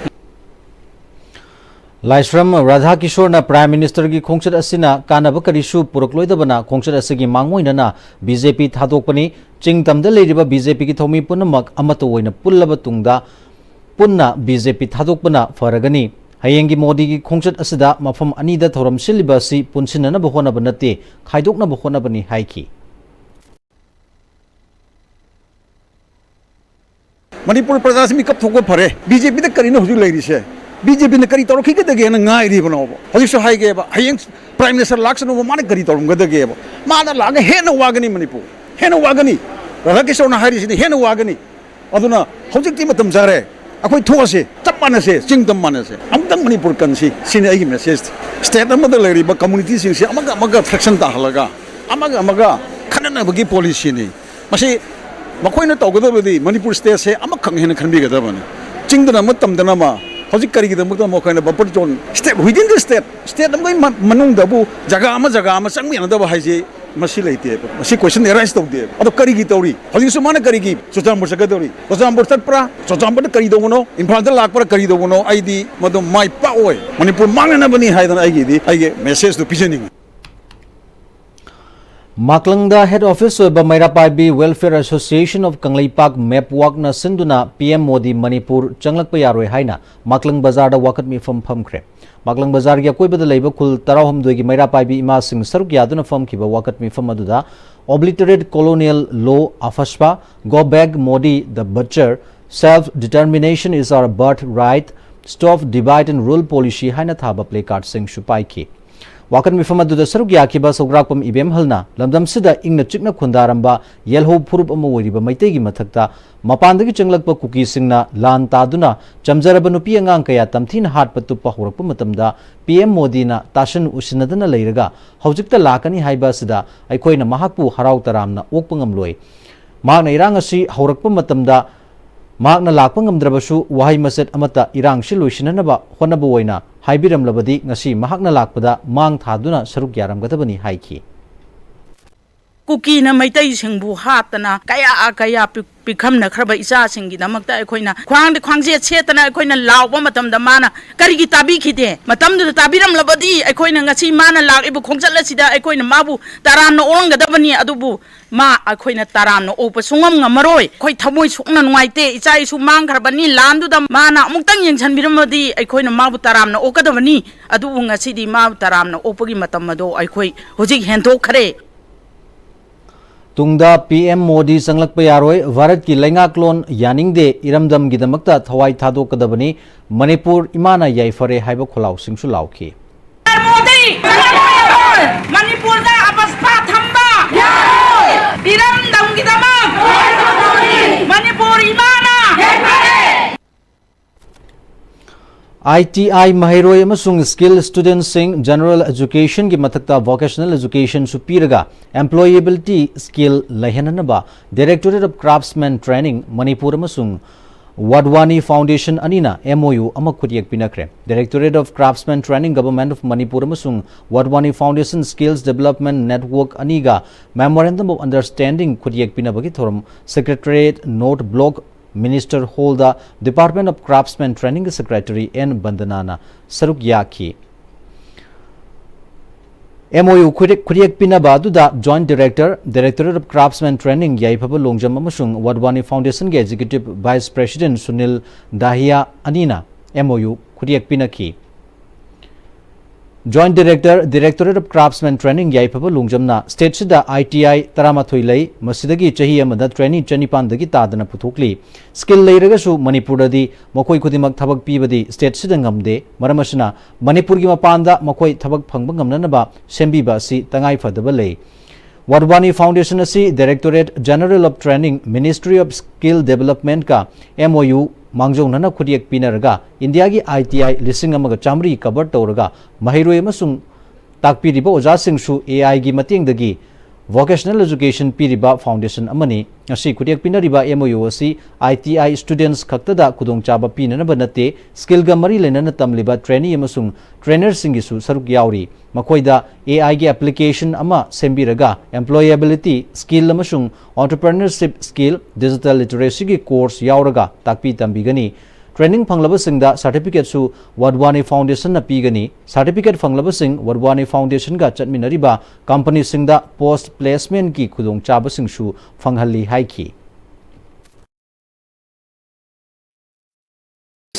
ꯂꯥꯏꯁ꯭ꯔꯝ ꯔꯥꯙꯥꯀꯤꯁꯣꯔꯅ ꯄ꯭ꯔꯥꯏꯝ ꯃꯤꯅꯤꯁꯇꯔꯒꯤ ꯈꯣꯡꯆꯠ ꯑꯁꯤꯅ ꯀꯥꯟꯅꯕ ꯀꯔꯤꯁꯨ ꯄꯨꯔꯛꯂꯣꯏꯗꯕꯅ ꯈꯣꯡꯆꯠ ꯑꯁꯤꯒꯤ ꯃꯥꯡꯑꯣꯏꯅꯅ ꯕꯤ ꯖꯦ ꯄꯤ ꯊꯥꯗꯣꯛꯄꯅꯤ꯫ ꯆꯤꯡ ꯇꯝꯗ ꯂꯩꯔꯤꯕ ꯕꯤ ꯖꯦ ꯄꯤꯒꯤ ꯊꯧꯃꯤ ꯄꯨꯝꯅꯃꯛ ꯑꯃꯠꯇ ꯑꯣꯏꯅ ꯄꯨꯜꯂꯕ ꯇꯨꯡꯗ ꯄꯨꯟꯅ ꯕꯤ ꯖꯦ ꯄꯤ ꯊꯥꯗꯣꯛꯄꯅ ꯐꯔꯒꯅꯤ꯫ ꯍꯌꯦꯡꯒꯤ ꯃꯣꯗꯤꯒꯤ ꯈꯣꯡꯆꯠ ꯑꯁꯤꯗ ꯃꯐꯝ ꯑꯅꯤꯗ ꯊꯧꯔꯝ ꯁꯤꯜꯂꯤꯕ ꯑꯁꯤ ꯄꯨꯟꯁꯤꯟꯅꯅꯕ ꯍꯣꯠꯅꯕ ꯅꯠꯇꯦ, ꯈꯥꯏꯗꯣꯛꯅꯕ ꯍꯣꯠꯅꯕꯅꯤ ꯍꯥꯏꯈꯤ꯫ ꯃꯅꯤꯄꯨꯔ ꯄ꯭ꯔꯖꯥꯁꯤ ꯃꯤꯀꯞ ꯊꯣꯛꯄ ꯐꯔꯦ꯫ ꯕꯤ ꯖꯦ ꯄꯤꯗ ꯀꯔꯤꯅꯣ ꯍꯧꯖꯤꯛ ꯂꯩꯔꯤꯁꯦ? ꯕꯤ ꯖꯦ ꯄꯤꯅ ꯀꯔꯤ ꯇꯧꯔꯛꯈꯤꯒꯗꯒꯦꯅ ꯉꯥꯏꯔꯤꯕꯅꯣꯕ? ꯍꯧꯖꯤꯛꯁꯨ ꯍꯥꯏꯒꯦꯕ, ꯍꯌꯦꯡ Prime Minister ꯂꯥꯛꯁꯅꯨꯕ, ꯃꯥꯅ ꯀꯔꯤ ꯇꯧꯔꯝꯒꯗꯒꯦꯕ? ꯃꯥꯅ ꯂꯥꯛꯑꯒ ꯍꯦꯟꯅ ꯋꯥꯒꯅꯤ ꯃꯅꯤꯄꯨꯔ, ꯍꯦꯟꯅ ꯋꯥꯒꯅꯤ꯫ ꯔꯥꯙꯥꯀꯤꯁꯣꯔꯅ ꯍꯥꯏꯔꯤꯁꯤꯗꯤ ꯍꯦꯟꯅ ꯋꯥꯒꯅꯤ꯫ ꯑꯗꯨꯅ ꯍꯧꯖꯤꯛꯇꯤ ꯃꯇꯝ ꯆꯥꯔꯦ꯫ ꯑꯩꯈꯣꯏ ꯊꯣꯛꯑꯁꯦ, ꯆꯞ ꯃꯥꯟꯅꯁꯦ, ꯆꯤꯡ ꯇꯝ ꯃꯥꯟꯅꯁꯦ, ꯑꯃꯨꯛꯇꯪ ꯃꯅꯤꯄꯨꯔ ꯀꯟꯁꯤ꯫ ꯁꯤꯅꯤ ꯑꯩꯒꯤ message꯫ State ꯑꯃꯗ ꯂꯩꯔꯤꯕ communityꯁꯤꯡꯁꯦ ꯑꯃꯒ ꯑꯃꯒ fraction ꯇꯥꯍꯜꯂꯒ, ꯑꯃꯒ ꯑꯃꯒ ꯈꯠꯅꯅꯕꯒꯤ policyꯅꯤ꯫ ꯃꯁꯤ ꯃꯈꯣꯏꯅ ꯇꯧꯒꯗꯕꯗꯤ ꯃꯅꯤꯄꯨꯔ stateꯁꯦ ꯑꯃꯈꯛ ꯍꯦꯟꯅ ꯈꯟꯕꯤꯒꯗꯕꯅꯤ꯫ ꯆꯤꯡꯗꯅ ꯑꯃ, ꯇꯝꯗꯅ ꯑꯃ꯫ ꯍꯧꯖꯤꯛ ꯀꯔꯤꯒꯤꯗꯃꯛꯇ ꯃꯈꯣꯏꯅ buffer zone, state within the state, state ꯑꯃꯒꯤ ꯃ-, ꯃꯅꯨꯡꯗꯕꯨ ꯖꯒꯥ ꯑꯃ, ꯖꯒꯥ ꯑꯃ ꯆꯪꯕ ꯌꯥꯅꯗꯕ ꯍꯥꯏꯁꯤ ꯃꯁꯤ ꯂꯩꯇꯦꯕ꯫ ꯃꯁꯤ question arise ꯇꯧꯗꯦꯕ꯫ ꯑꯗꯣ ꯀꯔꯤꯒꯤ ꯇꯧꯔꯤ? ꯍꯧꯖꯤꯛꯁꯨ ꯃꯥꯅ ꯀꯔꯤꯒꯤ ꯆꯨꯔꯆꯥꯟꯄꯨꯔ ꯆꯠꯀꯗꯧꯔꯤ? ꯆꯨꯔꯆꯥꯟꯄꯨꯔ ꯆꯠꯄ꯭ꯔꯥ? ꯆꯨꯔꯆꯥꯟꯄꯨꯔꯗ ꯀꯔꯤ ꯇꯧꯕꯅꯣ? ꯏꯝꯐꯥꯜꯗ ꯂꯥꯛꯄ꯭ꯔꯥ? ꯀꯔꯤ ꯇꯧꯕꯅꯣ? ꯑꯩꯗꯤ ꯃꯗꯨ ꯃꯥꯏ ꯄꯥꯛꯑꯣꯏ꯫ ꯃꯅꯤꯄꯨꯔ ꯃꯥꯡꯅꯅꯕꯅꯤ ꯍꯥꯏꯗꯅ ꯑꯩꯒꯤꯗꯤ, ꯑꯩꯒꯤ messageꯇꯨ ꯄꯤꯖꯅꯤꯡꯉꯤ꯫ ꯃꯥꯛꯂꯪꯗ head office ꯑꯣꯏꯕ ꯃꯩꯔꯥꯄꯥꯏꯕꯤ Welfare Association of Kangleipak, MEPWOC ꯅ ꯁꯤꯟꯗꯨꯅ P M ꯃꯣꯗꯤ ꯃꯅꯤꯄꯨꯔ ꯆꯪꯂꯛꯄ ꯌꯥꯔꯣꯏ ꯍꯥꯏꯅ ꯃꯥꯛꯂꯪ ꯕꯖꯥꯔꯗ ꯋꯥꯀꯠ ꯃꯤꯐꯝ ꯐꯝꯈ꯭ꯔꯦ꯫ ꯃꯥꯛꯂꯪ ꯕꯖꯥꯔꯒꯤ ꯑꯀꯣꯏꯕꯗ ꯂꯩꯕ ꯈꯨꯜ ꯇꯔꯥꯍꯨꯝꯗꯣꯏꯒꯤ ꯃꯩꯔꯥꯄꯥꯏꯕꯤ ꯏꯃꯥꯁꯤꯡ ꯁꯔꯨꯛ ꯌꯥꯗꯨꯅ ꯐꯝꯈꯤꯕ ꯋꯥꯀꯠ ꯃꯤꯐꯝ ꯑꯗꯨꯗ Obliterate colonial law, AFSPA, Go back Modi the butcher, Self determination is our birthright, Stop divide and rule policy ꯍꯥꯏꯅ ꯊꯥꯕ placardꯁꯤꯡꯁꯨ ꯄꯥꯏꯈꯤ꯫ ꯋꯥꯀꯠ ꯃꯤꯐꯝ ꯑꯗꯨꯗ ꯁꯔꯨꯛ ꯌꯥꯈꯤꯕ ꯁꯧꯒ꯭ꯔꯥꯛꯄꯝ ꯏꯕꯦꯝꯍꯜꯅ ꯂꯝꯗꯝꯁꯤꯗ ꯏꯪꯅ ꯆꯤꯛꯅ ꯈꯨꯟꯗꯥꯔꯝꯕ ꯌꯦꯜꯍꯧ ꯐꯨꯔꯨꯞ ꯑꯃ ꯑꯣꯏꯔꯤꯕ ꯃꯩꯇꯩꯒꯤ ꯃꯊꯛꯇ ꯃꯄꯥꯟꯗꯒꯤ ꯆꯪꯂꯛꯄ ꯀꯨꯀꯤꯁꯤꯡꯅ ꯂꯥꯟ ꯇꯥꯗꯨꯅ ꯆꯝꯖꯔꯕ ꯅꯨꯄꯤ ꯑꯉꯥꯡ ꯀꯌꯥ ꯇꯝꯊꯤꯅ ꯍꯥꯠꯄ ꯇꯨꯞꯄ ꯍꯧꯔꯛꯄ ꯃꯇꯝꯗ P M ꯃꯣꯗꯤꯅ ꯇꯥꯁꯟ ꯎꯁꯤꯟꯅꯗꯅ ꯂꯩꯔꯒ ꯍꯧꯖꯤꯛꯇ ꯂꯥꯛꯀꯅꯤ ꯍꯥꯏꯕ ꯑꯁꯤꯗ ꯑꯩꯈꯣꯏꯅ ꯃꯍꯥꯛꯄꯨ ꯍꯔꯥꯎ ꯇꯔꯥꯝꯅ ꯑꯣꯛꯄ ꯉꯝꯂꯣꯏ꯫ ꯃꯍꯥꯛꯅ ꯏꯔꯥꯡ ꯑꯁꯤ ꯍꯧꯔꯛꯄ ꯃꯇꯝꯗ ꯃꯍꯥꯛꯅ ꯂꯥꯛꯄ ꯉꯝꯗ꯭ꯔꯕꯁꯨ ꯋꯥꯍꯩ ꯃꯆꯦꯠ ꯑꯃꯠꯇ ꯏꯔꯥꯡꯁꯤ ꯂꯣꯏꯁꯤꯟꯅꯅꯕ ꯍꯣꯠꯅꯕ ꯑꯣꯏꯅ ꯍꯥꯏꯕꯤꯔꯝꯂꯕꯗꯤ ꯉꯁꯤ ꯃꯍꯥꯛꯅ ꯂꯥꯛꯄꯗ ꯃꯥꯡ ꯊꯥꯗꯨꯅ ꯁꯔꯨꯛ ꯌꯥꯔꯝꯒꯗꯕꯅꯤ ꯍꯥꯏꯈꯤ꯫ ꯀꯨꯀꯤꯅ ꯃꯩꯇꯩꯁꯤꯡꯕꯨ ꯍꯥꯠꯇꯅ ꯀꯌꯥ ꯀꯌꯥ ꯄꯤ-, ꯄꯤꯛꯈꯝꯅꯈ꯭ꯔꯕ ꯏꯆꯥꯁꯤꯡꯒꯤꯗꯃꯛꯇ ꯑꯩꯈꯣꯏꯅ ꯈ꯭ꯋꯥꯡꯗ ꯈ꯭ꯋꯥꯡꯖꯦꯠ ꯁꯦꯠꯇꯅ ꯑꯩꯈꯣꯏꯅ ꯂꯥꯎꯕ ꯃꯇꯝꯗ ꯃꯥꯅ ꯀꯔꯤꯒꯤ ꯇꯥꯕꯤꯈꯤꯗꯦ? ꯃꯇꯝꯗꯨꯗ ꯇꯥꯕꯤꯔꯝꯂꯕꯗꯤ ꯑꯩꯈꯣꯏꯅ ꯉꯁꯤ ꯃꯥꯅ ꯂꯥꯛꯂꯤꯕ ꯈꯣꯡꯆꯠ ꯑꯁꯤꯗ ꯑꯩꯈꯣꯏꯅ ꯃꯥꯕꯨ ꯇꯔꯥꯝꯅ ꯑꯣꯛꯂꯝꯒꯗꯕꯅꯤ꯫ ꯑꯗꯨꯕꯨ ꯃꯥ ꯑꯩꯈꯣꯏꯅ ꯇꯔꯥꯝꯅ ꯑꯣꯛꯄ ꯁꯨꯡꯉꯝ ꯉꯝꯃꯔꯣꯏ꯫ ꯑꯩꯈꯣꯏ ꯊꯃꯣꯏ ꯁꯣꯛꯅ ꯅꯨꯡꯉꯥꯏꯇꯦ꯫ ꯏꯆꯥ ꯏꯁꯨ ꯃꯥꯡꯈ꯭ꯔꯕꯅꯤ꯫ ꯂꯥꯟꯗꯨꯗ ꯃꯥꯅ ꯑꯃꯨꯛꯇꯪ ꯌꯦꯡꯁꯤꯟꯕꯤꯔꯝꯃꯗꯤ ꯑꯩꯈꯣꯏꯅ ꯃꯥꯕꯨ ꯇꯔꯥꯝꯅ ꯑꯣꯛꯀꯗꯕꯅꯤ꯫ ꯑꯗꯨꯕꯨ ꯉꯁꯤꯗꯤ ꯃꯥꯕꯨ ꯇꯔꯥꯝꯅ ꯑꯣꯛꯄꯒꯤ ꯃꯇꯝ ꯑꯗꯣ ꯑꯩꯈꯣꯏ ꯍꯧꯖꯤꯛ ꯍꯦꯟꯗꯣꯛꯈ꯭ꯔꯦ꯫ ꯇꯨꯡꯗ P M ꯃꯣꯗꯤ ꯆꯪꯂꯛꯄ ꯌꯥꯔꯣꯏ, ꯚꯥꯔꯠꯀꯤ ꯂꯩꯉꯥꯛꯂꯣꯟ ꯌꯥꯅꯤꯡꯗꯦ, ꯏꯔꯝꯗꯝꯒꯤꯗꯃꯛꯇ ꯊꯋꯥꯏ ꯊꯥꯗꯣꯛꯀꯗꯕꯅꯤ, ꯃꯅꯤꯄꯨꯔ ꯏꯃꯥꯅ ꯌꯥꯏꯐꯔꯦ ꯍꯥꯏꯕ ꯈꯣꯜꯂꯥꯎꯁꯤꯡꯁꯨ ꯂꯥꯎꯈꯤ꯫ मोदी, ITI ꯃꯍꯩꯔꯣꯏ ꯑꯃꯁꯨꯡ ꯁ꯭ꯀꯤꯜ ꯁ꯭ꯇꯨꯗꯦꯟꯠꯁꯤꯡ ꯖꯦꯅꯔꯦꯜ ꯑꯦꯖꯨꯀꯦꯁꯟꯒꯤ ꯃꯊꯛꯇ ꯚꯣꯀꯦꯁꯅꯦꯜ ꯑꯦꯖꯨꯀꯦꯁꯟꯁꯨ ꯄꯤꯔꯒ ꯑꯦꯝꯄ꯭ꯂꯣꯌꯦꯕꯤꯂꯤꯇꯤ ꯁ꯭ꯀꯤꯜ ꯂꯩꯍꯟꯅꯅꯕ Directorate of Craftsman Training ꯃꯅꯤꯄꯨꯔ ꯑꯃꯁꯨꯡ ꯋꯥꯙꯋꯥꯅꯤ ꯐꯥꯎꯟꯗꯦꯁꯟ ꯑꯅꯤꯅ MOU ꯑꯃ ꯈꯨꯠꯌꯦꯛ ꯄꯤꯅꯈ꯭ꯔꯦ꯫ Directorate of Craftsman Training, Government of Manipur ꯑꯃꯁꯨꯡ Wadhwani foundation skills development network ꯑꯅꯤꯒ Memorandum of Understanding ꯈꯨꯠꯌꯦꯛ ꯄꯤꯅꯕꯒꯤ ꯊꯧꯔꯝ Secretariat North Block Minister Hall the Department of Craftsman Training ꯒꯤ Secretary N ꯕꯟꯗꯅꯥꯅ ꯁꯔꯨꯛ ꯌꯥꯈꯤ꯫ MOU ꯈꯨꯠꯌꯦꯛ ꯈꯨꯠꯌꯦꯛ ꯄꯤꯅꯕ ꯑꯗꯨꯗ Joint Director, Directorate of Craftsman Training ꯌꯥꯏꯐꯕ ꯂꯣꯡꯖꯝ ꯑꯃꯁꯨꯡ ꯋꯥꯙꯋꯥꯅꯤ ꯐꯥꯎꯟꯗꯦꯁꯟꯒꯤ Executive Vice President ꯁꯨꯅꯤꯜ ꯗꯥꯍꯤꯌꯥ ꯑꯅꯤꯅ MOU ꯈꯨꯠꯌꯦꯛ ꯄꯤꯅꯈꯤ꯫ Joint Director, Directorate of Craftsman Training ꯌꯥꯏꯐꯕ ꯂꯣꯡꯖꯝꯅ ꯁ꯭ꯇꯦꯠꯁꯤꯗ ITI ꯇꯔꯥꯃꯥꯊꯣꯏ ꯂꯩ, ꯃꯁꯤꯗꯒꯤ ꯆꯍꯤ ꯑꯃꯗ ꯇ꯭ꯔꯦꯅꯤ ꯆꯅꯤꯄꯥꯟꯗꯒꯤ ꯇꯥꯗꯅ ꯄꯨꯊꯣꯛꯂꯤ꯫ ꯁ꯭ꯀꯤꯜ ꯂꯩꯔꯒꯁꯨ ꯃꯅꯤꯄꯨꯔꯗꯗꯤ ꯃꯈꯣꯏ ꯈꯨꯗꯤꯡꯃꯛ ꯊꯕꯛ ꯄꯤꯕꯗꯤ ꯁ꯭ꯇꯦꯠꯁꯤꯗ ꯉꯝꯗꯦ꯫ ꯃꯔꯝ ꯑꯁꯤꯅ ꯃꯅꯤꯄꯨꯔꯒꯤ ꯃꯄꯥꯟꯗ ꯃꯈꯣꯏ ꯊꯕꯛ ꯐꯪꯕ ꯉꯝꯅꯅꯕ ꯁꯦꯝꯕꯤꯕ ꯑꯁꯤ ꯇꯉꯥꯏ ꯐꯗꯕ ꯂꯩ꯫ ꯋꯥꯙꯋꯥꯅꯤ ꯐꯥꯎꯟꯗꯦꯁꯟ ꯑꯁꯤ Directorate General of Training, Ministry of Skill Development ꯀ MOU ꯃꯥꯡꯖꯧꯅꯅ ꯈꯨꯠꯌꯦꯛ ꯄꯤꯅꯔꯒ ꯏꯟꯗꯤꯌꯥꯒꯤ ITI ꯂꯤꯁꯤꯡ ꯑꯃꯒ ꯆꯥꯃꯔꯤ ꯀꯚꯔ ꯇꯧꯔꯒ ꯃꯍꯩꯔꯣꯏ ꯑꯃꯁꯨꯡ ꯇꯥꯛꯄꯤꯔꯤꯕ ꯑꯣꯖꯥꯁꯤꯡꯁꯨ AI ꯒꯤ ꯃꯇꯦꯡꯗꯒꯤ ꯚꯣꯀꯦꯁꯅꯦꯜ ꯑꯦꯖꯨꯀꯦꯁꯟ ꯄꯤꯔꯤꯕ ꯐꯥꯎꯟꯗꯦꯁꯟ ꯑꯃꯅꯤ꯫ ꯉꯁꯤ ꯈꯨꯠꯌꯦꯛ ꯄꯤꯅꯔꯤꯕ MOU ꯑꯁꯤ ITI ꯁ꯭ꯇꯨꯗꯦꯟꯠꯁ ꯈꯛꯇꯗ ꯈꯨꯗꯣꯡꯆꯥꯕ ꯄꯤꯅꯅꯕ ꯅꯠꯇꯦ, ꯁ꯭ꯀꯤꯜꯒ ꯃꯔꯤ ꯂꯩꯅꯅ ꯇꯝꯂꯤꯕ ꯇ꯭ꯔꯦꯅꯤ ꯑꯃꯁꯨꯡ ꯇ꯭ꯔꯦꯅꯔꯁꯤꯡꯒꯤꯁꯨ ꯁꯔꯨꯛ ꯌꯥꯎꯔꯤ꯫ ꯃꯈꯣꯏꯗ AI ꯒꯤ ꯑꯦꯄ꯭ꯂꯤꯀꯦꯁꯟ ꯑꯃ ꯁꯦꯝꯕꯤꯔꯒ employability ꯁ꯭ꯀꯤꯜ ꯑꯃꯁꯨꯡ entrepreneurship ꯁ꯭ꯀꯤꯜ, digital literacy ꯒꯤ ꯀꯣꯔꯁ ꯌꯥꯎꯔꯒ ꯇꯥꯛꯄꯤ ꯇꯝꯕꯤꯒꯅꯤ꯫ ꯇ꯭ꯔꯦꯅꯤꯡ ꯐꯪꯂꯕꯁꯤꯡꯗ ꯁꯥꯔꯇꯤꯐꯤꯀꯦꯠꯁꯨ ꯋꯥꯙꯋꯥꯅꯤ ꯐꯥꯎꯟꯗꯦꯁꯟꯅ ꯄꯤꯒꯅꯤ꯫ ꯁꯥꯔꯇꯤꯐꯤꯀꯦꯠ ꯐꯪꯂꯕꯁꯤꯡ ꯋꯥꯙꯋꯥꯅꯤ ꯐꯥꯎꯟꯗꯦꯁꯟꯒ ꯆꯠꯃꯤꯟꯅꯔꯤꯕ ꯀꯝꯄꯅꯤꯁꯤꯡꯗ ꯄꯣꯁꯠ ꯄ꯭ꯂꯦꯁꯃꯦꯟꯠꯀꯤ ꯈꯨꯗꯣꯡꯆꯥꯕꯁꯤꯡꯁꯨ ꯐꯪꯍꯜꯂꯤ ꯍꯥꯏꯈꯤ꯫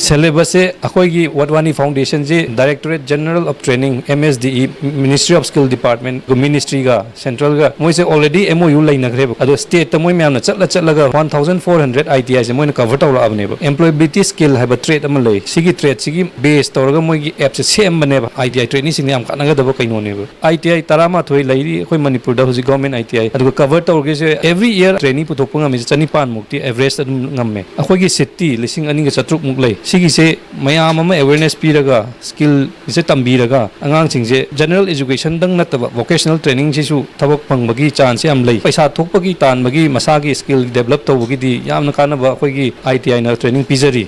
ꯁꯦꯂꯦꯕꯁꯁꯦ ꯑꯩꯈꯣꯏꯒꯤ ꯋꯥꯙꯋꯥꯅꯤ ꯐꯥꯎꯟꯗꯦꯁꯟꯁꯤ Directorate General of Training, MSDE, Ministry of Skill Department, ꯒ ꯃꯤꯅꯤꯁꯇ꯭ꯔꯤꯒ ꯁꯦꯟꯇ꯭ꯔꯦꯜꯒ ꯃꯣꯏꯁꯦ already MOU ꯂꯩꯅꯈ꯭ꯔꯦꯕ꯫ ꯑꯗꯣ ꯁ꯭ꯇꯦꯠꯇ ꯃꯣꯏ ꯃꯌꯥꯝꯅ ꯆꯠꯂ ꯆꯠꯂꯒ one thousand four hundred ITI ꯁꯦ ꯃꯣꯏꯅ ꯀꯚꯔ ꯇꯧꯔꯛꯑꯕꯅꯦꯕ꯫ Employability skill ꯍꯥꯏꯕ ꯇ꯭ꯔꯦꯠ ꯑꯃ ꯂꯩ꯫ ꯁꯤꯒꯤ ꯇ꯭ꯔꯦꯠꯁꯤꯒꯤ ꯕꯦꯁ ꯇꯧꯔꯒ ꯃꯣꯏꯒꯤ ꯑꯦꯞꯁꯦ ꯁꯦꯝꯕꯅꯦꯕ꯫ ITI ꯇ꯭ꯔꯦꯅꯤꯁꯤꯡꯗ ꯌꯥꯝ ꯀꯥꯟꯅꯒꯗꯕ ꯀꯩꯅꯣꯅꯦꯕ꯫ ITI ꯇꯔꯥꯃꯥꯊꯣꯏ ꯂꯩꯔꯤ ꯑꯩꯈꯣꯏ ꯃꯅꯤꯄꯨꯔꯗ ꯍꯧꯖꯤꯛ government ITI꯫ ꯑꯗꯨꯒ ꯀꯚꯔ ꯇꯧꯔꯒꯁꯦ every year ꯇ꯭ꯔꯦꯅꯤ ꯄꯨꯊꯣꯛꯄ ꯉꯝꯃꯤꯁꯦ ꯆꯅꯤꯄꯥꯟꯃꯨꯛꯇꯤ ꯑꯦꯚꯔꯦꯖ ꯑꯗꯨꯝ ꯉꯝꯃꯦ꯫ ꯑꯩꯈꯣꯏꯒꯤ ꯁꯤꯠꯇꯤ ꯂꯤꯁꯤꯡ ꯑꯅꯤꯒ ꯆꯥꯇ꯭ꯔꯨꯛꯃꯨꯛ ꯂꯩ꯫ ꯁꯤꯒꯤꯁꯦ ꯃꯌꯥꯝ ꯑꯃ ꯑꯦꯋꯦꯔꯅꯦꯁ ꯄꯤꯔꯒ, ꯁ꯭ꯀꯤꯜꯁꯦ ꯇꯝꯕꯤꯔꯒ, ꯑꯉꯥꯡꯁꯤꯡꯁꯦ ꯖꯦꯅꯔꯦꯜ ꯑꯦꯖꯨꯀꯦꯁꯟꯗꯪ ꯅꯠꯇꯕ ꯚꯣꯀꯦꯁꯅꯦꯜ ꯇ꯭ꯔꯦꯅꯤꯡꯁꯤꯁꯨ ꯊꯕꯛ ꯐꯪꯕꯒꯤ ꯆꯥꯟꯁꯁꯦ ꯌꯥꯝ ꯂꯩ꯫ ꯄꯩꯁꯥ ꯊꯣꯛꯄꯒꯤ ꯇꯥꯟꯕꯒꯤ, ꯃꯁꯥꯒꯤ ꯁ꯭ꯀꯤꯜ ꯗꯦꯕꯂꯞ ꯇꯧꯕꯒꯤꯗꯤ ꯌꯥꯝꯅ ꯀꯥꯟꯅꯕ ꯑꯩꯈꯣꯏꯒꯤ ꯑꯥꯏ ꯇꯤ ꯑꯥꯏꯅ ꯇ꯭ꯔꯦꯅꯤꯡ ꯄꯤꯖꯔꯤ꯫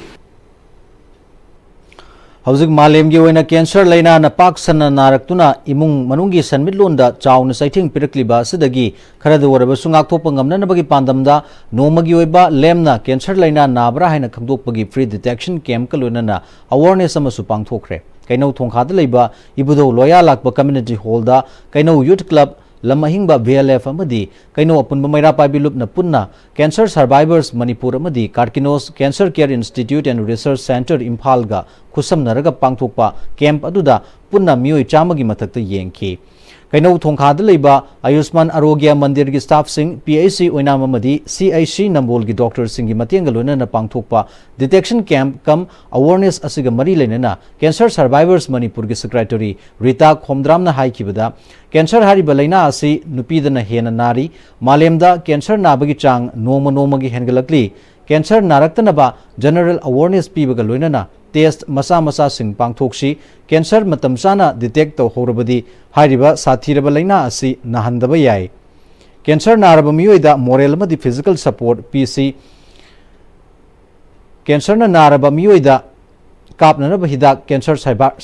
ꯍꯧꯖꯤꯛ ꯃꯥꯂꯦꯝꯒꯤ ꯑꯣꯏꯅ ꯀꯦꯟꯁꯔ ꯂꯥꯏꯅꯥꯅ ꯄꯥꯛ ꯁꯟꯅ ꯅꯥꯔꯛꯇꯨꯅ ꯏꯃꯨꯡ ꯃꯅꯨꯡꯒꯤ ꯁꯦꯟꯃꯤꯠꯂꯣꯟꯗ ꯆꯥꯎꯅ ꯆꯩꯊꯦꯡ ꯄꯤꯔꯛꯂꯤꯕ ꯑꯁꯤꯗꯒꯤ ꯈꯔꯗ ꯑꯣꯏꯔꯕꯁꯨ ꯉꯥꯛꯊꯣꯛꯄ ꯉꯝꯅꯅꯕꯒꯤ ꯄꯥꯟꯗꯝꯗ ꯅꯣꯡꯃꯒꯤ ꯑꯣꯏꯕ ꯂꯦꯝꯅ ꯀꯦꯟꯁꯔ ꯂꯥꯏꯅꯥ ꯅꯥꯕ꯭ꯔꯥ ꯍꯥꯏꯅ ꯈꯪꯗꯣꯛꯄꯒꯤ ꯐ꯭ꯔꯤ ꯗꯤꯇꯦꯛꯁꯟ ꯀꯦꯝꯞꯀ ꯂꯣꯏꯅꯅ ꯑꯋꯥꯔꯅꯦꯁ ꯑꯃꯁꯨ ꯄꯥꯡꯊꯣꯛꯈ꯭ꯔꯦ꯫ ꯀꯩꯅꯧ ꯊꯣꯡꯈꯥꯗ ꯂꯩꯕ ꯏꯕꯨꯙꯧ ꯂꯣꯌꯥ ꯂꯥꯛꯄ ꯀꯝꯃ꯭ꯌꯨꯅꯤꯇꯤ ꯍꯣꯜꯗ ꯀꯩꯅꯧ ꯌꯨꯊ ꯀ꯭ꯂꯕ, ꯂꯝ ꯑꯍꯤꯡꯕ ꯚꯤ ꯑꯦꯜ ꯑꯦꯐ ꯑꯃꯗꯤ ꯀꯩꯅꯧ ꯑꯄꯨꯟꯕ ꯃꯩꯔꯥ ꯄꯥꯏꯕꯤ ꯂꯨꯞꯅ ꯄꯨꯟꯅ Cancer Survivors Manipur ꯑꯃꯗꯤ Karkinos Cancer Care Institute and Research Centre ꯏꯝꯐꯥꯜꯒ ꯈꯨꯠꯁꯝꯅꯔꯒ ꯄꯥꯡꯊꯣꯛꯄ ꯀꯦꯝꯞ ꯑꯗꯨꯗ ꯄꯨꯟꯅ ꯃꯤꯑꯣꯏ ꯆꯥꯝꯃꯒꯤ ꯃꯊꯛꯇ ꯌꯦꯡꯈꯤ꯫ ꯀꯩꯅꯧ ꯊꯣꯡꯈꯥꯗ ꯂꯩꯕ ꯑꯌꯨꯁꯃꯥꯟ ꯑꯔꯣꯒ꯭ꯌ ꯃꯟꯗꯤꯔꯒꯤ ꯁ꯭ꯇꯥꯐꯁꯤꯡ, ꯄꯤ ꯑꯩꯆ ꯁꯤ ꯑꯣꯏꯅꯥꯝ ꯑꯃꯗꯤ ꯁꯤ ꯑꯩꯆ ꯁꯤ ꯅꯝꯕꯣꯜꯒꯤ ꯗꯣꯛꯇꯔꯁꯤꯡꯒꯤ ꯃꯇꯦꯡꯒ ꯂꯣꯏꯅꯅ ꯄꯥꯡꯊꯣꯛꯄ ꯗꯤꯇꯦꯛꯁꯟ ꯀꯦꯝꯞ ꯀꯝ ꯑꯋꯥꯔꯅꯦꯁ ꯑꯁꯤꯒ ꯃꯔꯤ ꯂꯩꯅꯅ Cancer Survivors ꯃꯅꯤꯄꯨꯔꯒꯤ ꯁꯦꯀ꯭ꯔꯦꯇꯔꯤ ꯔꯤꯇꯥ ꯈꯣꯝꯗ꯭ꯔꯥꯝꯅ ꯍꯥꯏꯈꯤꯕꯗ, ꯀꯦꯟꯁꯔ ꯍꯥꯏꯔꯤꯕ ꯂꯥꯏꯅꯥ ꯑꯁꯤ ꯅꯨꯄꯤꯗꯅ ꯍꯦꯟꯅ ꯅꯥꯔꯤ꯫ ꯃꯥꯂꯦꯝꯗ ꯀꯦꯟꯁꯔ ꯅꯥꯕꯒꯤ ꯆꯥꯡ ꯅꯣꯡꯃ ꯅꯣꯡꯃꯒꯤ ꯍꯦꯟꯒꯠꯂꯛꯂꯤ꯫ ꯀꯦꯟꯁꯔ ꯅꯥꯔꯛꯇꯅꯕ ꯖꯦꯅꯔꯦꯜ ꯑꯋꯥꯔꯅꯦꯁ ꯄꯤꯕꯒ ꯂꯣꯏꯅꯅ ꯇꯦꯁ꯭ꯠ ꯃꯆꯥ ꯃꯆꯥꯁꯤꯡ ꯄꯥꯡꯊꯣꯛꯁꯤ꯫ ꯀꯦꯟꯁꯔ ꯃꯇꯝ ꯆꯥꯅ ꯗꯤꯇꯦꯛ ꯇꯧꯍꯧꯔꯕꯗꯤ ꯍꯥꯏꯔꯤꯕ ꯁꯥꯊꯤꯔꯕ ꯂꯥꯏꯅꯥ ꯑꯁꯤ ꯅꯥꯍꯟꯗꯕ ꯌꯥꯏ꯫ ꯀꯦꯟꯁꯔ ꯅꯥꯔꯕ ꯃꯤꯑꯣꯏꯗ ꯃꯣꯔꯦꯜ ꯑꯃꯗꯤ ꯐꯤꯖꯤꯀꯦꯜ ꯁꯄꯣꯔꯠ ꯄꯤꯁꯤ꯫ ꯀꯦꯟꯁꯔꯅ ꯅꯥꯔꯕ ꯃꯤꯑꯣꯏꯗ ꯀꯥꯞꯅꯅꯕ ꯍꯤꯗꯥꯛ Cancer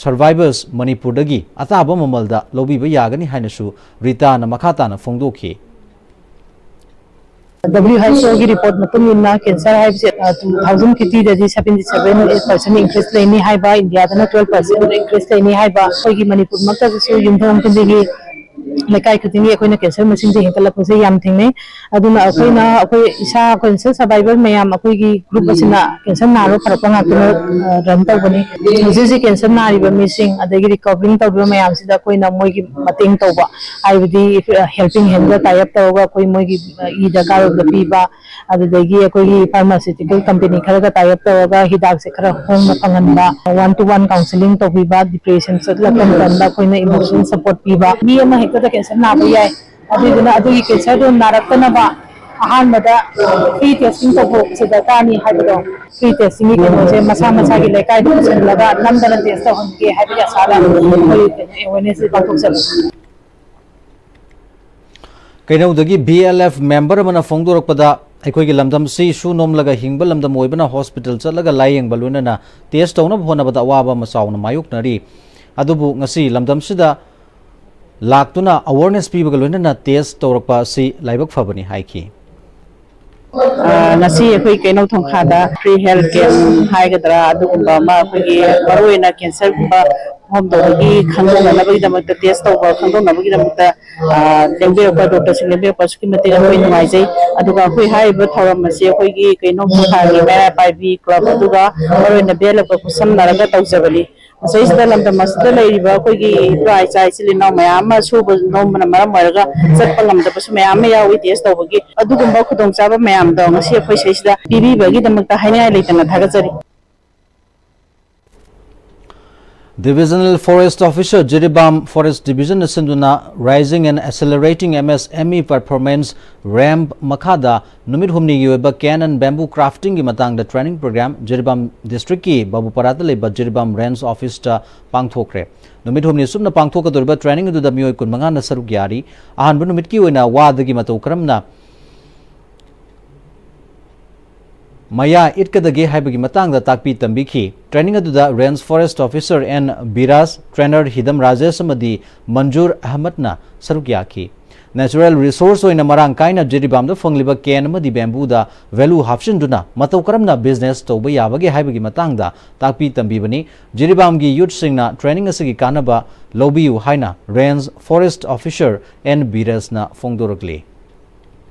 Survivors ꯃꯅꯤꯄꯨꯔꯗꯒꯤ ꯑꯇꯥꯕ ꯃꯃꯜꯗ ꯂꯧꯕꯤꯕ ꯌꯥꯒꯅꯤ ꯍꯥꯏꯅꯁꯨ ꯔꯤꯇꯥꯅ ꯃꯈꯥ ꯇꯥꯅ ꯐꯣꯡꯗꯣꯛꯈꯤ꯫ ꯗꯕ꯭ꯂꯤꯎ ꯑꯩꯆ ꯑꯣꯒꯤ ꯔꯤꯄꯣꯔꯠ ꯃꯇꯨꯡ ꯏꯟꯅ ꯀꯦꯟꯁꯔ ꯍꯥꯏꯕꯁꯦ ꯇꯨ ꯊꯥꯎꯖꯟ ꯐꯤꯐꯇꯤꯗꯗꯤ ꯁꯕꯦꯟꯇꯤ ꯁꯕꯦꯟ ꯄꯥꯔꯁꯦꯟ ꯏꯟꯀ꯭ꯔꯤꯁ ꯂꯩꯅꯤ ꯍꯥꯏꯕ, ꯏꯟꯗꯤꯌꯥꯗꯅ ꯇꯨꯋꯦꯜꯞ ꯄꯥꯔꯁꯦꯟ ꯏꯟꯀ꯭ꯔꯤꯁ ꯂꯩꯅꯤ ꯍꯥꯏꯕ, ꯑꯩꯈꯣꯏꯒꯤ ꯃꯅꯤꯄꯨꯔꯃꯛꯇꯗꯁꯨ ꯌꯨꯝꯊꯣꯡ ꯈꯨꯗꯤꯡꯒꯤ, ꯂꯩꯀꯥꯏ ꯈꯨꯗꯤꯡꯒꯤ ꯑꯩꯈꯣꯏꯅ ꯀꯦꯟꯁꯔ ꯃꯁꯤꯡꯁꯦ ꯍꯦꯟꯒꯠꯂꯛꯄꯁꯦ ꯌꯥꯝ ꯊꯦꯡꯅꯩ꯫ ꯑꯗꯨꯅ ꯑꯩꯈꯣꯏꯅ, ꯑꯩꯈꯣꯏ ꯏꯁꯥ ꯀꯦꯟꯁꯔ ꯁꯔꯚꯥꯏꯚꯔ ꯃꯌꯥꯝ, ꯑꯩꯈꯣꯏꯒꯤ ꯒ꯭ꯔꯨꯞ ꯑꯁꯤꯅ ꯀꯦꯟꯁꯔ ꯅꯥꯔꯣ ꯐꯔꯛꯄ ꯉꯥꯛꯇꯅ ꯔꯟ ꯇꯧꯕꯅꯤ꯫ ꯍꯧꯖꯤꯛ ꯍꯧꯖꯤꯛ ꯀꯦꯟꯁꯔ ꯅꯥꯔꯤꯕ ꯃꯤꯁꯤꯡ, ꯑꯗꯒꯤ ꯔꯤꯀꯣꯚꯔꯤꯡ ꯇꯧꯔꯤꯕ ꯃꯌꯥꯝꯁꯤꯗ ꯑꯩꯈꯣꯏꯅ ꯃꯣꯏꯒꯤ ꯃꯇꯦꯡ ꯇꯧꯕ, ꯍꯥꯏꯕꯗꯤ ꯍꯦꯜꯄꯤꯡ ꯍꯦꯟꯒ ꯇꯥꯏ ꯑꯞ ꯇꯧꯔꯒ ꯑꯩꯈꯣꯏ ꯃꯣꯏꯒꯤ ꯏ ꯗꯔꯀꯥꯔ ꯑꯣꯏꯕꯗ ꯄꯤꯕ, ꯑꯗꯨꯗꯒꯤ ꯑꯩꯈꯣꯏꯒꯤ ꯐꯥꯔꯃꯥꯁꯤꯇꯤꯀꯦꯜ ꯀꯝꯄꯦꯅꯤ ꯈꯔꯒ ꯇꯥꯏ ꯑꯞ ꯇꯧꯔꯒ ꯍꯤꯗꯥꯛꯁꯦ ꯈꯔ ꯍꯣꯡꯅ ꯐꯪꯍꯟꯕ, ꯋꯥꯟ ꯇꯨ ꯋꯥꯟ ꯀꯥꯎꯟꯁꯤꯂꯤꯡ ꯇꯧꯕꯤꯕ, ꯗꯤꯄ꯭ꯔꯦꯁꯟ ꯆꯠꯂꯛꯄ ꯃꯇꯝꯗ ꯑꯩꯈꯣꯏꯅ ꯏꯃꯣꯁꯅꯦꯜ ꯁꯄꯣꯔꯠ ꯄꯤꯕ꯫ ꯃꯤ ꯑꯃ ꯍꯦꯛꯇꯗ ꯀꯦꯟꯁꯔ ꯅꯥꯕ ꯌꯥꯏ, ꯑꯗꯨꯗꯨꯅ ꯑꯗꯨꯒꯤ ꯀꯦꯟꯁꯔꯗꯣ ꯅꯥꯔꯛꯇꯅꯕ ꯑꯍꯥꯟꯕꯗ free testing ꯇꯧꯊꯣꯛꯄꯁꯦ ꯗꯔꯀꯥꯔꯅꯤ ꯍꯥꯏꯕꯗꯣ, free testingꯒꯤ ꯀꯩꯅꯣꯁꯦ ꯃꯁꯥ ꯃꯁꯥꯒꯤ ꯂꯩꯀꯥꯏꯗ ꯄꯨꯁꯤꯜꯂꯒ ꯅꯝꯗꯅ test ꯇꯧꯍꯟꯒꯦ ꯍꯥꯏꯕꯒꯤ ꯑꯁꯥꯗ ꯑꯩꯈꯣꯏ awareness ꯄꯥꯡꯊꯣꯛꯆꯕꯅꯤ꯫ ꯀꯩꯅꯧꯗꯒꯤ B L F member ꯑꯃꯅ ꯐꯣꯡꯗꯣꯔꯛꯄꯗ, ꯑꯩꯈꯣꯏꯒꯤ ꯂꯝꯗꯝꯁꯤ ꯁꯨ ꯅꯣꯝꯂꯒ ꯍꯤꯡꯕ ꯂꯝꯗꯝ ꯑꯣꯏꯕꯅ hospital ꯆꯠꯂꯒ ꯂꯥꯏꯌꯦꯡꯕ ꯂꯣꯏꯅꯅ test ꯇꯧꯅꯕ ꯍꯣꯠꯅꯕꯗ ꯑꯋꯥꯕ ꯑꯃ ꯆꯥꯎꯅ ꯃꯥꯌꯣꯛꯅꯔꯤ꯫ ꯑꯗꯨꯕꯨ ꯉꯁꯤ ꯂꯝꯗꯝꯁꯤꯗ ꯂꯥꯛꯇꯨꯅ awareness ꯄꯤꯕꯒ ꯂꯣꯏꯅꯅ test ꯇꯧꯔꯛꯄ ꯑꯁꯤ ꯂꯥꯏꯕꯛ ꯐꯕꯅꯤ ꯍꯥꯏꯈꯤ꯫ ꯑ, ꯉꯁꯤ ꯑꯩꯈꯣꯏ ꯀꯩꯅꯧ ꯊꯣꯡꯈꯥꯗ free health camp ꯍꯥꯏꯒꯗ꯭ꯔꯥ, ꯑꯗꯨꯒꯨꯝꯕ ꯑꯃ ꯑꯩꯈꯣꯏꯒꯤ ꯃꯔꯨꯑꯣꯏꯅ cancerꯒꯨꯝꯕ perform ꯇꯧꯕꯒꯤ ꯈꯪꯗꯣꯛꯅꯅꯕꯒꯤꯗꯃꯛꯇ, test ꯇꯧꯕ ꯈꯪꯗꯣꯛꯅꯕꯒꯤꯗꯃꯛꯇ ꯑ, ꯂꯦꯡꯕꯤꯔꯛꯄ doctorꯁꯤꯡ ꯂꯦꯡꯕꯤꯔꯛꯄ ꯑꯁꯨꯛꯀꯤ ꯃꯇꯤꯛ ꯑꯩꯈꯣꯏ ꯅꯨꯡꯉꯥꯏꯖꯩ꯫ ꯑꯗꯨꯒ ꯑꯩꯈꯣꯏ ꯍꯥꯏꯔꯤꯕ ꯊꯧꯔꯝ ꯑꯁꯤ ꯑꯩꯈꯣꯏꯒꯤ ꯀꯩꯅꯧ ꯊꯣꯡꯈꯥꯒꯤ ꯃꯩꯔꯥ ꯄꯥꯏꯕꯤ club ꯑꯗꯨꯒ ꯃꯔꯨꯑꯣꯏꯅ B L Fꯀ ꯈꯨꯠꯁꯝꯅꯔꯒ ꯇꯧꯖꯕꯅꯤ꯫ ꯃꯁꯤꯗꯩꯁꯤꯗ ꯂꯝꯗꯝ ꯑꯁꯤꯗ ꯂꯩꯔꯤꯕ ꯑꯩꯈꯣꯏꯒꯤ ꯏꯄꯥ ꯏꯆꯥ ꯏꯆꯤꯜ ꯏꯅꯥꯎ ꯃꯌꯥꯝ ꯑꯃ ꯁꯨꯕ ꯅꯣꯝꯕꯅ ꯃꯔꯝ ꯑꯣꯏꯔꯒ ꯆꯠꯄ ꯉꯝꯗꯕꯁꯨ ꯃꯌꯥꯝ ꯑꯃ ꯌꯥꯎꯏ test ꯇꯧꯕꯒꯤ꯫ ꯑꯗꯨꯒꯨꯝꯕ ꯈꯨꯗꯣꯡꯆꯥꯕ ꯃꯌꯥꯝꯗꯣ ꯉꯁꯤ ꯑꯩꯈꯣꯏ ꯁꯤꯗꯩꯁꯤꯗ ꯄꯤꯕꯤꯕꯒꯤꯗꯃꯛꯇ ꯍꯥꯏꯅꯤꯡꯉꯥꯏ ꯂꯩꯇꯅ ꯊꯥꯒꯠꯆꯔꯤ꯫ Divisional Forest Officer, Jiribam Forest Divisionꯅ ꯁꯤꯟꯗꯨꯅ Raising and Accelerating M S M E Performance, RAMP, ꯃꯈꯥꯗ ꯅꯨꯃꯤꯠ ꯍꯨꯝꯅꯤꯒꯤ ꯑꯣꯏꯕ cane and bamboo craftingꯒꯤ ꯃꯇꯥꯡꯗ training program ꯖꯤꯔꯤꯕꯥꯝ districtꯀꯤ ꯕꯥꯕꯨꯄꯥꯔꯥꯗ ꯂꯩꯕ ꯖꯤꯔꯤꯕꯥꯝ Range Officeꯇ ꯄꯥꯡꯊꯣꯛꯈ꯭ꯔꯦ꯫ ꯅꯨꯃꯤꯠ ꯍꯨꯝꯅꯤ ꯁꯨꯞꯅ ꯄꯥꯡꯊꯣꯛꯀꯗꯧꯔꯤꯕ training ꯑꯗꯨꯗ ꯃꯤꯑꯣꯏ ꯀꯨꯟꯃꯉꯥꯅ ꯁꯔꯨꯛ ꯌꯥꯔꯤ꯫ ꯑꯍꯥꯟꯕ ꯅꯨꯃꯤꯠꯀꯤ ꯑꯣꯏꯅ ꯋꯥꯗꯒꯤ ꯃꯇꯧ ꯀꯔꯝꯅ ꯃꯌꯥ ꯏꯠꯀꯗꯒꯦ ꯍꯥꯏꯕꯒꯤ ꯃꯇꯥꯡꯗ ꯇꯥꯛꯄꯤ ꯇꯝꯕꯤꯈꯤ꯫ Training ꯑꯗꯨꯗ Range Forest Officer N ꯕꯤꯔꯥꯖ, trainer ꯍꯤꯗꯝ Rajesh ꯑꯃꯗꯤ ꯃꯟꯖꯨꯔ ꯑꯍꯃꯗꯅ ꯁꯔꯨꯛ ꯌꯥꯈꯤ꯫ Natural resource ꯑꯣꯏꯅ ꯃꯔꯥꯡ ꯀꯥꯏꯅ ꯖꯤꯔꯤꯕꯥꯝꯗ ꯐꯪꯂꯤꯕ cane ꯑꯃꯗꯤ bambooꯗ value ꯍꯥꯞꯆꯤꯟꯗꯨꯅ ꯃꯇꯧ ꯀꯔꯝꯅ business ꯇꯧꯕ ꯌꯥꯕꯒꯦ ꯍꯥꯏꯕꯒꯤ ꯃꯇꯥꯡꯗ ꯇꯥꯛꯄꯤ ꯇꯝꯕꯤꯕꯅꯤ꯫ ꯖꯤꯔꯤꯕꯥꯝꯒꯤ youthꯁꯤꯡꯅ training ꯑꯁꯤꯒꯤ ꯀꯥꯟꯅꯕ ꯂꯧꯕꯤꯌꯨ ꯍꯥꯏꯅ Range Forest Officer N ꯕꯤꯔꯥꯖꯅ ꯐꯣꯡꯗꯣꯔꯛꯂꯤ꯫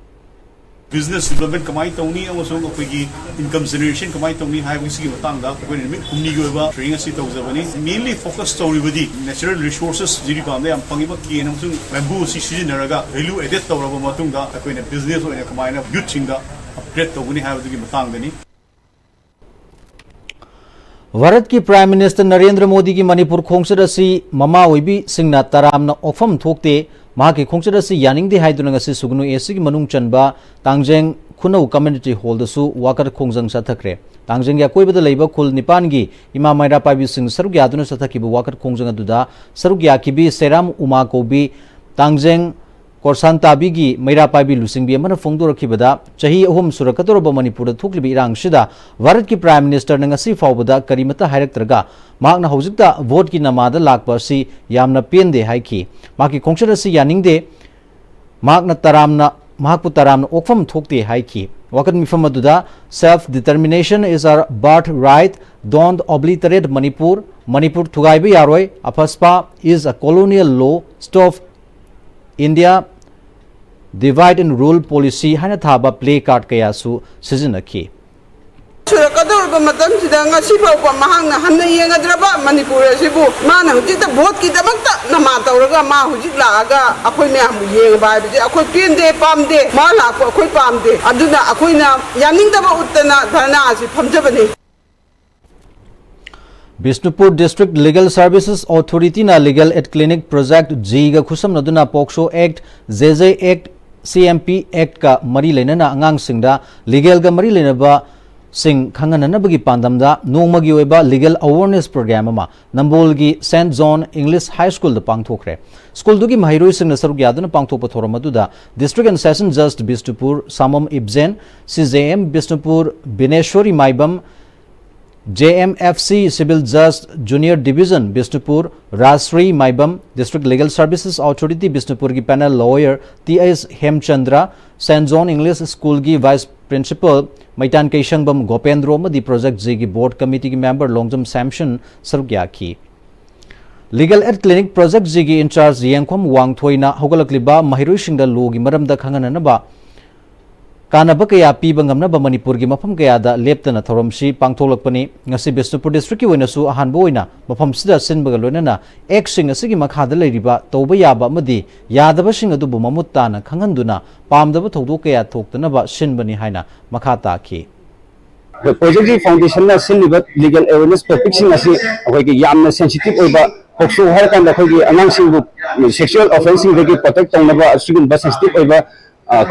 Business development ꯀꯃꯥꯏꯅ ꯇꯧꯅꯤ ꯑꯃꯁꯨꯡ ꯑꯩꯈꯣꯏꯒꯤ income generation ꯀꯃꯥꯏꯅ ꯇꯧꯅꯤ ꯍꯥꯏꯕꯁꯤꯒꯤ ꯃꯇꯥꯡꯗ ꯑꯩꯈꯣꯏꯅ ꯅꯨꯃꯤꯠ ꯍꯨꯝꯅꯤꯒꯤ ꯑꯣꯏꯕ training ꯑꯁꯤ ꯇꯧꯖꯕꯅꯤ꯫ Mainly focus ꯇꯧꯔꯤꯕꯗꯤ natural resources ꯖꯤꯔꯤꯕꯥꯝꯗ ꯌꯥꯝ ꯐꯪꯉꯤꯕ cane ꯑꯃꯁꯨꯡ bamboo ꯑꯁꯤ ꯁꯤꯖꯤꯟꯅꯔꯒ value added ꯇꯧꯔꯕ ꯃꯇꯨꯡꯗ ꯑꯩꯈꯣꯏꯅ business ꯑꯣꯏꯅ ꯀꯃꯥꯏꯅ youthꯁꯤꯡꯗ upgrade ꯇꯧꯒꯅꯤ ꯍꯥꯏꯕꯗꯨꯒꯤ ꯃꯇꯥꯡꯗꯅꯤ꯫ ꯚꯥꯔꯠꯀꯤ Prime Minister ꯅꯔꯦꯟꯗ꯭ꯔ ꯃꯣꯗꯤꯒꯤ ꯃꯅꯤꯄꯨꯔ ꯈꯣꯡꯆꯠ ꯑꯁꯤ ꯃꯃꯥ ꯑꯣꯏꯕꯤꯁꯤꯡꯅ ꯇꯔꯥꯝꯅ ꯑꯣꯛꯐꯝ ꯊꯣꯛꯇꯦ꯫ ꯃꯍꯥꯛꯀꯤ ꯈꯣꯡꯆꯠ ꯑꯁꯤ ꯌꯥꯅꯤꯡꯗꯦ ꯍꯥꯏꯗꯨꯅ ꯉꯁꯤ ꯁꯨꯒꯅꯨ ꯑꯦꯁꯤꯒꯤ ꯃꯅꯨꯡ ꯆꯟꯕ ꯇꯥꯡꯖꯦꯡ ꯈꯨꯅꯧ ꯀꯝꯃ꯭ꯌꯨꯅꯤꯇꯤ ꯍꯣꯜꯗꯁꯨ ꯋꯥꯀꯠ ꯈꯣꯡꯖꯪ ꯆꯠꯊꯈ꯭ꯔꯦ꯫ ꯇꯥꯡꯖꯦꯡꯒꯤ ꯑꯀꯣꯏꯕꯗ ꯂꯩꯕ ꯈꯨꯜ ꯅꯤꯄꯥꯟꯒꯤ ꯏꯃꯥ ꯃꯩꯔꯥ ꯄꯥꯏꯕꯤꯁꯤꯡ ꯁꯔꯨꯛ ꯌꯥꯗꯨꯅ ꯆꯠꯊꯈꯤꯕ ꯋꯥꯀꯠ ꯈꯣꯡꯖꯪ ꯑꯗꯨꯗ ꯁꯔꯨꯛ ꯌꯥꯈꯤꯕꯤ ꯁꯦꯔꯥꯝ ꯎꯃꯥ ꯀꯧꯕꯤ ꯇꯥꯡꯖꯦꯡ ꯀꯣꯔꯁꯥꯟꯇꯥꯕꯤꯒꯤ ꯃꯩꯔꯥ ꯄꯥꯏꯕꯤ ꯂꯨꯆꯤꯡꯕꯤ ꯑꯃꯅ ꯐꯣꯡꯗꯣꯔꯛꯈꯤꯕꯗ, ꯆꯍꯤ ꯑꯍꯨꯝ ꯁꯨꯔꯛꯀꯗꯧꯔꯕ ꯃꯅꯤꯄꯨꯔꯗ ꯊꯣꯛꯂꯤꯕ ꯏꯔꯥꯡꯁꯤꯗ ꯚꯥꯔꯠꯀꯤ ꯄ꯭ꯔꯥꯏꯝ ꯃꯤꯅꯤꯁꯇꯔꯅ ꯉꯁꯤ ꯐꯥꯎꯕꯗ ꯀꯔꯤꯃꯠꯇ ꯍꯥꯏꯔꯛꯇ꯭ꯔꯒ ꯃꯍꯥꯛꯅ ꯍꯧꯖꯤꯛꯇ ꯚꯣꯠꯀꯤ ꯅꯃꯥꯗ ꯂꯥꯛꯄ ꯑꯁꯤ ꯌꯥꯝꯅ ꯄꯦꯟꯗꯦ ꯍꯥꯏꯈꯤ꯫ ꯃꯍꯥꯛꯀꯤ ꯈꯣꯡꯆꯠ ꯑꯁꯤ ꯌꯥꯅꯤꯡꯗꯦ, ꯃꯍꯥꯛꯅ ꯇꯔꯥꯝꯅ, ꯃꯍꯥꯛꯄꯨ ꯇꯔꯥꯝꯅ ꯑꯣꯛꯐꯝ ꯊꯣꯛꯇꯦ ꯍꯥꯏꯈꯤ꯫ ꯋꯥꯀꯠ ꯃꯤꯐꯝ ꯑꯗꯨꯗ "Self determination is our birthright, don't obliterate Manipur, Manipur ꯊꯨꯒꯥꯏꯕ ꯌꯥꯔꯣꯏ, AFSPA is a colonial law, stop India divide and rule policy" ꯍꯥꯏꯅ ꯊꯥꯕ ꯄ꯭ꯂꯦ ꯀꯥꯔꯗ ꯀꯌꯥꯁꯨ ꯁꯤꯖꯤꯟꯅꯈꯤ꯫ ꯁꯨꯔꯛꯀꯗꯧꯔꯤꯕ ꯃꯇꯝꯁꯤꯗ ꯉꯁꯤ ꯐꯥꯎꯕ ꯃꯍꯥꯛꯅ ꯍꯟꯅ ꯌꯦꯡꯒꯗ꯭ꯔꯕ ꯃꯅꯤꯄꯨꯔ ꯑꯁꯤꯕꯨ? ꯃꯥꯅ ꯍꯧꯖꯤꯛꯇ ꯚꯣꯠꯀꯤꯗꯃꯛꯇ ꯅꯃꯥ ꯇꯧꯔꯒ ꯃꯥ ꯍꯧꯖꯤꯛ ꯂꯥꯛꯑꯒ ꯑꯩꯈꯣꯏ ꯃꯌꯥꯝꯕꯨ ꯌꯦꯡꯉꯕ ꯍꯥꯏꯕꯁꯦ ꯑꯩꯈꯣꯏ ꯄꯦꯟꯗꯦ, ꯄꯥꯝꯗꯦ꯫ ꯃꯥ ꯂꯥꯛꯄ ꯑꯩꯈꯣꯏ ꯄꯥꯝꯗꯦ꯫ ꯑꯗꯨꯅ ꯑꯩꯈꯣꯏꯅ ꯌꯥꯅꯤꯡꯗꯕ ꯎꯠꯇꯅ ꯙꯔꯅꯥ ꯑꯁꯤ ꯐꯝꯖꯕꯅꯤ꯫ ꯕꯤꯁꯅꯨꯄꯨꯔ ꯗꯤꯁꯇ꯭ꯔꯤꯛ ꯂꯤꯒꯦꯜ ꯁꯔꯚꯤꯁꯦꯁ ꯑꯣꯊꯣꯔꯤꯇꯤꯅ ꯂꯤꯒꯦꯜ ꯑꯦꯗ ꯀ꯭ꯂꯤꯅꯤꯛ ꯄ꯭ꯔꯣꯖꯦꯛ ꯖꯤꯒ ꯈꯨꯠꯁꯝꯅꯗꯨꯅ POCSO act, J J act, C M ꯄꯤ ꯑꯦꯛꯀ ꯃꯔꯤ ꯂꯩꯅꯅ ꯑꯉꯥꯡꯁꯤꯡꯗ ꯂꯤꯒꯦꯜꯒ ꯃꯔꯤ ꯂꯩꯅꯕꯁꯤꯡ ꯈꯪꯍꯟꯅꯅꯕꯒꯤ ꯄꯥꯟꯗꯝꯗ ꯅꯣꯡꯃꯒꯤ ꯑꯣꯏꯕ ꯂꯤꯒꯦꯜ ꯑꯋꯥꯔꯅꯦꯁ ꯄ꯭ꯔꯣꯒ꯭ꯔꯥꯝ ꯑꯃ ꯅꯝꯕꯣꯜꯒꯤ ꯁꯦꯟꯠ ꯖꯣꯟ ꯏꯪꯂꯤꯁ ꯍꯥꯏ ꯁ꯭ꯀꯨꯜꯗ ꯄꯥꯡꯊꯣꯛꯈ꯭ꯔꯦ꯫ ꯁ꯭ꯀꯨꯜꯗꯨꯒꯤ ꯃꯍꯩꯔꯣꯏꯁꯤꯡꯅ ꯁꯔꯨꯛ ꯌꯥꯗꯨꯅ ꯄꯥꯡꯊꯣꯛꯄ ꯊꯧꯔꯝ ꯑꯗꯨꯗ ꯗꯤꯁꯇ꯭ꯔꯤꯛ ꯑꯦꯟ ꯁꯦꯁꯟ ꯖꯁ Bishnupur Samom Ibajen, C J M Bishnupur Bineshori Maibam, J M F C civil ꯖꯁ junior division Bishnupur Rajashree Maibam, district legal services authority ꯕꯤꯁꯅꯨꯄꯨꯔꯒꯤ panel lawyer T S Hemchandra, saint John English ꯁ꯭ꯀꯨꯜꯒꯤ ꯚꯥꯏꯁ ꯄ꯭ꯔꯤꯟꯁꯤꯄꯜ ꯃꯩꯇꯥꯟ ꯀꯩꯁꯪꯕꯝ ꯒꯣꯄꯦꯟꯗ꯭ꯔꯣ ꯑꯃꯗꯤ ꯄ꯭ꯔꯣꯖꯦꯛ ꯖꯤꯒꯤ ꯕꯣꯔꯗ ꯀꯃꯤꯇꯤꯒꯤ ꯃꯦꯝꯕꯔ ꯂꯣꯡꯖꯝ ꯁꯦꯝꯁꯟ ꯁꯔꯨꯛ ꯌꯥꯈꯤ꯫ Legal aid clinic project ꯖꯤꯒꯤ in-charge ꯌꯦꯡꯈꯣꯝ ꯋꯥꯡꯊꯣꯏꯅ ꯍꯧꯒꯠꯂꯛꯂꯤꯕ ꯃꯍꯩꯔꯣꯏꯁꯤꯡꯗ ꯂꯣꯒꯤ ꯃꯔꯝꯗ ꯈꯪꯍꯟꯅꯅꯕ ꯀꯥꯟꯅꯕ ꯀꯌꯥ ꯄꯤꯕ ꯉꯝꯅꯕ ꯃꯅꯤꯄꯨꯔꯒꯤ ꯃꯐꯝ ꯀꯌꯥꯗ ꯂꯦꯞꯇꯅ ꯊꯧꯔꯝꯁꯤ ꯄꯥꯡꯊꯣꯛꯂꯛꯄꯅꯤ꯫ ꯉꯁꯤ ꯕꯤꯁꯅꯨꯄꯨꯔ ꯗꯤꯁꯇ꯭ꯔꯤꯛꯀꯤ ꯑꯣꯏꯅꯁꯨ ꯑꯍꯥꯟꯕ ꯑꯣꯏꯅ ꯃꯐꯝꯁꯤꯗ ꯁꯤꯟꯕꯒ ꯂꯣꯏꯅꯅ ꯑꯦꯛꯁꯤꯡ ꯑꯁꯤꯒꯤ ꯃꯈꯥꯗ ꯂꯩꯔꯤꯕ ꯇꯧꯕ ꯌꯥꯕ ꯑꯃꯗꯤ ꯌꯥꯗꯕꯁꯤꯡ ꯑꯗꯨꯕꯨ ꯃꯃꯨꯠ ꯇꯥꯅ ꯈꯪꯍꯟꯗꯨꯅ ꯄꯥꯝꯗꯕ ꯊꯧꯗꯣꯛ ꯀꯌꯥ ꯊꯣꯛꯇꯅꯕ ꯁꯤꯟꯕꯅꯤ ꯍꯥꯏꯅ ꯃꯈꯥ ꯇꯥꯈꯤ꯫ ꯑꯩꯈꯣꯏ ꯄ꯭ꯔꯣꯖꯦꯛꯀꯤ ꯐꯥꯎꯟꯗꯦꯁꯟꯅ ꯁꯤꯜꯂꯤꯕ ꯂꯤꯒꯦꯜ ꯑꯦꯋꯦꯔꯅꯦꯁ ꯇꯣꯄꯤꯛꯁꯤꯡ ꯑꯁꯤ ꯑꯩꯈꯣꯏꯒꯤ ꯌꯥꯝꯅ ꯁꯦꯟꯁꯤꯇꯤꯞ ꯑꯣꯏꯕ, ꯄꯣꯛꯁꯣ ꯍꯥꯏꯔꯀꯥꯟꯗ ꯑꯩꯈꯣꯏꯒꯤ ꯑꯉꯥꯡꯁꯤꯡꯕꯨ ꯁꯦꯛꯁꯨꯑꯦꯜ ꯑꯣꯐꯦꯟꯁꯁꯤꯡꯗꯒꯤ ꯄ꯭ꯔꯣꯇꯦꯛ ꯇꯧꯅꯕ ꯑꯁꯤꯒꯨꯝꯕ ꯁꯦꯟꯁꯤꯇꯤꯞ ꯑꯣꯏꯕ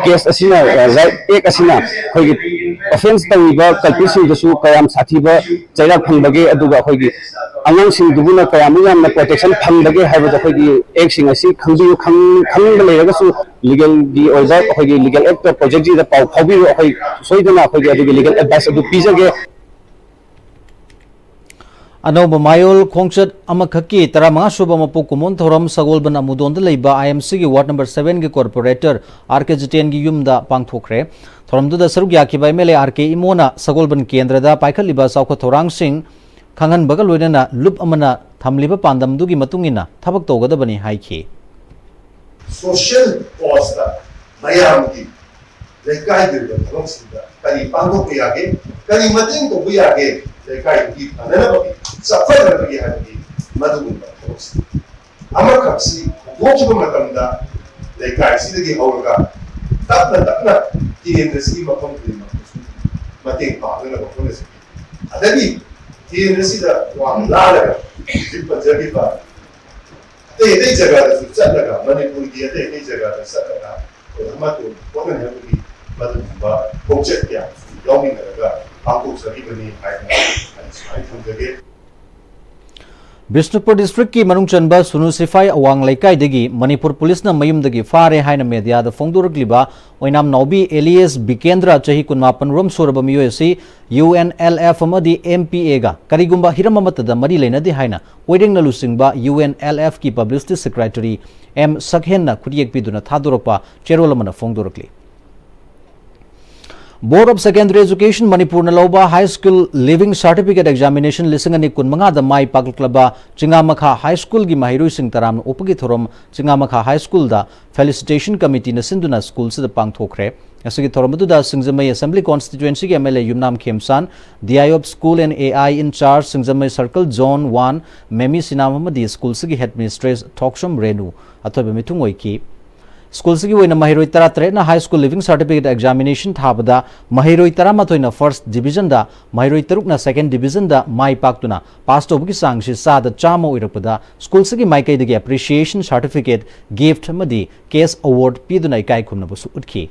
ꯀꯦꯁ ꯑꯁꯤꯅ, ꯔꯥꯏꯠ ꯑꯦꯛ ꯑꯁꯤꯅ ꯑꯩꯈꯣꯏꯒꯤ ꯑꯣꯐꯦꯟꯁ ꯇꯧꯔꯤꯕ ꯀꯜꯄ꯭ꯔꯤꯠꯁꯤꯡꯗꯁꯨ ꯀꯌꯥꯝ ꯁꯥꯊꯤꯕ ꯆꯩꯔꯥꯛ ꯐꯪꯕꯒꯦ, ꯑꯗꯨꯒ ꯑꯩꯈꯣꯏꯒꯤ ꯑꯉꯥꯡꯁꯤꯡꯗꯨꯕꯨꯅ ꯀꯌꯥꯃꯨꯛ ꯌꯥꯝꯅ ꯄ꯭ꯔꯣꯇꯦꯛꯁꯟ ꯐꯪꯕꯒꯦ ꯍꯥꯏꯕꯗꯣ ꯑꯩꯈꯣꯏꯒꯤ ꯑꯦꯛꯁꯤꯡ ꯑꯁꯤ ꯈꯪꯕꯤꯌꯨ, ꯈꯪ-, ꯈꯪꯅꯤꯡꯕ ꯂꯩꯔꯒꯁꯨ ꯂꯤꯒꯦꯜꯒꯤ ꯑꯣꯏꯕ ꯑꯩꯈꯣꯏꯒꯤ ꯂꯤꯒꯦꯜ ꯑꯦꯛꯇ ꯄ꯭ꯔꯣꯖꯦꯛꯁꯤꯗ ꯄꯥꯎ ꯐꯥꯎꯕꯤꯔꯣ, ꯑꯩꯈꯣꯏ ꯁꯣꯏꯗꯅ ꯑꯩꯈꯣꯏꯒꯤ ꯑꯗꯨꯒꯤ ꯂꯤꯒꯦꯜ ꯑꯦꯗꯚꯥꯏꯁ ꯑꯗꯨ ꯄꯤꯖꯒꯦ꯫ ꯑꯅꯧꯕ ꯃꯌꯣꯜ ꯈꯣꯡꯆꯠ ꯑꯃꯈꯛꯀꯤ ꯇꯔꯥꯃꯉꯥ ꯁꯨꯕ ꯃꯄꯣꯛ ꯀꯨꯝꯑꯣꯟ ꯊꯧꯔꯝ ꯁꯒꯣꯜꯕꯟ ꯑꯃꯨꯗꯣꯟꯗ ꯂꯩꯕ ꯑꯥꯏ ꯑꯦꯝ ꯁꯤꯒꯤ ꯋꯥꯔꯗ ꯅꯝꯕꯔ ꯁꯚꯦꯟꯒꯤ ꯀꯣꯔꯄꯣꯔꯦꯇꯔ ꯑꯥꯔ ꯀꯦ ꯖꯤꯇꯦꯟꯒꯤ ꯌꯨꯝꯗ ꯄꯥꯡꯊꯣꯛꯈ꯭ꯔꯦ꯫ ꯊꯧꯔꯝꯗꯨꯗ ꯁꯔꯨꯛ ꯌꯥꯈꯤꯕ ꯑꯦꯝ ꯑꯦꯜ ꯑꯦ ꯑꯥꯔ ꯀꯦ ꯏꯃꯣꯅ ꯁꯒꯣꯜꯕꯟ ꯀꯦꯟꯗ꯭ꯔꯗ ꯄꯥꯏꯈꯠꯂꯤꯕ ꯆꯥꯎꯈꯠ ꯊꯧꯔꯥꯡꯁꯤꯡ ꯈꯪꯍꯟꯕꯒ ꯂꯣꯏꯅꯅ ꯂꯨꯞ ꯑꯃꯅ ꯊꯝꯂꯤꯕ ꯄꯥꯟꯗꯝꯗꯨꯒꯤ ꯃꯇꯨꯡ ꯏꯟꯅ ꯊꯕꯛ ꯇꯧꯒꯗꯕꯅꯤ ꯍꯥꯏꯈꯤ꯫ ꯁꯣꯁꯤꯌꯦꯜ ꯀꯣꯁꯇ ꯃꯌꯥꯝꯒꯤ ꯂꯩꯀꯥꯏꯒꯤ ꯑꯣꯏꯕ ꯊꯕꯛꯁꯤꯡꯗ ꯀꯔꯤ ꯄꯥꯡꯊꯣꯛꯄ ꯌꯥꯒꯦ, ꯀꯔꯤ ꯃꯇꯦꯡ ꯇꯧꯕ ꯌꯥꯒꯦ, ꯂꯩꯀꯥꯏꯗꯨꯒꯤ ꯐꯅꯅꯕꯒꯤ, ꯆꯥꯎꯈꯠꯅꯅꯕꯒꯤ ꯍꯥꯏꯕꯒꯤ ꯃꯗꯨꯒꯨꯝꯕ ꯊꯕꯛꯁꯤꯡ ꯑꯃꯈꯛꯁꯤ ꯍꯧꯗꯣꯛꯈꯤꯕ ꯃꯇꯝꯗ ꯂꯩꯀꯥꯏꯁꯤꯗꯒꯤ ꯍꯧꯔꯒ ꯇꯞꯅ ꯇꯞꯅ ꯀꯦꯟꯗ꯭ꯔꯁꯤꯒꯤ ꯃꯐꯝ ꯈꯨꯗꯤꯡꯃꯛꯇꯁꯨ ꯃꯇꯦꯡ ꯄꯥꯡꯅꯅꯕ ꯍꯣꯠꯅꯖꯒꯦ꯫ ꯑꯗꯒꯤ ꯀꯦꯟꯗ꯭ꯔꯁꯤꯗ ꯋꯥ ꯂꯥꯜꯂꯒ ꯍꯧꯖꯤꯛ ꯄꯟꯖꯈꯤꯕ ꯑꯇꯩ ꯑꯇꯩ ꯖꯒꯥꯗꯁꯨ ꯆꯠꯂꯒ, ꯃꯅꯤꯄꯨꯔꯒꯤ ꯑꯇꯩ ꯑꯇꯩ ꯖꯒꯥꯗ ꯆꯠꯂꯒ ꯑꯩꯈꯣꯏ ꯑꯃꯠꯇ ꯍꯣꯠꯅꯅꯕꯒꯤ ꯃꯗꯨꯒꯨꯝꯕ ꯈꯣꯡꯆꯠ ꯀꯌꯥꯁꯨ ꯌꯥꯎꯃꯤꯟꯅꯔꯒ ꯄꯥꯡꯊꯣꯛꯆꯔꯤꯕꯅꯤ ꯍꯥꯏꯗꯅ ꯑꯩ ꯁꯨꯃꯥꯏꯅ ꯊꯝꯖꯒꯦ꯫ ꯕꯤꯁꯅꯨꯄꯨꯔ ꯗꯤꯁꯇ꯭ꯔꯤꯛꯀꯤ ꯃꯅꯨꯡ ꯆꯟꯕ ꯁꯨꯅꯨ ꯁꯤꯐꯥꯏ ꯑꯋꯥꯡ ꯂꯩꯀꯥꯏꯗꯒꯤ ꯃꯅꯤꯄꯨꯔ ꯄꯨꯂꯤꯁꯅ ꯃꯌꯨꯝꯗꯒꯤ ꯐꯥꯔꯦ ꯍꯥꯏꯅ ꯃꯦꯗꯤꯌꯥꯗ ꯐꯣꯡꯗꯣꯔꯛꯂꯤꯕ ꯑꯣꯏꯅꯥꯝ ꯅꯥꯎꯕꯤ ꯑꯦꯂꯤꯌꯥꯁ ꯕꯤꯀꯦꯟꯗ꯭ꯔ, ꯆꯍꯤ ꯀꯨꯟꯃꯥꯄꯟ ꯔꯣꯝ ꯁꯨꯔꯕ ꯃꯤꯑꯣꯏ ꯑꯁꯤ ꯌꯨ ꯑꯦꯟ ꯑꯦꯜ ꯑꯦꯐ ꯑꯃꯗꯤ ꯑꯦꯝ ꯄꯤ ꯑꯦꯒ ꯀꯔꯤꯒꯨꯝꯕ ꯍꯤꯔꯝ ꯑꯃꯠꯇꯗ ꯃꯔꯤ ꯂꯩꯅꯗꯦ ꯍꯥꯏꯅ ꯀꯣꯏꯔꯦꯡꯅ ꯂꯨꯆꯤꯡꯕ ꯌꯨ ꯑꯦꯟ ꯑꯦꯜ ꯑꯦꯐꯀꯤ ꯄꯕ꯭ꯂꯤꯁꯤꯇꯤ ꯁꯦꯀ꯭ꯔꯦꯇꯔꯤ ꯑꯦꯝ ꯁꯛꯍꯦꯟꯅ ꯈꯨꯠꯌꯦꯛ ꯄꯤꯗꯨꯅ ꯊꯥꯗꯣꯔꯛꯄ ꯆꯦꯔꯣꯜ ꯑꯃꯅ ꯐꯣꯡꯗꯣꯔꯛꯂꯤ꯫ Board of Secondary Education ꯃꯅꯤꯄꯨꯔꯅ ꯂꯧꯕ high school leaving certificate examination ꯂꯤꯁꯤꯡ ꯑꯅꯤ ꯀꯨꯟꯃꯉꯥꯗ ꯃꯥꯏ ꯄꯥꯛꯂꯛꯂꯕ ꯆꯤꯡꯉꯥꯃꯈꯥ ꯍꯥꯏ ꯁ꯭ꯀꯨꯜꯒꯤ ꯃꯍꯩꯔꯣꯏꯁꯤꯡ ꯇꯔꯥꯝꯅ ꯑꯣꯛꯄꯒꯤ ꯊꯧꯔꯝ ꯆꯤꯡꯉꯥꯃꯈꯥ ꯍꯥꯏ ꯁ꯭ꯀꯨꯜꯗ ꯐꯦꯂꯤꯁꯤꯇꯦꯁꯟ ꯀꯃꯤꯇꯤꯅ ꯁꯤꯟꯗꯨꯅ ꯁ꯭ꯀꯨꯜꯁꯤꯗ ꯄꯥꯡꯊꯣꯛꯈ꯭ꯔꯦ꯫ ꯉꯁꯤꯒꯤ ꯊꯧꯔꯝ ꯑꯗꯨꯗ ꯁꯤꯡꯖꯃꯩ ꯑꯦꯁꯦꯝꯕ꯭ꯂꯤ ꯀꯣꯟꯁꯇꯤꯇ꯭ꯋꯦꯟꯁꯤꯒꯤ M L A Yumnam Khemchand, D I of school N A I in charge Singjamei circle zone one Memi Sinam ꯑꯃꯗꯤ ꯁ꯭ꯀꯨꯜꯁꯤꯒꯤ ꯍꯦꯗꯃꯤꯁꯇ꯭ꯔꯦꯁ ꯊꯣꯛꯁꯝ ꯔꯦꯅꯨ ꯑꯊꯣꯏꯕ ꯃꯤꯊꯨꯡ ꯑꯣꯏꯈꯤ꯫ ꯁ꯭ꯀꯨꯜꯁꯤꯒꯤ ꯑꯣꯏꯅ ꯃꯍꯩꯔꯣꯏ ꯇꯔꯥꯇꯔꯦꯠꯅ High School Leaving Certificate Examination ꯊꯥꯕꯗ ꯃꯍꯩꯔꯣꯏ ꯇꯔꯥꯃꯥꯊꯣꯏꯅ First Divisionꯗ, ꯃꯍꯩꯔꯣꯏ ꯇꯔꯨꯛꯅ Second Divisionꯗ ꯃꯥꯏ ꯄꯥꯛꯇꯨꯅ ꯄꯥꯁ ꯇꯧꯕꯒꯤ ꯆꯥꯡꯁꯤ ꯆꯥꯗ ꯆꯥꯝꯃ ꯑꯣꯏꯔꯛꯄꯗ ꯁ꯭ꯀꯨꯜꯁꯤꯒꯤ ꯃꯥꯏꯀꯩꯗꯒꯤ Appreciation Certificate, Gift ꯑꯃꯗꯤ Cash Award ꯄꯤꯗꯨꯅ ꯏꯀꯥꯏ ꯈꯨꯝꯅꯕꯁꯨ ꯎꯠꯈꯤ꯫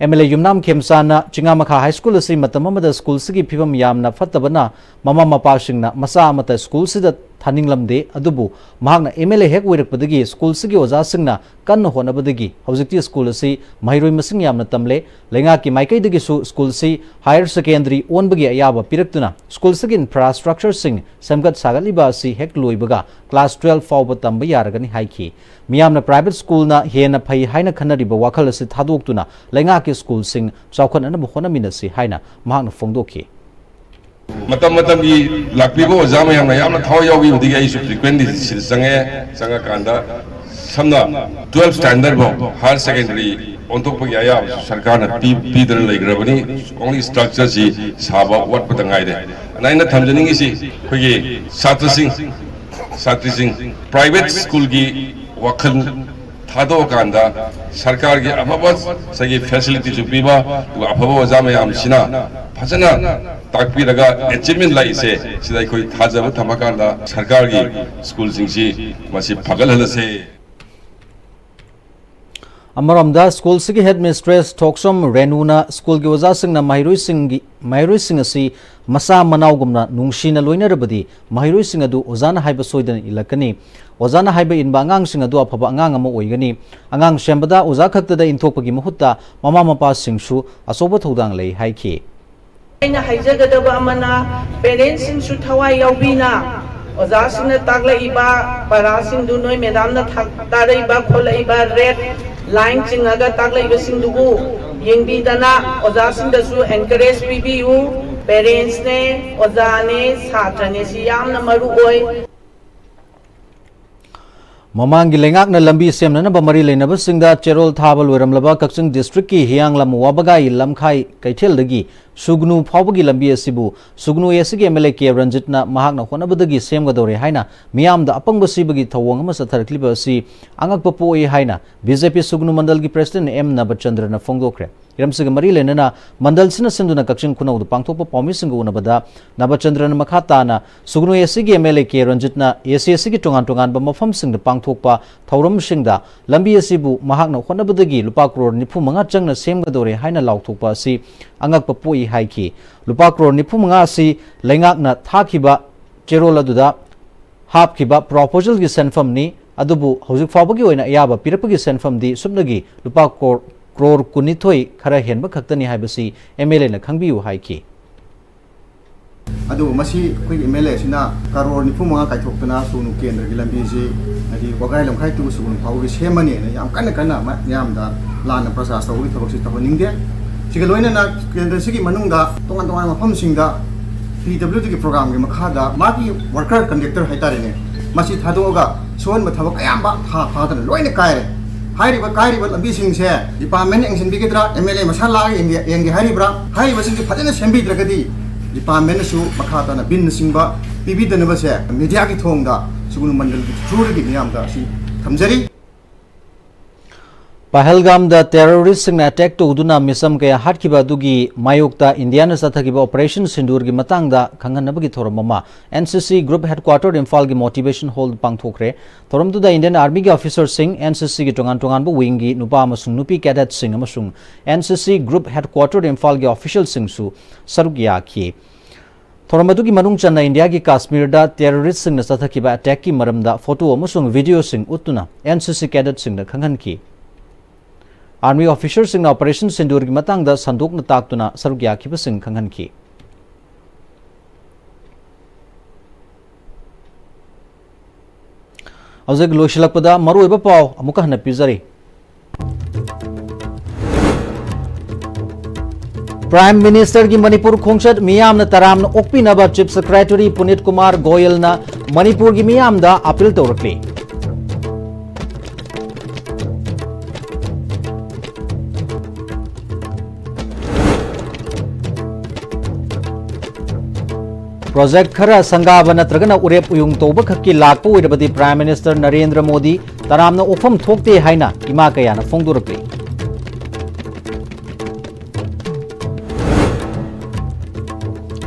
MLA ꯌꯨꯝꯅꯥꯝ ꯈꯦꯝꯆꯥꯟꯅ ꯆꯤꯉꯥꯃꯈꯥ High School ꯑꯁꯤ ꯃꯇꯝ ꯑꯃꯗ ꯁ꯭ꯀꯨꯜꯁꯤꯒꯤ ꯐꯤꯕꯝ ꯌꯥꯝꯅ ꯐꯠꯇꯕꯅ ꯃꯃꯥ ꯃꯄꯥꯁꯤꯡꯅ ꯃꯆꯥ ꯑꯃꯠꯇ ꯁ꯭ꯀꯨꯜꯁꯤꯗ ꯊꯥꯅꯤꯡꯂꯝꯗꯦ, ꯑꯗꯨꯕꯨ ꯃꯍꯥꯛꯅ MLA ꯍꯦꯛ ꯑꯣꯏꯔꯛꯄꯗꯒꯤ ꯁ꯭ꯀꯨꯜꯁꯤꯒꯤ ꯑꯣꯖꯥꯁꯤꯡꯅ ꯀꯟꯅ ꯍꯣꯠꯅꯕꯗꯒꯤ ꯍꯧꯖꯤꯛꯇꯤ ꯁ꯭ꯀꯨꯜ ꯑꯁꯤ ꯃꯍꯩꯔꯣꯏ ꯃꯁꯤꯡ ꯌꯥꯝꯅ ꯇꯝꯂꯦ꯫ ꯂꯩꯉꯥꯛꯀꯤ ꯃꯥꯏꯀꯩꯗꯒꯤꯁꯨ ꯁ꯭ꯀꯨꯜꯁꯤ Higher Secondary ꯑꯣꯟꯕꯒꯤ ꯑꯌꯥꯕ ꯄꯤꯔꯛꯇꯨꯅ ꯁ꯭ꯀꯨꯜꯁꯤꯒꯤ Infrastructureꯁꯤꯡ ꯁꯦꯝꯒꯠ ꯁꯥꯒꯠꯂꯤꯕ ꯑꯁꯤ ꯍꯦꯛ ꯂꯣꯏꯕꯒ Class twelve ꯐꯥꯎꯕ ꯇꯝꯕ ꯌꯥꯔꯒꯅꯤ ꯍꯥꯏꯈꯤ꯫ ꯃꯤꯌꯥꯝꯅ private schoolꯅ ꯍꯦꯟꯅ ꯐꯩ ꯍꯥꯏꯅ ꯈꯟꯅꯔꯤꯕ ꯋꯥꯈꯜ ꯑꯁꯤ ꯊꯥꯗꯣꯛꯇꯨꯅ ꯂꯩꯉꯥꯛꯀꯤ ꯁ꯭ꯀꯨꯜꯁꯤꯡ ꯆꯥꯎꯈꯠꯅꯅꯕ ꯍꯣꯠꯅꯃꯤꯟꯅꯁꯤ ꯍꯥꯏꯅ ꯃꯍꯥꯛꯅ ꯐꯣꯡꯗꯣꯛꯈꯤ꯫ ꯃꯇꯝ ꯃꯇꯝꯒꯤ ꯂꯥꯛꯄꯤꯕ ꯑꯣꯖꯥ ꯃꯌꯥꯝꯅ ꯌꯥꯝꯅ ꯊꯋꯥꯏ ꯌꯥꯎꯕꯤꯕꯗꯒꯤ ꯑꯩꯁꯨ frequently ꯁꯤꯗ ꯆꯪꯉꯛꯑꯦ꯫ ꯆꯪꯉꯀꯥꯟꯗ ꯁꯝꯅ twelve standard ꯐꯥꯎ Higher Secondary ꯑꯣꯟꯊꯣꯛꯄꯒꯤ ꯑꯌꯥꯕꯁꯨ ꯁꯔꯀꯥꯔꯅ ꯄꯤ- ꯄꯤꯗꯅ ꯂꯩꯈ꯭ꯔꯕꯅꯤ꯫ Only structureꯁꯤ ꯁꯥꯕ ꯋꯥꯠꯄꯗ ꯉꯥꯏꯔꯦ꯫ ꯑꯗꯨꯅ ꯑꯩꯅ ꯊꯝꯖꯅꯤꯡꯉꯤꯁꯤ, ꯑꯩꯈꯣꯏꯒꯤ ꯁꯥꯇ꯭ꯔꯁꯤꯡ, ꯁꯥꯇ꯭ꯔꯤꯁꯤꯡ private schoolꯒꯤ ꯋꯥꯈꯜ ꯊꯥꯗꯣꯛꯑꯀꯥꯟꯗ ꯁꯔꯀꯥꯔꯒꯤ ꯑꯐꯕ ꯉꯁꯥꯏꯒꯤ facilityꯁꯨ ꯄꯤꯕ, ꯑꯗꯨꯒ ꯑꯐꯕ ꯑꯣꯖꯥ ꯃꯌꯥꯝꯁꯤꯅ ꯐꯖꯅ ꯇꯥꯛꯄꯤꯔꯒ achievement ꯂꯥꯛꯏꯁꯦ, ꯁꯤꯗ ꯑꯩꯈꯣꯏ ꯊꯥꯖꯕ ꯊꯝꯃꯀꯥꯟꯗ ꯁꯔꯀꯥꯔꯒꯤ ꯁ꯭ꯀꯨꯜꯁꯤꯡꯁꯤ ꯃꯁꯤ ꯐꯒꯠꯍꯜꯂꯁꯦ꯫ ꯑꯃꯔꯣꯝꯗ ꯁ꯭ꯀꯨꯜꯁꯤꯒꯤ headmistress ꯊꯣꯛꯁꯣꯝ ꯔꯦꯅꯨꯅ ꯁ꯭ꯀꯨꯜꯒꯤ ꯑꯣꯖꯥꯁꯤꯡꯅ ꯃꯍꯩꯔꯣꯏꯁꯤꯡꯒꯤ ꯃꯍꯩꯔꯣꯏꯁꯤꯡ ꯑꯁꯤ ꯃꯆꯥ ꯃꯅꯥꯎꯒꯨꯝꯅ ꯅꯨꯡꯁꯤꯅ ꯂꯣꯏꯅꯔꯕꯗꯤ ꯃꯍꯩꯔꯣꯏꯁꯤꯡ ꯑꯗꯨ ꯑꯣꯖꯥꯅ ꯍꯥꯏꯕ ꯁꯣꯏꯗꯅ ꯏꯜꯂꯛꯀꯅꯤ꯫ ꯑꯣꯖꯥꯅ ꯍꯥꯏꯕ ꯏꯟꯕ ꯑꯉꯥꯡꯁꯤꯡ ꯑꯗꯨ ꯑꯐꯕ ꯑꯉꯥꯡ ꯑꯃ ꯑꯣꯏꯒꯅꯤ꯫ ꯑꯉꯥꯡ ꯁꯦꯝꯕꯗ ꯑꯣꯖꯥ ꯈꯛꯇꯗ ꯏꯟꯊꯣꯛꯄꯒꯤ ꯃꯍꯨꯠꯇ ꯃꯃꯥ ꯃꯄꯥꯁꯤꯡꯁꯨ ꯑꯆꯧꯕ ꯊꯧꯗꯥꯡ ꯂꯩ ꯍꯥꯏꯈꯤ꯫ ꯑꯩꯅ ꯍꯥꯏꯖꯒꯗꯕ ꯑꯃꯅ, parents ꯁꯤꯡꯁꯨ ꯊꯋꯥꯏ ꯌꯥꯎꯕꯤꯅ ꯑꯣꯖꯥꯁꯤꯡꯅ ꯇꯥꯛꯂꯛꯏꯕ ꯄꯔꯥꯁꯤꯡꯗꯨ ꯅꯣꯏ madam ꯅ ꯊꯥ- ꯇꯥꯔꯛꯏꯕ ꯈꯣꯠꯂꯛꯏꯕ red line ꯆꯤꯡꯉꯒ ꯇꯥꯛꯂꯛꯏꯕꯁꯤꯡꯗꯨꯕꯨ ꯌꯦꯡꯕꯤꯗꯅ ꯑꯣꯖꯥꯁꯤꯡꯗꯁꯨ encourage ꯄꯤꯕꯤꯌꯨ꯫ Parents ꯅꯦ, ꯑꯣꯖꯥꯅꯦ, ꯁꯥꯇ꯭ꯔꯅꯦ, ꯁꯤ ꯌꯥꯝꯅ ꯃꯔꯨ ꯑꯣꯏ꯫ ꯃꯃꯥꯡꯒꯤ ꯂꯩꯉꯥꯛꯅ ꯂꯝꯕꯤ ꯁꯦꯝꯅꯅꯕ ꯃꯔꯤ ꯂꯩꯅꯕꯁꯤꯡꯗ ꯆꯦꯔꯣꯜ ꯊꯥꯕ ꯂꯣꯏꯔꯝꯂꯕ ꯀꯛꯆꯤꯡ ꯗꯤꯁꯇ꯭ꯔꯤꯛꯀꯤ ꯍꯤꯌꯥꯡꯂꯝ ꯋꯥꯕꯒꯥꯏ ꯂꯝꯈꯥꯏ ꯀꯩꯊꯦꯜꯗꯒꯤ ꯁꯨꯒꯅꯨ ꯐꯥꯎꯕꯒꯤ ꯂꯝꯕꯤ ꯑꯁꯤꯕꯨ ꯁꯨꯒꯅꯨ ꯑꯦꯁꯤꯒꯤ ꯑꯦꯝ ꯑꯦꯜ ꯑꯦ ꯀꯦ ꯔꯟꯖꯤꯠꯅ ꯃꯍꯥꯛꯅ ꯍꯣꯠꯅꯕꯗꯒꯤ ꯁꯦꯝꯒꯗꯧꯔꯦ ꯍꯥꯏꯅ ꯃꯤꯌꯥꯝꯗ ꯑꯄꯪꯕ ꯁꯤꯕꯒꯤ ꯊꯧꯑꯣꯡ ꯑꯃ ꯆꯠꯊꯔꯛꯂꯤꯕ ꯑꯁꯤ ꯑꯉꯛꯄ ꯄꯣꯛꯏ ꯍꯥꯏꯅ ꯕꯤ ꯖꯦ ꯄꯤ ꯁꯨꯒꯅꯨ ꯃꯟꯗꯜꯒꯤ ꯄ꯭ꯔꯦꯁꯤꯗꯦꯟꯠ ꯑꯦꯝ ꯅꯕꯆꯟꯗ꯭ꯔꯅ ꯐꯣꯡꯗꯣꯛꯈ꯭ꯔꯦ꯫ ꯍꯤꯔꯝꯁꯤꯒ ꯃꯔꯤ ꯂꯩꯅꯅ ꯃꯟꯗꯜꯁꯤꯅ ꯁꯤꯟꯗꯨꯅ ꯀꯛꯆꯤꯡ ꯈꯨꯅꯧꯗ ꯄꯥꯡꯊꯣꯛꯄ ꯄꯥꯎꯃꯤꯁꯤꯡꯒ ꯎꯅꯕꯗ ꯅꯕꯆꯟꯗ꯭ꯔꯅ ꯃꯈꯥ ꯇꯥꯅ ꯁꯨꯒꯅꯨ ꯑꯦꯁꯤꯒꯤ ꯑꯦꯝ ꯑꯦꯜ ꯑꯦ ꯀꯦ ꯔꯟꯖꯤꯠꯅ ꯑꯦꯁꯤ ꯑꯁꯤꯒꯤ ꯇꯣꯉꯥꯟ ꯇꯣꯉꯥꯟꯕ ꯃꯐꯝꯁꯤꯡꯗ ꯄꯥꯡꯊꯣꯛꯄ ꯊꯧꯔꯝꯁꯤꯡꯗ ꯂꯝꯕꯤ ꯑꯁꯤꯕꯨ ꯃꯍꯥꯛꯅ ꯍꯣꯠꯅꯕꯗꯒꯤ ꯂꯨꯄꯥ ꯀ꯭ꯔꯣꯔ ꯅꯤꯐꯨ ꯃꯉꯥ ꯆꯪꯅ ꯁꯦꯝꯒꯗꯧꯔꯦ ꯍꯥꯏꯅ ꯂꯥꯎꯊꯣꯛꯄ ꯑꯁꯤ ꯑꯉꯛꯄ ꯄꯣꯛꯏ ꯍꯥꯏꯈꯤ꯫ ꯂꯨꯄꯥ ꯀ꯭ꯔꯣꯔ ꯅꯤꯐꯨ ꯃꯉꯥ ꯑꯁꯤ ꯂꯩꯉꯥꯛꯅ ꯊꯥꯈꯤꯕ ꯆꯦꯔꯣꯜ ꯑꯗꯨꯗ ꯍꯥꯞꯈꯤꯕ ꯄ꯭ꯔꯣꯄꯣꯖꯦꯜꯒꯤ ꯁꯦꯟꯐꯝꯅꯤ꯫ ꯑꯗꯨꯕꯨ ꯍꯧꯖꯤꯛ ꯐꯥꯎꯕꯒꯤ ꯑꯣꯏꯅ ꯑꯌꯥꯕ ꯄꯤꯔꯛꯄꯒꯤ ꯁꯦꯟꯐꯝꯗꯤ ꯁꯨꯞꯅꯒꯤ ꯂꯨꯄꯥ ꯀ꯭ꯔꯣꯔ, ꯀ꯭ꯔꯣꯔ ꯀꯨꯟꯅꯤꯊꯣꯏ ꯈꯔ ꯍꯦꯟꯕ ꯈꯛꯇꯅꯤ ꯍꯥꯏꯕꯁꯤ ꯑꯦꯝ ꯑꯦꯜ ꯑꯦꯅ ꯈꯪꯕꯤꯌꯨ ꯍꯥꯏꯈꯤ꯫ ꯑꯗꯨꯕꯨ ꯃꯁꯤ ꯑꯩꯈꯣꯏꯒꯤ ꯑꯦꯝ ꯑꯦꯜ ꯑꯦ ꯑꯁꯤꯅ ꯀꯔꯣꯔ ꯅꯤꯐꯨ ꯃꯉꯥ ꯀꯥꯏꯊꯣꯛꯇꯅ ꯁꯨꯒꯅꯨ ꯀꯦꯟꯗ꯭ꯔꯒꯤ ꯂꯝꯕꯤꯁꯤ, ꯍꯥꯏꯗꯤ ꯋꯥꯒꯥꯏ ꯂꯝꯈꯥꯏ ꯇꯨ ꯁꯨꯒꯅꯨ ꯐꯥꯎꯕꯒꯤ ꯁꯦꯝꯃꯅꯤꯅ ꯌꯥꯝ ꯀꯟꯅ ꯀꯟꯅ ꯃ-, ꯃꯌꯥꯝꯗ ꯂꯥꯟꯅ ꯄ꯭ꯔꯆꯥꯔ ꯇꯧꯕꯒꯤ ꯊꯕꯛꯁꯤ ꯇꯧꯍꯟꯅꯤꯡꯗꯦ꯫ ꯁꯤꯒ ꯂꯣꯏꯅꯅ ꯀꯦꯟꯗ꯭ꯔꯁꯤꯒꯤ ꯃꯅꯨꯡꯗ ꯇꯣꯉꯥꯟ ꯇꯣꯉꯥꯟꯕ ꯃꯐꯝꯁꯤꯡꯗ ꯄꯤ ꯗꯕ꯭ꯂꯤꯎ ꯗꯤꯒꯤ ꯄ꯭ꯔꯣꯒ꯭ꯔꯥꯝꯒꯤ ꯃꯈꯥꯗ ꯃꯥꯒꯤ ꯋꯥꯔꯀꯔ ꯀꯟꯗꯛꯇꯔ ꯍꯥꯏꯇꯥꯔꯦꯅꯦ, ꯃꯁꯤ ꯊꯥꯗꯣꯛꯑꯒ ꯁꯨꯍꯟꯕ ꯊꯕꯛ ꯑꯌꯥꯝꯕ ꯊꯥ ꯐꯥꯗꯅ ꯂꯣꯏꯅ ꯀꯥꯏꯔꯦ꯫ ꯍꯥꯏꯔꯤꯕ ꯀꯥꯏꯔꯤꯕ ꯂꯝꯕꯤꯁꯤꯡꯁꯦ ꯗꯤꯄꯥꯔꯠꯃꯦꯟꯅ ꯌꯦꯡꯁꯤꯟꯕꯤꯒꯗ꯭ꯔꯥ, ꯑꯦꯝ ꯑꯦꯜ ꯑꯦ ꯃꯁꯥ ꯂꯥꯛꯑꯒ ꯌꯦꯡꯒꯦ, ꯌꯦꯡꯒꯦ ꯍꯥꯏꯔꯤꯕ꯭ꯔꯥ? ꯍꯥꯏꯔꯤꯕꯁꯤꯡꯁꯦ ꯐꯖꯅ ꯁꯦꯝꯕꯤꯗ꯭ꯔꯒꯗꯤ ꯗꯤꯄꯥꯔꯠꯃꯦꯟꯅꯁꯨ ꯃꯈꯥ ꯇꯥꯅ ꯕꯤꯟꯅꯆꯤꯡꯕ ꯄꯤꯕꯤꯗꯅꯕꯁꯦ ꯃꯤꯗꯤꯌꯥꯒꯤ ꯊꯣꯡꯗ ꯁꯨꯒꯅꯨ ꯃꯟꯗꯜꯒꯤ ꯊ꯭ꯔꯨꯗꯒꯤ ꯃꯤꯌꯥꯝꯗ ꯑꯁꯤ ꯊꯝꯖꯔꯤ꯫ ꯄꯍꯜꯒꯥꯝꯗ ꯇꯦꯔꯣꯔꯤꯁꯁꯤꯡꯅ ꯑꯦꯇꯦꯛ ꯇꯧꯗꯨꯅ ꯃꯤꯆꯝ ꯀꯌꯥ ꯍꯥꯠꯈꯤꯕ ꯑꯗꯨꯒꯤ ꯃꯥꯌꯣꯛꯇ ꯏꯟꯗꯤꯌꯥꯅ ꯆꯠꯊꯈꯤꯕ ꯑꯣꯄꯔꯦꯁꯟ ꯁꯤꯟꯗꯨꯔꯒꯤ ꯃꯇꯥꯡꯗ ꯈꯪꯍꯟꯅꯕꯒꯤ ꯊꯧꯔꯝ ꯑꯃ ꯑꯦꯟ ꯁꯤ ꯁꯤ ꯒ꯭ꯔꯨꯞ ꯍꯦꯗꯀ꯭ꯋꯥꯇꯔ ꯏꯝꯐꯥꯜꯒꯤ ꯃꯣꯇꯤꯚꯦꯁꯟ ꯍꯣꯜꯗ ꯄꯥꯡꯊꯣꯛꯈ꯭ꯔꯦ꯫ ꯊꯧꯔꯝꯗꯨꯗ ꯏꯟꯗꯤꯌꯟ ꯑꯥꯔꯃꯤꯒꯤ ꯑꯣꯐꯤꯁꯔꯁꯤꯡ, ꯑꯦꯟ ꯁꯤ ꯁꯤꯒꯤ ꯇꯣꯉꯥꯟ ꯇꯣꯉꯥꯟꯕ ꯋꯤꯡꯒꯤ ꯅꯨꯄꯥ ꯑꯃꯁꯨꯡ ꯅꯨꯄꯤ ꯀꯦꯗꯦꯠꯁꯤꯡ ꯑꯃꯁꯨꯡ ꯑꯦꯟ ꯁꯤ ꯁꯤ ꯒ꯭ꯔꯨꯞ ꯍꯦꯗꯀ꯭ꯋꯥꯇꯔ ꯏꯝꯐꯥꯜꯒꯤ ꯑꯣꯐꯤꯁꯤꯌꯦꯜꯁꯤꯡꯁꯨ ꯁꯔꯨꯛ ꯌꯥꯈꯤ꯫ ꯊꯧꯔꯝ ꯑꯗꯨꯒꯤ ꯃꯅꯨꯡ ꯆꯟꯅ ꯏꯟꯗꯤꯌꯥꯒꯤ ꯀꯥꯁꯃꯤꯔꯗ ꯇꯦꯔꯣꯔꯤꯁ꯭ꯠꯁꯤꯡꯅ ꯆꯠꯊꯈꯤꯕ ꯑꯦꯇꯦꯛꯀꯤ ꯃꯔꯝꯗ ꯐꯣꯇꯣ ꯑꯃꯁꯨꯡ ꯚꯤꯗꯤꯑꯣꯁꯤꯡ ꯎꯠꯇꯨꯅ ꯑꯦꯟ ꯁꯤ ꯁꯤ ꯀꯦꯗꯦꯠꯁꯤꯡꯗ ꯈꯪꯍꯟꯈꯤ꯫ ꯑꯥꯔꯃꯤ ꯑꯣꯐꯤꯁꯔꯁꯤꯡꯅ ꯑꯣꯄꯔꯦꯁꯟ ꯁꯤꯟꯗꯨꯔꯒꯤ ꯃꯇꯥꯡꯗ ꯁꯟꯗꯣꯛꯅ ꯇꯥꯛꯇꯨꯅ ꯁꯔꯨꯛ ꯌꯥꯈꯤꯕꯁꯤꯡ ꯈꯪꯍꯟꯈꯤ꯫ ꯍꯧꯖꯤꯛ ꯂꯣꯏꯁꯤꯜꯂꯛꯄꯗ ꯃꯔꯨꯑꯣꯏꯕ ꯄꯥꯎ ꯑꯃꯨꯛꯀ ꯍꯟꯅ ꯄꯤꯖꯔꯤ꯫ ꯄ꯭ꯔꯥꯏꯝ ꯃꯤꯅꯤꯁꯇꯔꯒꯤ ꯃꯅꯤꯄꯨꯔ ꯈꯣꯡꯆꯠ ꯃꯤꯌꯥꯝꯅ ꯇꯔꯥꯝꯅ ꯑꯣꯛꯄꯤꯅꯕ ꯆꯤꯐ ꯁꯦꯀ꯭ꯔꯦꯇꯔꯤ ꯄꯨꯅꯤꯠ ꯀꯨꯃꯥꯔ ꯒꯣꯌꯜꯅ ꯃꯅꯤꯄꯨꯔꯒꯤ ꯃꯤꯌꯥꯝꯗ ꯑꯄꯤꯜ ꯇꯧꯔꯛꯂꯤ꯫ ꯄ꯭ꯔꯣꯖꯦꯛ ꯈꯔ ꯁꯪꯒꯥꯕ ꯅꯠꯇ꯭ꯔꯒꯅ ꯎꯔꯦꯞ ꯎꯌꯨꯡ ꯇꯧꯕ ꯈꯛꯀꯤ ꯂꯥꯛꯄ ꯑꯣꯏꯔꯕꯗꯤ ꯄ꯭ꯔꯥꯏꯝ ꯃꯤꯅꯤꯁꯇꯔ ꯅꯔꯦꯟꯗ꯭ꯔ ꯃꯣꯗꯤ ꯇꯔꯥꯝꯅ ꯑꯣꯛꯐꯝ ꯊꯣꯛꯇꯦ ꯍꯥꯏꯅ ꯏꯃꯥ ꯀꯌꯥꯅ ꯐꯣꯡꯗꯣꯔꯛꯂꯤ꯫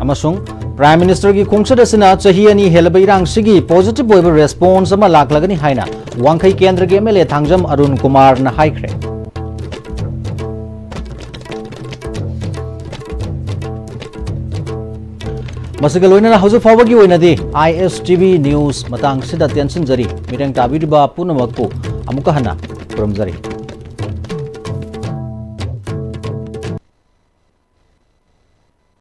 ꯑꯃꯁꯨꯡ ꯄ꯭ꯔꯥꯏꯝ ꯃꯤꯅꯤꯁꯇꯔꯒꯤ ꯈꯣꯡꯆꯠ ꯑꯁꯤꯅ ꯆꯍꯤ ꯑꯅꯤ ꯍꯦꯜꯂꯕ ꯏꯔꯥꯡꯁꯤꯒꯤ ꯄꯣꯖꯤꯇꯤꯚ ꯑꯣꯏꯕ ꯔꯦꯁꯄꯣꯟꯁ ꯑꯃ ꯂꯥꯛꯂꯒꯅꯤ ꯍꯥꯏꯅ ꯋꯥꯡꯈꯩ ꯀꯦꯟꯗ꯭ꯔꯒꯤ M L A Thangjam Arun ꯀꯨꯃꯥꯔꯅ ꯍꯥꯏꯈ꯭ꯔꯦ꯫ ꯃꯁꯤꯒ ꯂꯣꯏꯅꯅ ꯍꯧꯖꯤꯛ ꯐꯥꯎꯕꯒꯤ ꯑꯣꯏꯅꯗꯤ ꯑꯥꯏ ꯑꯦꯁ ꯇꯤ ꯚꯤ ꯅ꯭ꯌꯨꯁ ꯃꯇꯥꯡꯁꯤꯗ ꯇꯦꯟꯁꯤꯟꯖꯔꯤ꯫ ꯃꯤꯠꯌꯦꯡ ꯇꯥꯕꯤꯔꯤꯕ ꯄꯨꯝꯅꯃꯛꯄꯨ ꯑꯃꯨꯛꯀ ꯍꯟꯅ ꯈꯨꯔꯨꯝꯖꯔꯤ꯫